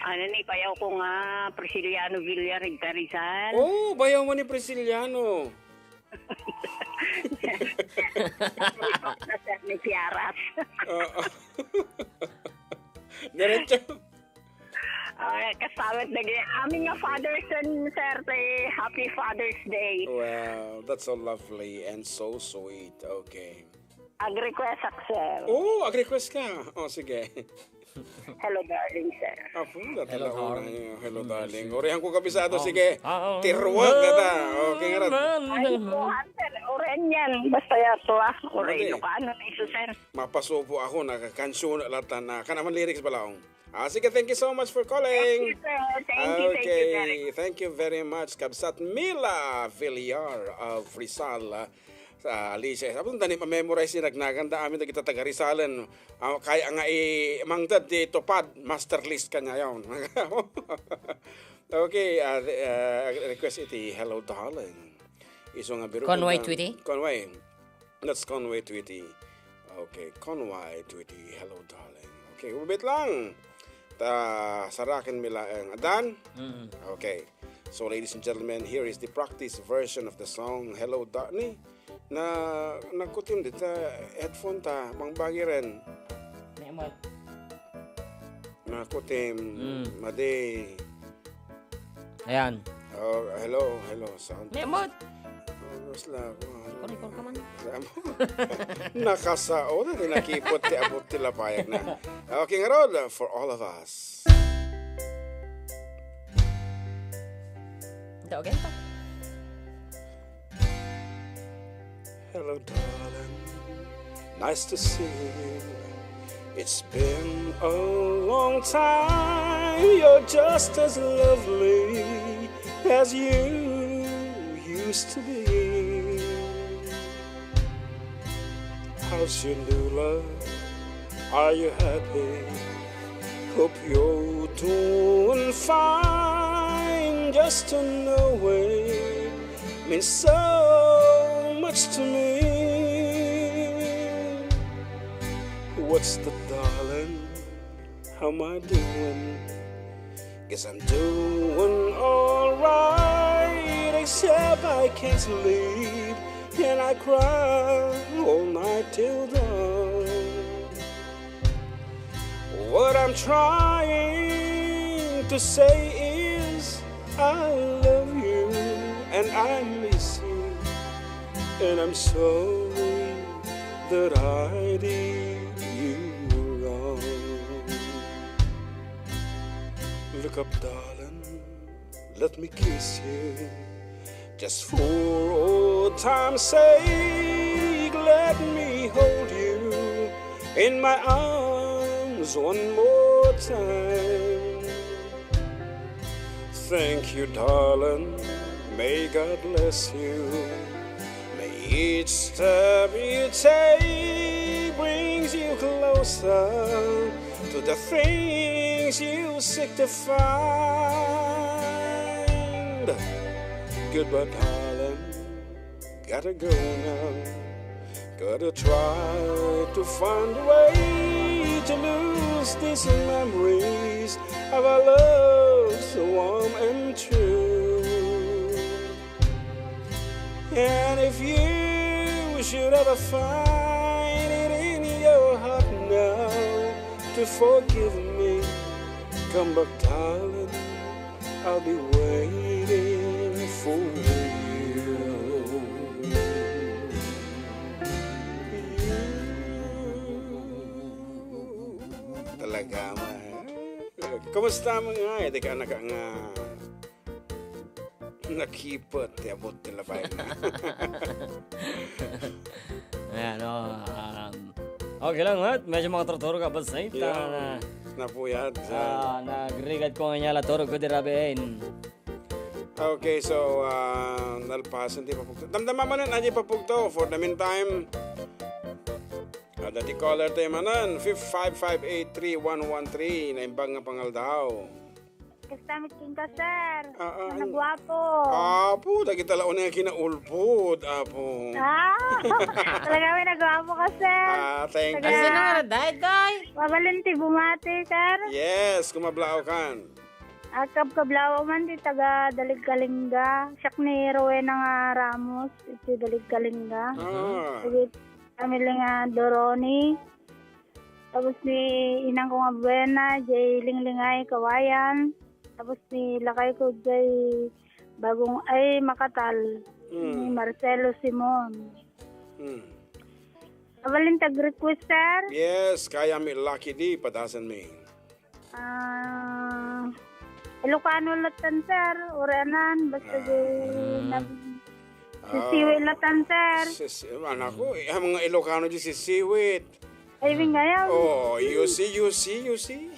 Ano ni, bayaw ko nga Prisciliano Villar, igta Rizal. Oh, bayaw mo ni Prisciliano. Sir, ni Piaras. Oo. Diretso. Ah, kastamet dagi. Amin nga Father's and sir, tay Happy Father's Day. Wow, that's so lovely and so sweet. Okay. Ag-request ak, sir. Oh, ag-request ka. Oh, sige. Hello, darling, sir. Apo, Hello, natalaw na darling. Yun. Hello, Mm, darling. Sige. Orihan ko kabisado, Oh. sige. Ah, ah, Tiruwag ah, na ta. ah, Okay, nga rin. ah, Ay, ah, po, ah. Hunter, Orenian. Basta yato, ah. Oreno Madi. Ka, ano na iso, sir? Mapasupo ako, nakakansyona latta na. Kanaman lyrics balaong. Ah, sige, thank you so much for calling. Thank you, sir. Thank you, thank you, sir. Okay, thank you very much, Kabsat Mila Villar of Rizal. Sa Alicia. Sabi, dani ma-memorize ni nagnaganda amin dagita taga Rizalen. Ah, kaya nga i-, mangted ti TUPAD, master list kaniayo. Okay, ah, re-, ah, request iti Hello Darling. Isu nga biruken Conway dan-, Tweety? Conway. That's Conway Tweety. Okay, Conway Tweety. Hello Darling. Okay, wait lang. Ta, saraken mi laeng. Adan? Mm. Okay. So, ladies and gentlemen, here is the practice version of the song, Hello Darling. Na, nagkutim dita headphone ta, bangbagiren. Memot. Nagkutim, Mm. madi. Ayan. Oh, hello, hello, sound. Memot. Oh, basta ako, ano. Record ka man. Alam mo? Nakasao na, di nakipot, ti abot, ti lapayag na. Okay, ngarud, for all of us. Ito, okay pa. Hello, darling. Nice to see you. It's been a long time. You're just as lovely as you used to be. How's your new love? Are you happy? Hope you're doing fine. Just to know it means so much to me. What's the, darling? How am I doing? Guess I'm doing alright, except I can't sleep and I cry all night till dawn. What I'm trying to say is, I love you and I miss you, and I'm sorry that I did you wrong. Look up, darling, let me kiss you. Just for old time's sake, let me hold you in my arms one more time. Thank you, darling. May God bless you. May each step you take brings you closer to the things you seek to find. Goodbye, darling. Gotta go now. Gotta try to find a way to lose these memories of our love so warm and true. And if you should ever find it in your heart now to forgive me, come back, darling. I'll be waiting for you. Talaga, ma-, kumusta mo nga? Di ka naka-, nga nakipot, ti abot ti labay na. Ayan, oh, um, okay lang, ha? Medyo makaturturog ka, but same time, Yeah. na, Napuyat, sir. ah, nagrigat ko nga niya la turog ko di rabiin. Okay, so, ah, nalpasan ti papugto. Damdama manen, adi papugto. For the meantime, ah, dati caller tayo manen, five five eight three one one three, naimbag nga pangaldaw. Kastamit kinka, sir. Ah, ah, Managwapo. Apo, dagita la unay nga kinaulpod, apo. Ah, talaga may nagwapo ka, sir. Ah, thank Taga- you. Sino nga na, day, day? Mabalin ti bumati, sir. Yes, kumablaaw kan. Agkabkablaw man ti taga Daligkalinga. Siak ni Rowena nga Ramos, iti Daligkalinga. Ah. Dagiti family nga Doroni. Tapos ni inang ko nga Buena, jay Linglingay, Kawayan. Tapos ni lakay ko, jay Bagong, ay, Makatal, Mm. ni Marcelo Simon. Mm. Abalin tag request, sir? Yes, kaya mi Lucky D, padasan mi. Ah, Ilocano latan, sir. Uranan, basta Ah. di Mm. nag-, Ah. sisiwi latan, sir. Sis-, anak ko, eh, ang mga Ilocano di sisiwit. Ay, ngayon. Oh, you see, you see, you see.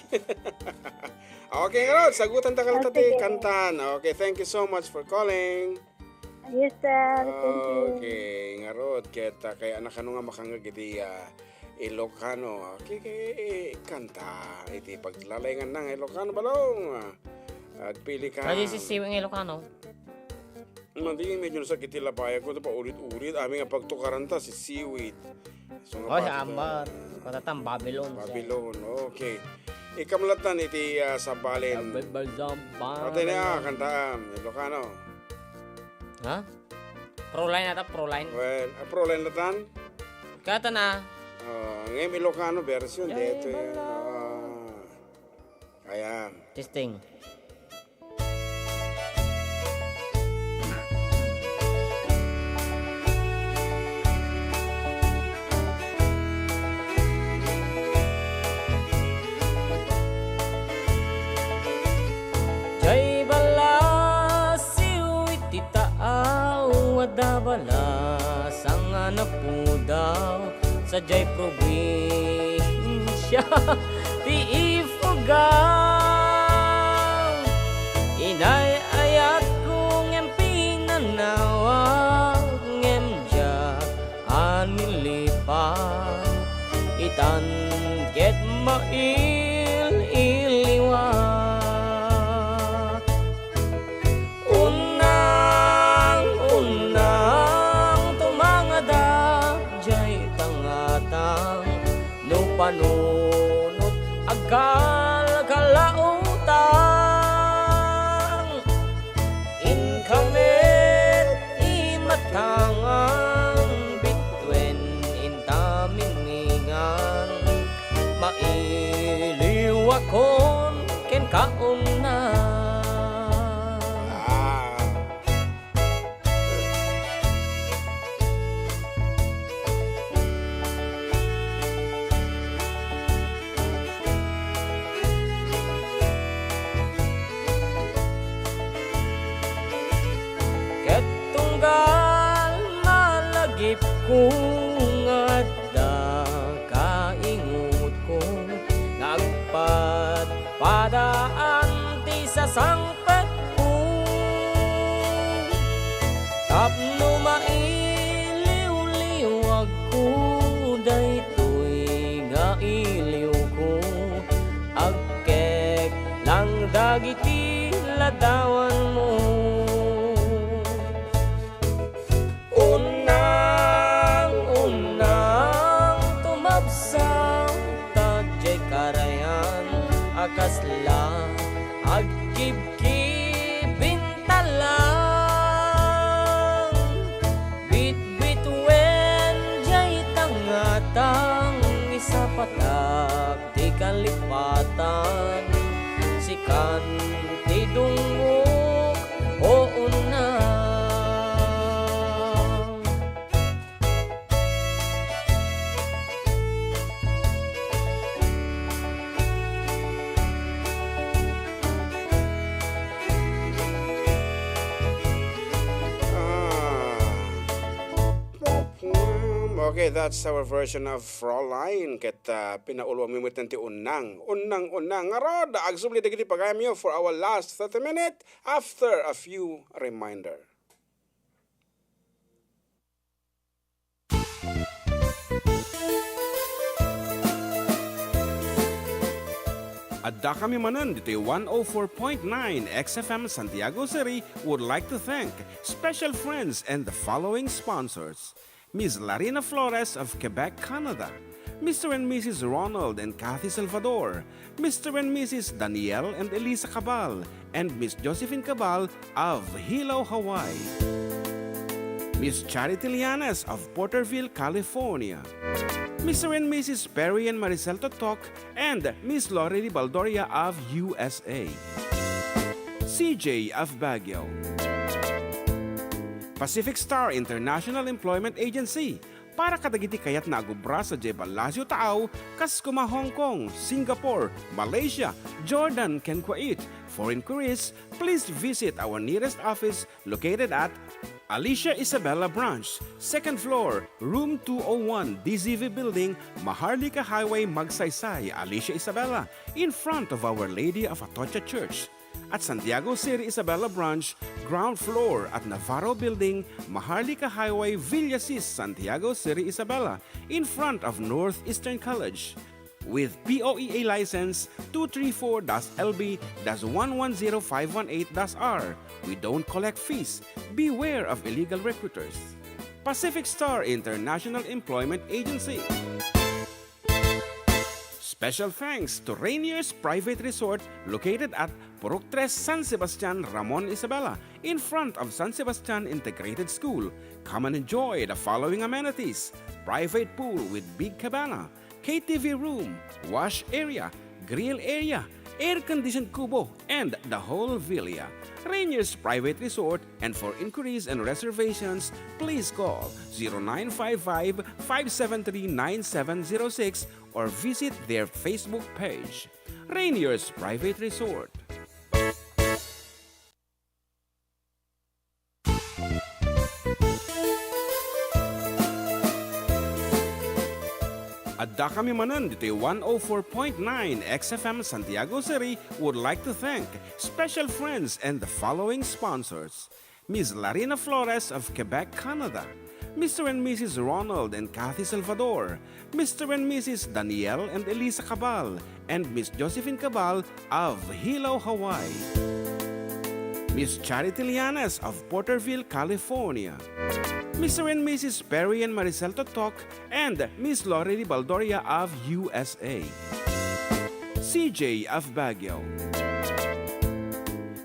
Okay, Rod, sagutan ta kalta Ah, ti sige. kantan. Okay, thank you so much for calling. Yes, sir. Thank you. Okay, ngarud, ket, ah, kayatna kano nga makangngeg iti, ah, Ilocano. Ki-, ki-, kanta iti paglalayganna nga Ilocano, balong. Agpili ka. Kadi sisiwit nga Ilocano. Madi, medyo nasakit ti labayag ko, paulit-ulit. Amin nga pagtukaranta, sisiwit. So, nga Oy, bakit, amar. ah, Katatam, Babylon. Babylon, okay. Ikam latan iti, ah, sabalen. Babylon, Ate na, Babylon. Kantaam, Ilocano. Ha? Proline ata, Proline. Well, ah, Proline latan? Kata na. Oh, ngayon Ilocano version, Jay dito yun. Bala. Ah. Ayan. Testing. Jay balasiw iti taaw, adda balasang a napudaw. Sadiay probinsia ti Ifugao. Inay-ayatko ngem pinanawag, ngem diak a nilipat, itan ket mail-iliwat. Unang, unang tumangada jay tangatang, no panunot agkalkalautang. Inka met imatangam bituen inta mingmingan, mailiwakon kenka unna. Ah. Ket tunggal malagipko nga adda kaingotko nga agpadpadaan ti sasang petko. Tapno mailiwliwagko daytoy nga iliwko, agkeklang dagiti ladawanmo. Unang, unang tumabsang ta diay karayan a kasla agkibkib intalang. Bitbituen diay tangatang, isapatak ti kalipatan, sikan ti dungngok, o unang. Ah. Okay, that's our version of Fräulein. Ket, ah, pinauluanmi met ti unang, unang, unang. Ngarud, agsubli dagiti pagayamyo for our last thirty minute after a few reminder. Addakami manen ditoy one oh four point nine X F M Santiago City would like to thank special friends and the following sponsors: Miss Larina Flores of Quebec, Canada, Mister and Missus Ronald and Kathy Salvador, Mister and Missus Daniel and Elisa Cabal, and Miss Josephine Cabal of Hilo, Hawaii. Miss Charity Lianes of Porterville, California. Mister and Missus Perry and Maricel Totok and Miss Lorely Baldoria of U S A. C J of Baguio. Pacific Star International Employment Agency, para kadagiti kayatna a agubra sadiay ballasiw taaw, kas koma Hong Kong, Singapore, Malaysia, Jordan, ken Kuwait. For inquiries, please visit our nearest office located at Alicia Isabela Branch, second floor, room two oh one, D Z V Building, Maharlika Highway, Magsaysay, Alicia Isabela, in front of Our Lady of Atocha Church. At Santiago City Isabela Branch, ground floor at Navarro Building, Maharlika Highway, Villasis, Santiago City Isabela, in front of Northeastern College. With P O E A license two three four dash L B dash one one zero five one eight dash R, we don't collect fees. Beware of illegal recruiters. Pacific Star International Employment Agency. Special thanks to Rainier's Private Resort, located at Purok Tres, San Sebastian, Ramon Isabela, in front of San Sebastian Integrated School. Come and enjoy the following amenities: private pool with big cabana, K T V room, wash area, grill area, air-conditioned kubo, and the whole villa. Rainier's Private Resort, and for inquiries and reservations, please call zero nine five five, five seven three, nine seven zero six or visit their Facebook page. Rainier's Private Resort. Addakami manen ditoy one oh four point nine X F M Santiago City would like to thank special friends and the following sponsors: Miss Larina Flores of Quebec, Canada, Mister and Missus Ronald and Kathy Salvador, Mister and Missus Daniel and Elisa Cabal, and Miss Josephine Cabal of Hilo, Hawaii, Miss Charity Lianes of Porterville, California, Mister and Missus Perry and Maricel Totok, and Miss Lorely Baldoria of U S A, C J of Baguio,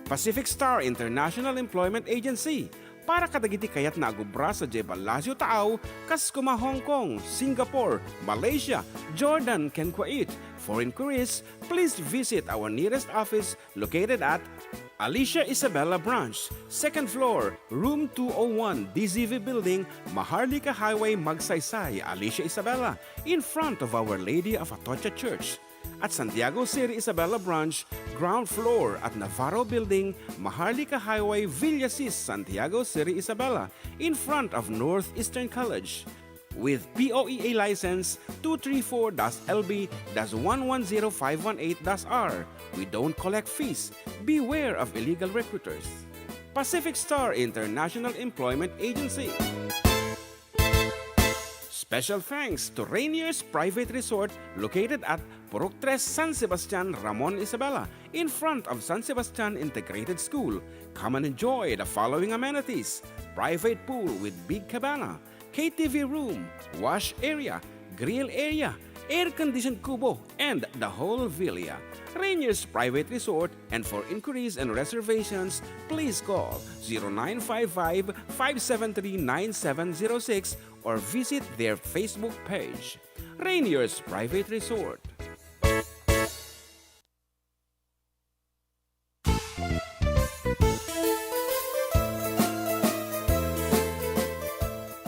Pacific Star International Employment Agency, para kadagiti kayatna a gubra sadiay ballasiw taaw, kas kuma Hong Kong, Singapore, Malaysia, Jordan, ken Kuwait. For inquiries, please visit our nearest office located at Alicia Isabela Branch, second floor, room two oh one, D Z V Building, Maharlika Highway, Magsaysay, Alicia Isabela, in front of Our Lady of Atocha Church. At Santiago City Isabela Branch, ground floor at Navarro Building, Maharlika Highway, Villasis, Santiago City Isabela, in front of Northeastern College. With P O E A license two three four dash L B dash one one zero five one eight dash R, we don't collect fees. Beware of illegal recruiters. Pacific Star International Employment Agency. Special thanks to Rainier's Private Resort, located at Purok Tres, San Sebastian, Ramon Isabela, in front of San Sebastian Integrated School. Come and enjoy the following amenities: private pool with big cabana, K T V room, wash area, grill area, air-conditioned kubo, and the whole villa. Rainier's Private Resort, and for inquiries and reservations, please call zero nine five five, five seven three, nine seven zero six or visit their Facebook page, Rainier's Private Resort.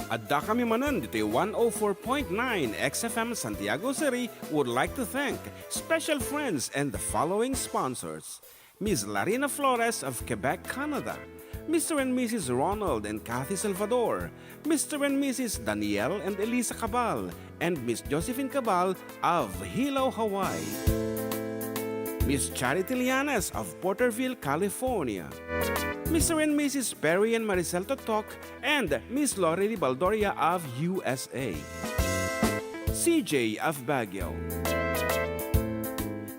Addakami manen ditoy one oh four point nine X F M Santiago City would like to thank special friends and the following sponsors: Miss Larina Flores of Quebec, Canada, Mister and Missus Ronald and Kathy Salvador, Mister and Missus Daniel and Elisa Cabal, and Miss Josephine Cabal of Hilo, Hawaii, Miss Charity Lianes of Porterville, California, Mister and Missus Perry and Maricel Totok, and Miss Lorely Baldoria of U S A, C J of Baguio,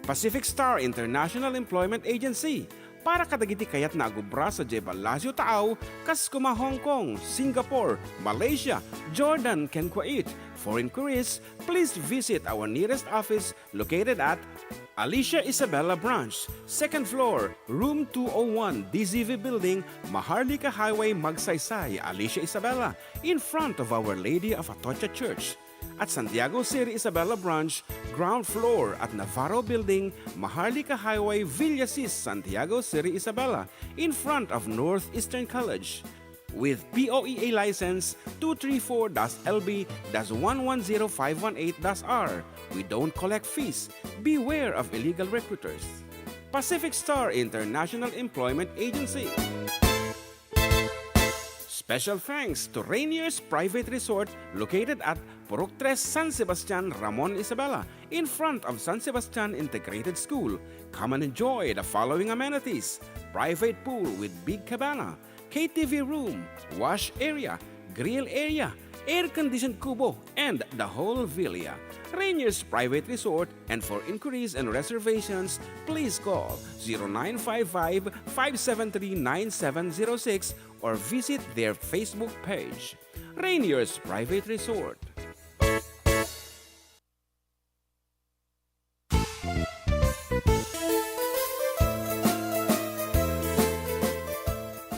Pacific Star International Employment Agency, para kadagiti kayatna a gubra sadiay ballasiw taaw, kas kuma Hong Kong, Singapore, Malaysia, Jordan, ken Kuwait. For inquiries, please visit our nearest office located at Alicia Isabela Branch, second floor, room two oh one, D Z V Building, Maharlika Highway, Magsaysay, Alicia Isabela, in front of Our Lady of Atocha Church. At Santiago City Isabela Branch, ground floor at Navarro Building, Maharlika Highway, Villasis, Santiago City Isabela, in front of Northeastern College. With P O E A license two three four dash L B dash one one zero five one eight dash R, we don't collect fees. Beware of illegal recruiters. Pacific Star International Employment Agency. Special thanks to Rainier's Private Resort located at Purok Tres, San Sebastian, Ramon, Isabela, in front of San Sebastian Integrated School. Come and enjoy the following amenities: private pool with big cabana, K T V room, wash area, grill area, air-conditioned kubo, and the whole villa. Rainier's Private Resort, and for inquiries and reservations, please call zero nine five five, five seven three, nine seven zero six or visit their Facebook page. Rainier's Private Resort.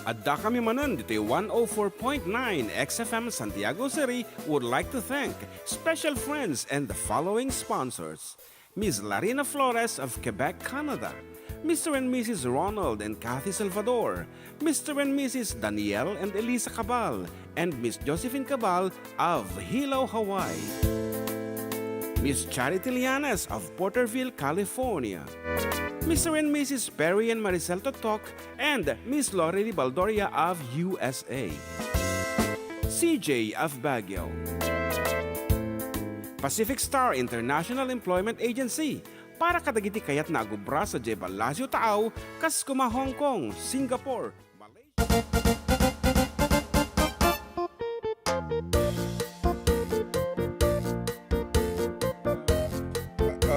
Addakami manen ditoy one oh four point nine X F M Santiago City would like to thank special friends and the following sponsors: Miss Larina Flores of Quebec, Canada, Mister and Missus Ronald and Kathy Salvador, Mister and Missus Daniel and Elisa Cabal, and Miss Josephine Cabal of Hilo, Hawaii, Miss Charity Lianes of Porterville, California, Mister and Missus Perry and Maricel Totok, and Miss Lorely Baldoria of U S A, C J of Baguio, Pacific Star International Employment Agency, para kadagiti kayatna a gubra sadiay Palacio Taaw, kas kuma Hong Kong, Singapore, Malaysia.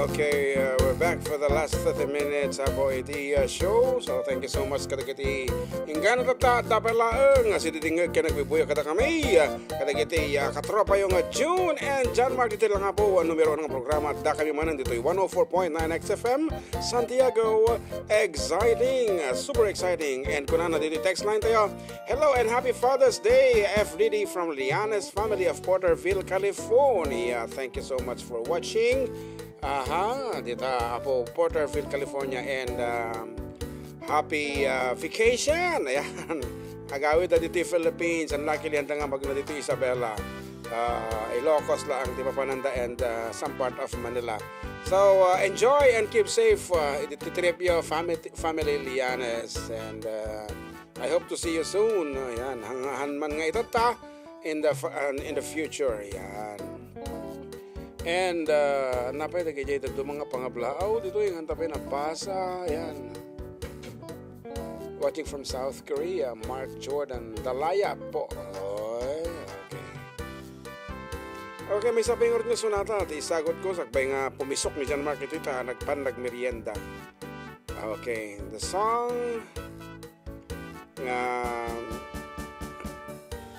Okay, uh, we're back for the last thirty minutes apo iti, uh, show. So, thank you so much kadagiti inggana tatta, tapay laeng nga sididingngeg ken agbuybuya kadakami, uh, kadagiti, uh, katropayo nga June and John Mark. Ditoy lang apo, uh, numero uno nga programa, addakami manen ditoy one oh four point nine X F M Santiago. Exciting, uh, super exciting. And kunana ditoy text line tayo, "Hello and happy Father's Day, F D D from Lianes family of Porterville, California. Thank you so much for watching." Aha, dita apo Porterville, California, and, um, happy, uh, vacation. Ayan. Agawid da ditoy Philippines. And luckily, handa nga magna ditoy Isabela. Uh, Ilocos lang ti papananda and, uh, some part of Manila. So, uh, enjoy and keep safe, uh, iti trip yo, family, family Lianes. And, uh, I hope to see you soon. Ayan, hanggahan man nga itatta in the fu-, uh, in the future. Ayan. And, uh, napay dagiti dadduma nga pangablaaw ditoy, nga antapay nabasa. Ayan. Watching from South Korea, Mark Jordan Dalaya po. Oy, okay. Okay, maysa pay nga sonata ti isagut ko, sakbay nga pumisok ni John Mark itoy ta nagpan nagmerienda. Okay, the song nga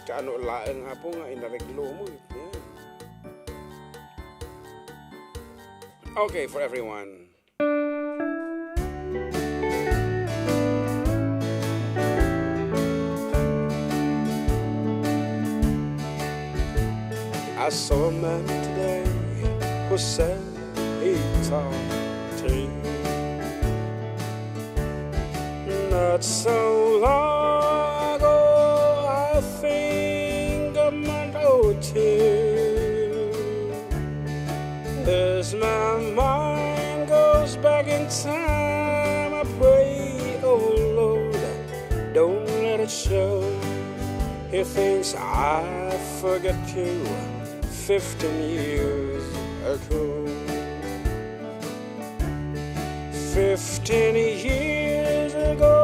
kaano laeng, apo, nga inareglo mo. Yan. Okay, for everyone. I saw a man today who said he talked to you. Not so long ago, I think a month or two. As my mind goes back in time, I pray, oh Lord, don't let it show. He thinks I forget you fifteen years ago. Fifteen years ago,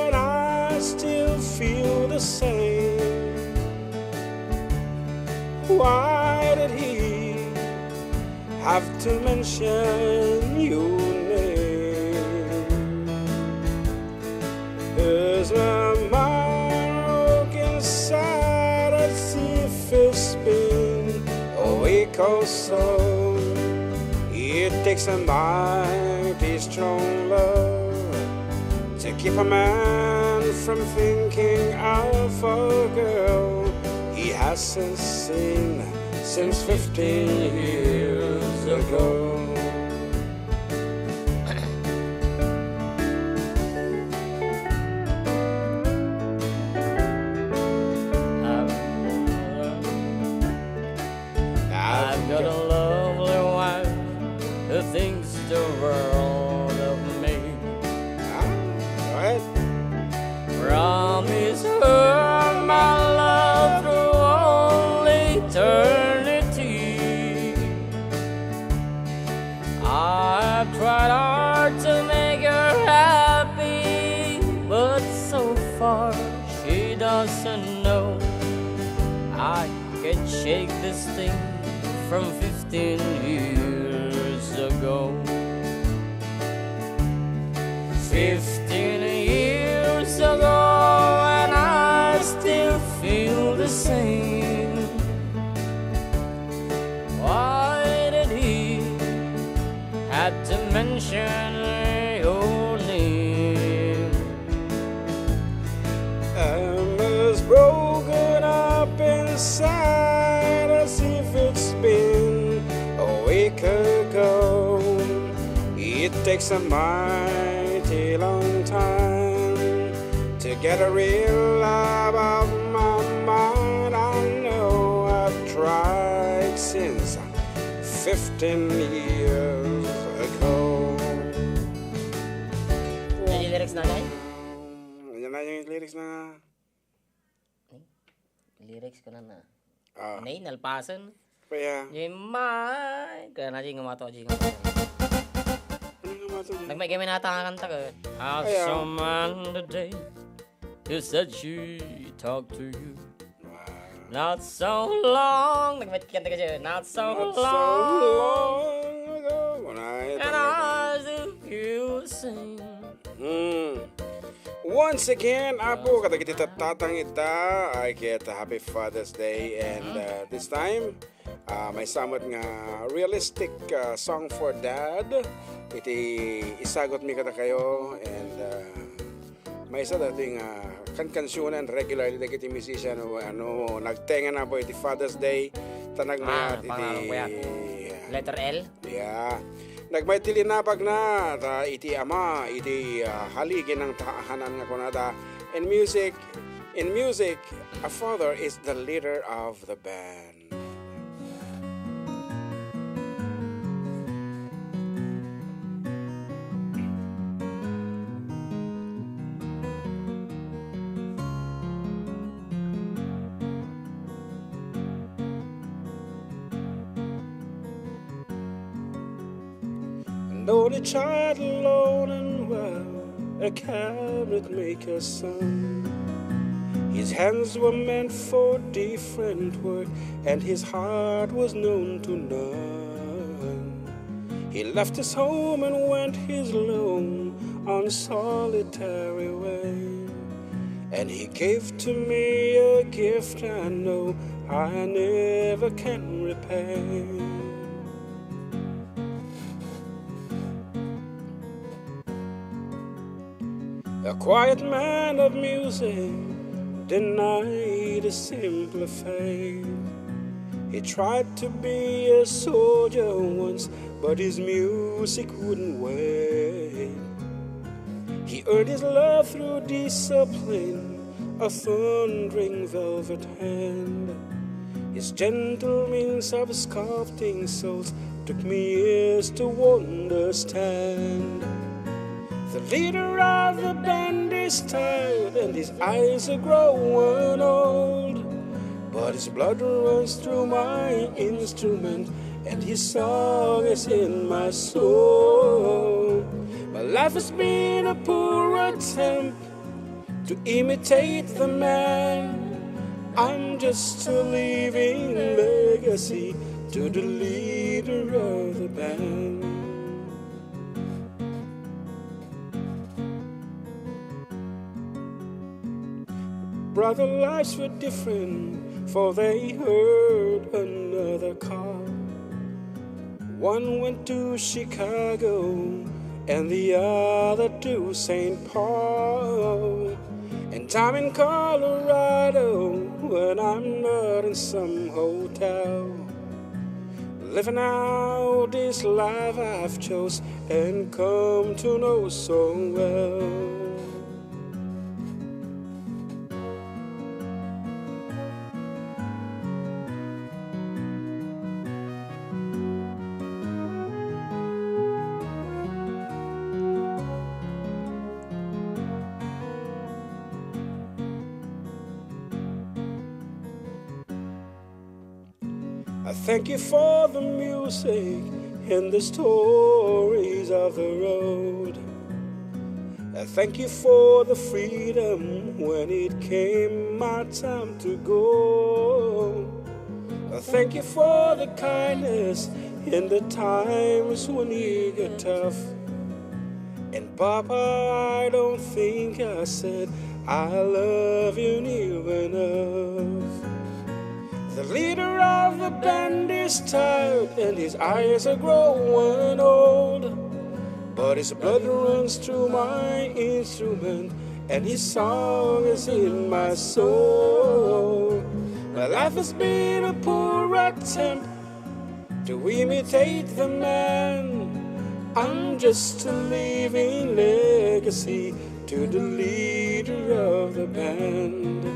and I still feel the same. Why did he have to mention your name? As my mind broke inside, I see if it's been a week or so. It takes a mighty strong love to keep a man from thinking of a girl he hasn't seen since fifteen years ago. I've got a lovely wife who thinks the world of me. Ah, go ahead. Promise her my This thing from fifteen years ago. Fifteen years ago, and I still feel the same. Why did he have to mention your name? I'm as broken up inside as if it's been a week ago. It takes a mighty long time to get a real love off my mind. I know I've tried since fifteen years ago. Yan yung lyrics na, Nay? Yan na yung lyrics na. Lyrics ko na na. Ah. Nay, nalpasan. Kaya. Jemay. Kaya na, jing mato, jing mato. Ano nga mato, jing? Nagmay kami nata nga kanta ko. How Kaya. Some man the day you said she talked to you. Wow. Not so long. Nagmay kanta ka dyan. Not so Not so long. long ago. Wala, ito And na. I do feel the same. Hmm. Once again, Apo, kadagiti tattatang ita, I get a happy Father's Day, and, uh, this time, uh, maysa met nga realistic, uh, song for dad. Iti isagut mi kadakayo, and, uh, maysa dati nga kankansionan regularly dagiti musician, ano, nagtenga na po iti Father's Day, ta nagmayat Ah, iti pangalan ko yan. Letter L? Yeah. Nagmay ti linapag na, ta iti ama, iti, ah, haligi nang taahanan nga kunada. In music, in music, a father is the leader of the band. An only child alone and well, a cabinet maker's son. His hands were meant for different work, and his heart was known to none. He left his home and went his lone on solitary way. And he gave to me a gift I know I never can repay. A quiet man of music denied a simple faith. He tried to be a soldier once, but his music wouldn't wait. He earned his love through discipline, a thundering velvet hand. His gentle means of sculpting souls took me years to understand. The leader of the band is tired and his eyes are growing old. But his blood runs through my instrument and his song is in my soul. My life has been a poor attempt to imitate the man. I'm just a living legacy to the leader of the band. Brother, lives were different, for they heard another call. One went to Chicago and the other to Saint Paul. And I'm in Colorado when I'm not in some hotel. Living out this life I've chose and come to know so well. I thank you for the music and the stories of the road. I thank you for the freedom when it came my time to go. Thank you for the kindness in the times when you get tough. And Papa, I don't think I said I love you near enough. The leader of the band is tired and his eyes are growing old. But his blood runs through my instrument and his song is in my soul. My life has been a poor attempt to imitate the man. I'm just a living legacy to the leader of the band.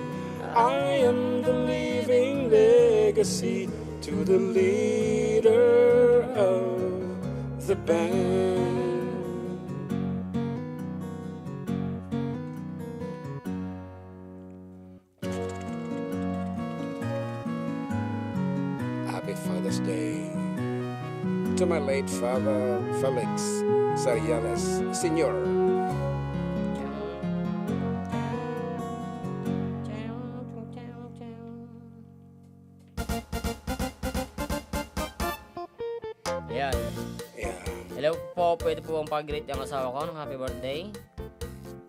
I am the living legacy to the leader of the band. Happy Father's Day to my late father, Felix Sariales Senior. Ayan. Yeah. Hello po, pwede po bang pag-greet yung asawa ko ng happy birthday?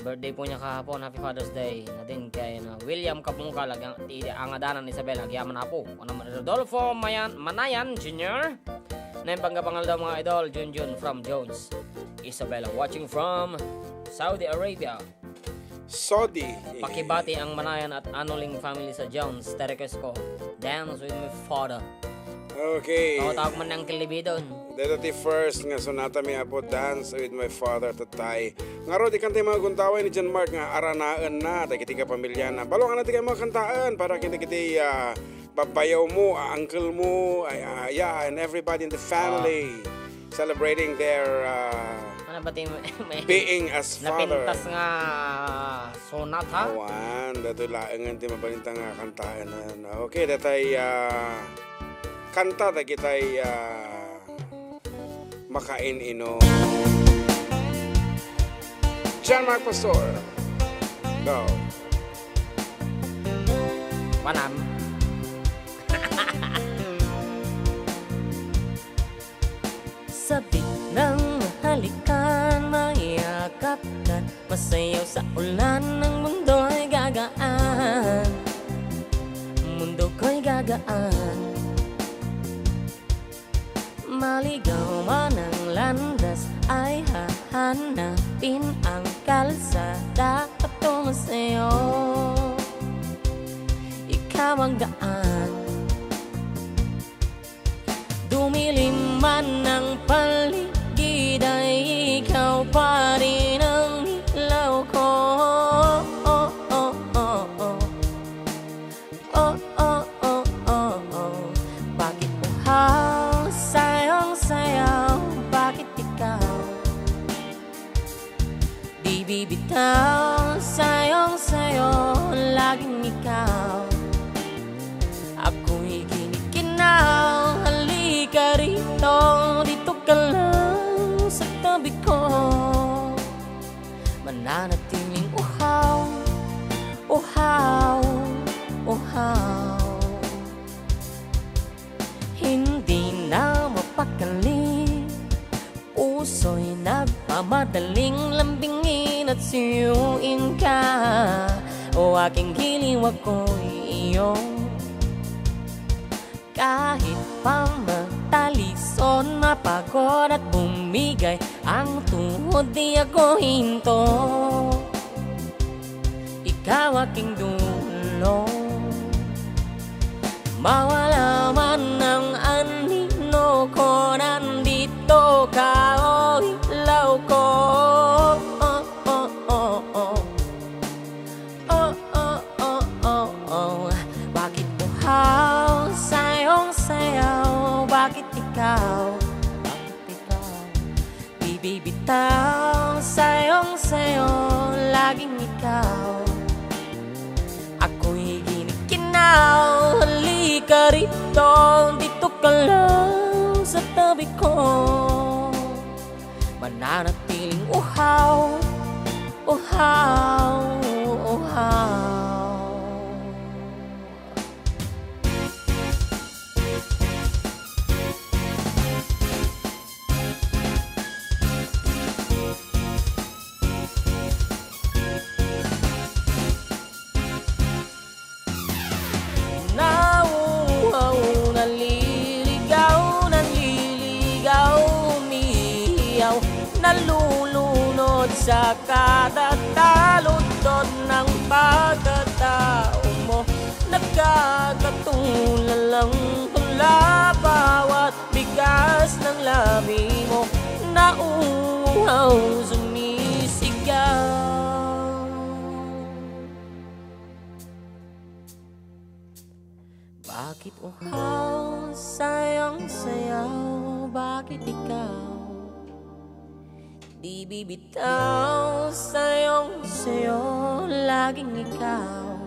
Birthday po niya kahapon, happy Father's Day. Na din kay na William Kabungkal, ag-, ti angadanan Isabel, agyaman apo. Ano man, Rodolfo Mayan, Manayan Junior. Na yung panggapangal daw, mga idol, Junjun from Jones. Isabella watching from Saudi Arabia. Saudi. Pakibati ang Manayan at Anuling family sa Jones. Te-request ko, Dance with My Father. Okay. Tawag man ng Uncle Libidon. Dito ti first nga sonata mi apo, Dance with My Father, tatay. Nga ro, di kantay mga gundaway ni John Mark nga aranaen na, dagiti kapamilya na. Balo nga na ti kayo mga kantaen para kini kiti ah, babayaw mo, ah, uncle mo, ay, ah, yeah, and everybody in the family celebrating their ah, Ano ba ti may being as father. Napintas nga sonata? Awan, datoy laengen ti mabalinta nga kantaen. Okay, datay ah, kanta dagitay ah, makain-inom. John Mark Pastor. Go. Manam. Sabik ng mahalikan, mayakap ka, masayaw sa ulan, ang mundo'y gagaan. Mundo ko'y gagaan. Maligaw man ang landas ay hahanapin ang kalsada patungo sa'yo. Ikaw ang daan. Dumilim man ang paligid ay ikaw pa rin ang ilaw ko. Oh, oh, oh, oh. Oh, oh, oh, oh, oh. Bakit uhaw? Sayong sayaw. Bakit ikaw? Di bibitaw, sayong sayo, laging ikaw. Ako'y ginikinaw, halika rito, dito ka lang sa tabi ko. Mananatiling uhaw, uhaw, uhaw. Hindi na mapakali. Puso'y nagmamadaling lambingin at suyuin ka. O aking giliw, ako'y iyo. Kahit pa matalisod, mapagod at bumigay ang tuhod, di ako hinto. Ikaw aking dulong. Mawala man ang anino ko, nandito ka, o ilaw ko. Oh, oh, oh, oh. Oh, oh, oh, oh, oh. Bakit uhaw? Sayong sayaw. Bakit ikaw? Bakit ikaw? Di bibitaw, sayong sayo, laging ikaw. Ako'y ginikinaw, halika rito, dito ka lang sa tabi ko. Mananatiling uhaw, uhaw, uhaw. Sa kada taludtod ng pagkatao mo, nagkakatulala lang tula bawat bigas ng labi mo, nauuhaw, sumisigaw. Bakit uhaw sa iyong sayaw? Bakit ikaw di bibitaw sa iyong sayo? Laging ikaw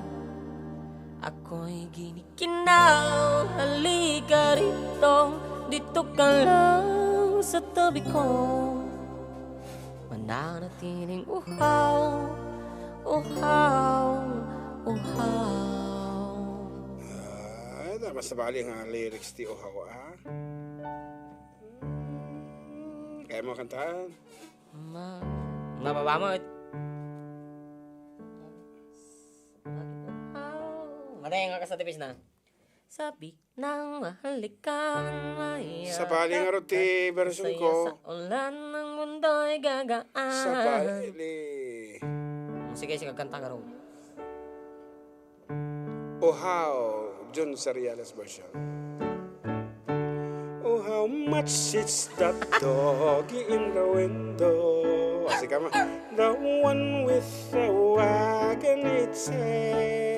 ako'y ginikinaw. Halika rito, dito ka lang sa tabi ko. Mananatiling uhaw, uhaw, uhaw. Ah, mas nabali nga lyrics ti uhaw, ah. Hmm, kaya mo kantaan? Ma-, mababa mo. Matay nga ka sa tipis na. Sabi ng mahal ikaw, maya. Sabali nga ro ti version ko. Sa ulan ng mundo'y gagaan. Sabali. Sige, sige, kanta ka ro. Oh, how, Jun Seriales version. Oh, how much is that doggy in the window? Ah, sige, ma. The one with the wagon its hair.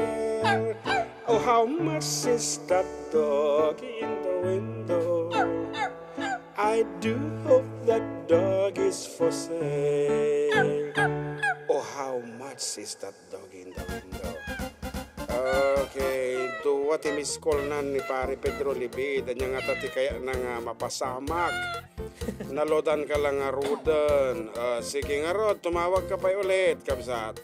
Oh, how much is that doggy in the window? I do hope that dog is for sale. Oh, how much is that doggy in the window? Okay, dua ti miss call na ni Pare Pedro Libid. Anya nga ta ti kaya na nga mapasamak. Nalodan ka lang nga ruden. Ah, sige nga rod, tumawag ka pay ulit, kabsat.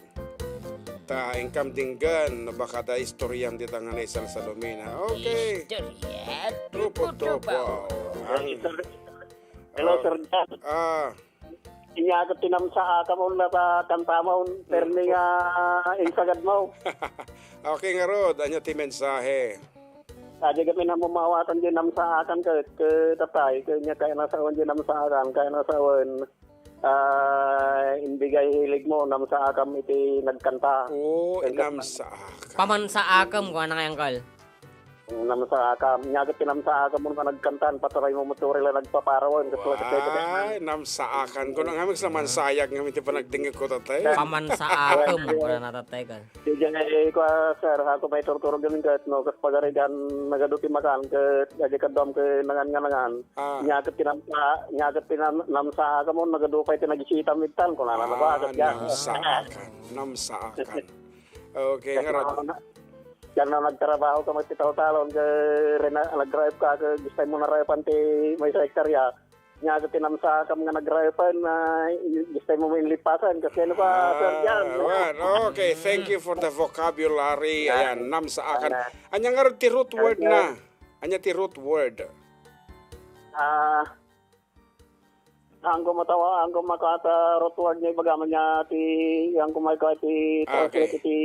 Ta, inkam dinggan, no, baka da istoryan dita nga naisalsalumina. Okay. Istorya, Tupo, tupo, tupo. Tupo. Ang Sir, hello, ah, Sir Jan. Ah. Inya ka tinamsa ka mo na ta kanta mo, permi nga insagad mo. Okay nga rod, anya ti mensahe? Adi kami na mamawatan di namsaakan ka, ka tatay, kanya kaya nasawan di namsaakan, kaya nasawan. Ah, imbigay hilig mo, namsaakam iti nagkanta. Oo, nagkanta. Namsaakam. Pamansaakam, kuana nga, Uncle. Namsaakam. Nya ket ti namsaakam mo nga nagkantan, paturay mo, motori la nagpaparawen. Ket wala ket, ay, namsaakan. Kuno nga, magsamansayag nga iti panagdingeg ko, tatay. Pamansaakam, kuana na, tatay, kan. Diay, kua, sir, ako may turturog gamin ket no, kas pagarigan, nagadu ti makan, ket adi kaduam ket nangan nga nangan. Ah. Nya ket tinamsa, nya ket tinam-, namsa ka mo, nagadu pay ti nagisita mittan, kunana, ah, nabagak, ya. Namsaakan. Namsaakan. Okay, ket ngarud. Diay na nagtrabaho ka, magtitaw-talon, ket rena-, nag-drive ka, ket gusto mo narayapan ti maysa hektarya. Nya, ket tinamsa kam nga nag-drive-an, ah, gusto mo inlipasan, kasi ano pa, ah, sir, yan. Well, okay, thank you for the vocabulary. Yan. Ayan, namsaakan. Ayan. Anya nga ti root word na? Anya ti root word? Ah, anggo matawa, anggo makata root word nga ibaga man nya ti, anggo makata ti, ah, okay, translate ti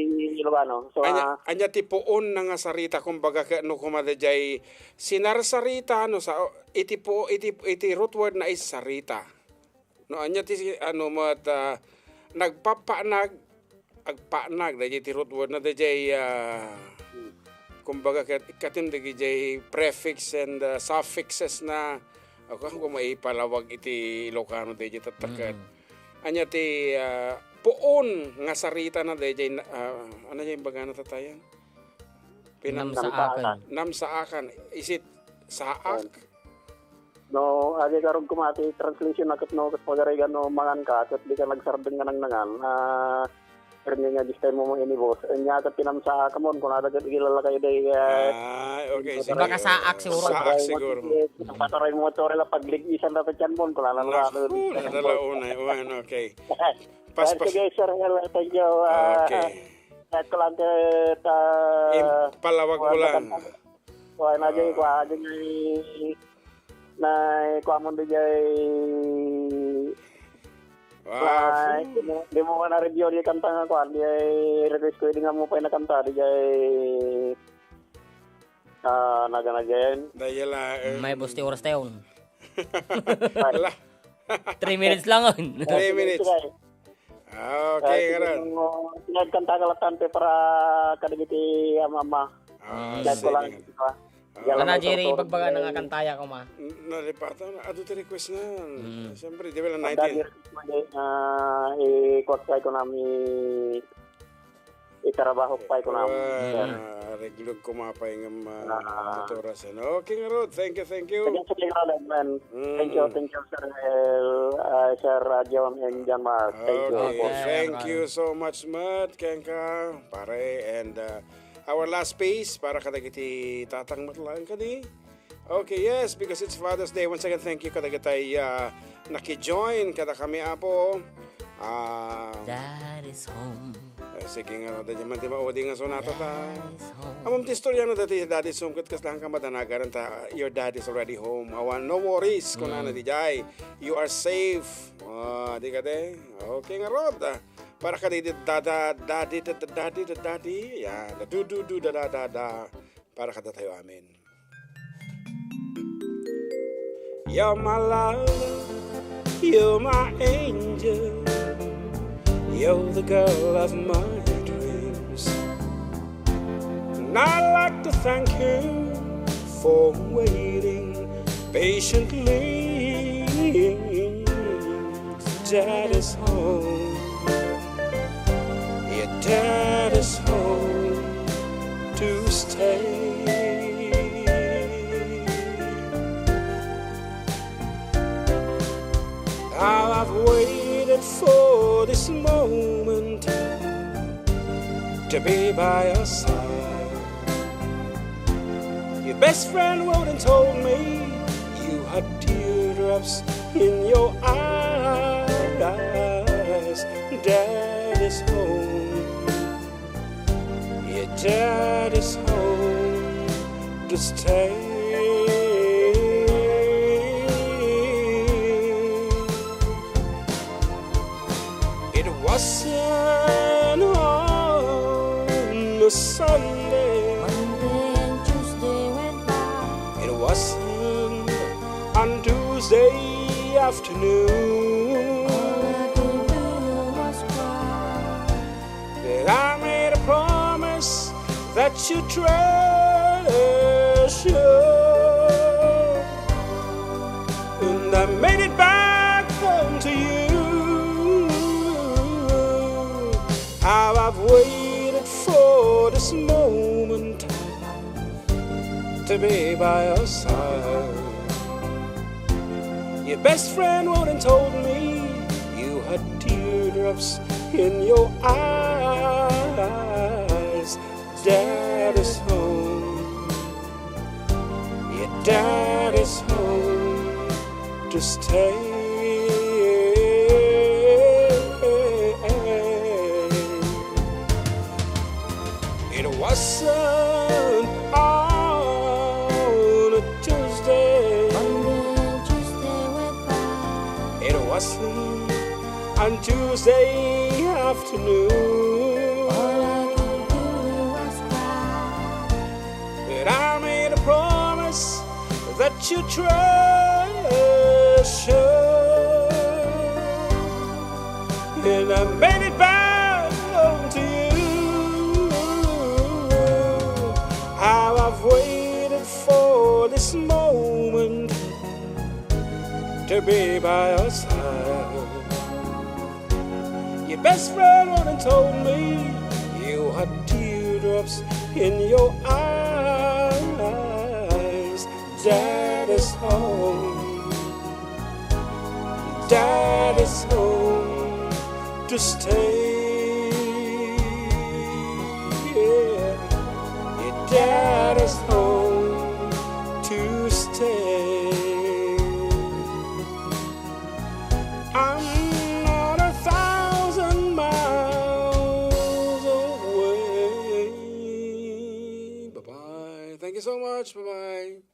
Ilocano. So, anya, ah, anya ti puon na nga sarita, kumbaga, ke-, no, kumada jay sinarsarita, no, sa, iti pu-, iti, iti root word na is sarita. No, anya ti, ano, met, ah, nagpapanag, agpanag, dayjay ti root word na, dayjay, ah, kumbaga, kat-, katim dagijay prefix and, ah, suffixes na, ako, ako maipalawag iti Ilocano, dayjay tattaket. Mm. Anya ti, ah, puon nga sarita na, dayjay na, ah, ano jay imbagana tatayan? Pinam-, namsaakan. Namsaakan. Is it saak? No, adi karog koma ti translation na ket no, ket pagarigan no, mangan ka, ket di ka nagsardeng nga nangnangan. Ah, erni nga dis time mo inibos. Anya ket pinamsaak mo, kunada ket igilalakayo day, ah, ay, okay, sige. Baka saak siguro. Saak siguro. Pataray mo, pataray mo, tori la pagligisan na ta tiyan mo, kunana. Naku, nadala unay, uwan, okay. Paspas. Sige, sir, thank you, ah, okay. Ket lang ket, ah, palawag mo lang. Kuan, ah, jay, kuan, jay, na, kuan mo, jay, wow, na, di mo, di mo nga na-review, di kanta nga, kuan, jay, request ko, di nga mo pa yung nakanta, di, jay, ah, naga na, jay. Dahil, ah, eh, may busti oras tayo. Ala. Three minutes lang, oh. Three minutes. Ah, okay, ngarud. Nagkanta ka latta para kadagiti ama-ama. Ah, sige. Live ko lang, di ba? Ah. Kana, Jerry, ibagbaga na nga kantaya koma. N-, nalipatan na. Adu ti request na. Mm. Siyempre, di ba lang nineteen? Adu ti request na, ah, ikuwat pay ko nami, itrabaho pay ko nami, sir. Ah, areglog ko mapay nga ma-, ah, motoras, ano? Okay, ngarud. Thank you, thank you. Sige, sige, ngarud, man. Mm. Thank you, thank you, Sir El, ah, Sir, ah, John and John Mark. Thank you. Okay, thank you so much, Mat, kenka, pare, and, ah, our last piece para kadagiti tatang met laeng kadi. Okay, yes, because it's Father's Day. Once again, thank you kadagitay, ah, naki-join kadakami, Apo. Ah, Dad is home. Eh, sige nga, da diay man ti maudi nga sonata ta. Dad is home. Ammom ti istorya na dati, Dad is home, ket kasla ka madanaganan ta, your dad is already home. Awan, no worries, kunana, mm, diay. You are safe. Ah, di kadi? Okay ngarud. Para kadi, da, da, da, di, da, da, da, di, da, da, di. Yan. Da, du, du, du, da, da, da, da. Para kadatayo amin. You're my love, you're my angel, you're the girl of my dreams. And I'd like to thank you for waiting patiently. Dad is home. Your dad is home to stay. How I've waited for this moment to be by your side. Your best friend wrote and told me you had teardrops in your eyes. Dad is home. Your dad is home to stay. It wasn't on a Sunday. Monday and Tuesday went by. It wasn't on Tuesday afternoon. All I could do was cry. But I made a promise that you treasure. And I made it back home to you. How I've waited for this moment to be by your side. Your best friend wrote and told me you had teardrops in your eyes. Dad is home. Your dad is home to stay. It wasn't on a Tuesday. Monday and Tuesday went by. It wasn't on Tuesday afternoon. All I could do was cry. But I made a promise that you treasure. And I made it back home to you. How I've waited for this moment to be by your side. Your best friend went and told me you had teardrops in your eyes. Dad is home. Dad is home to stay. Yeah. Your dad is home to stay. I'm not a thousand miles away. Bye-bye. Thank you so much. Bye-bye.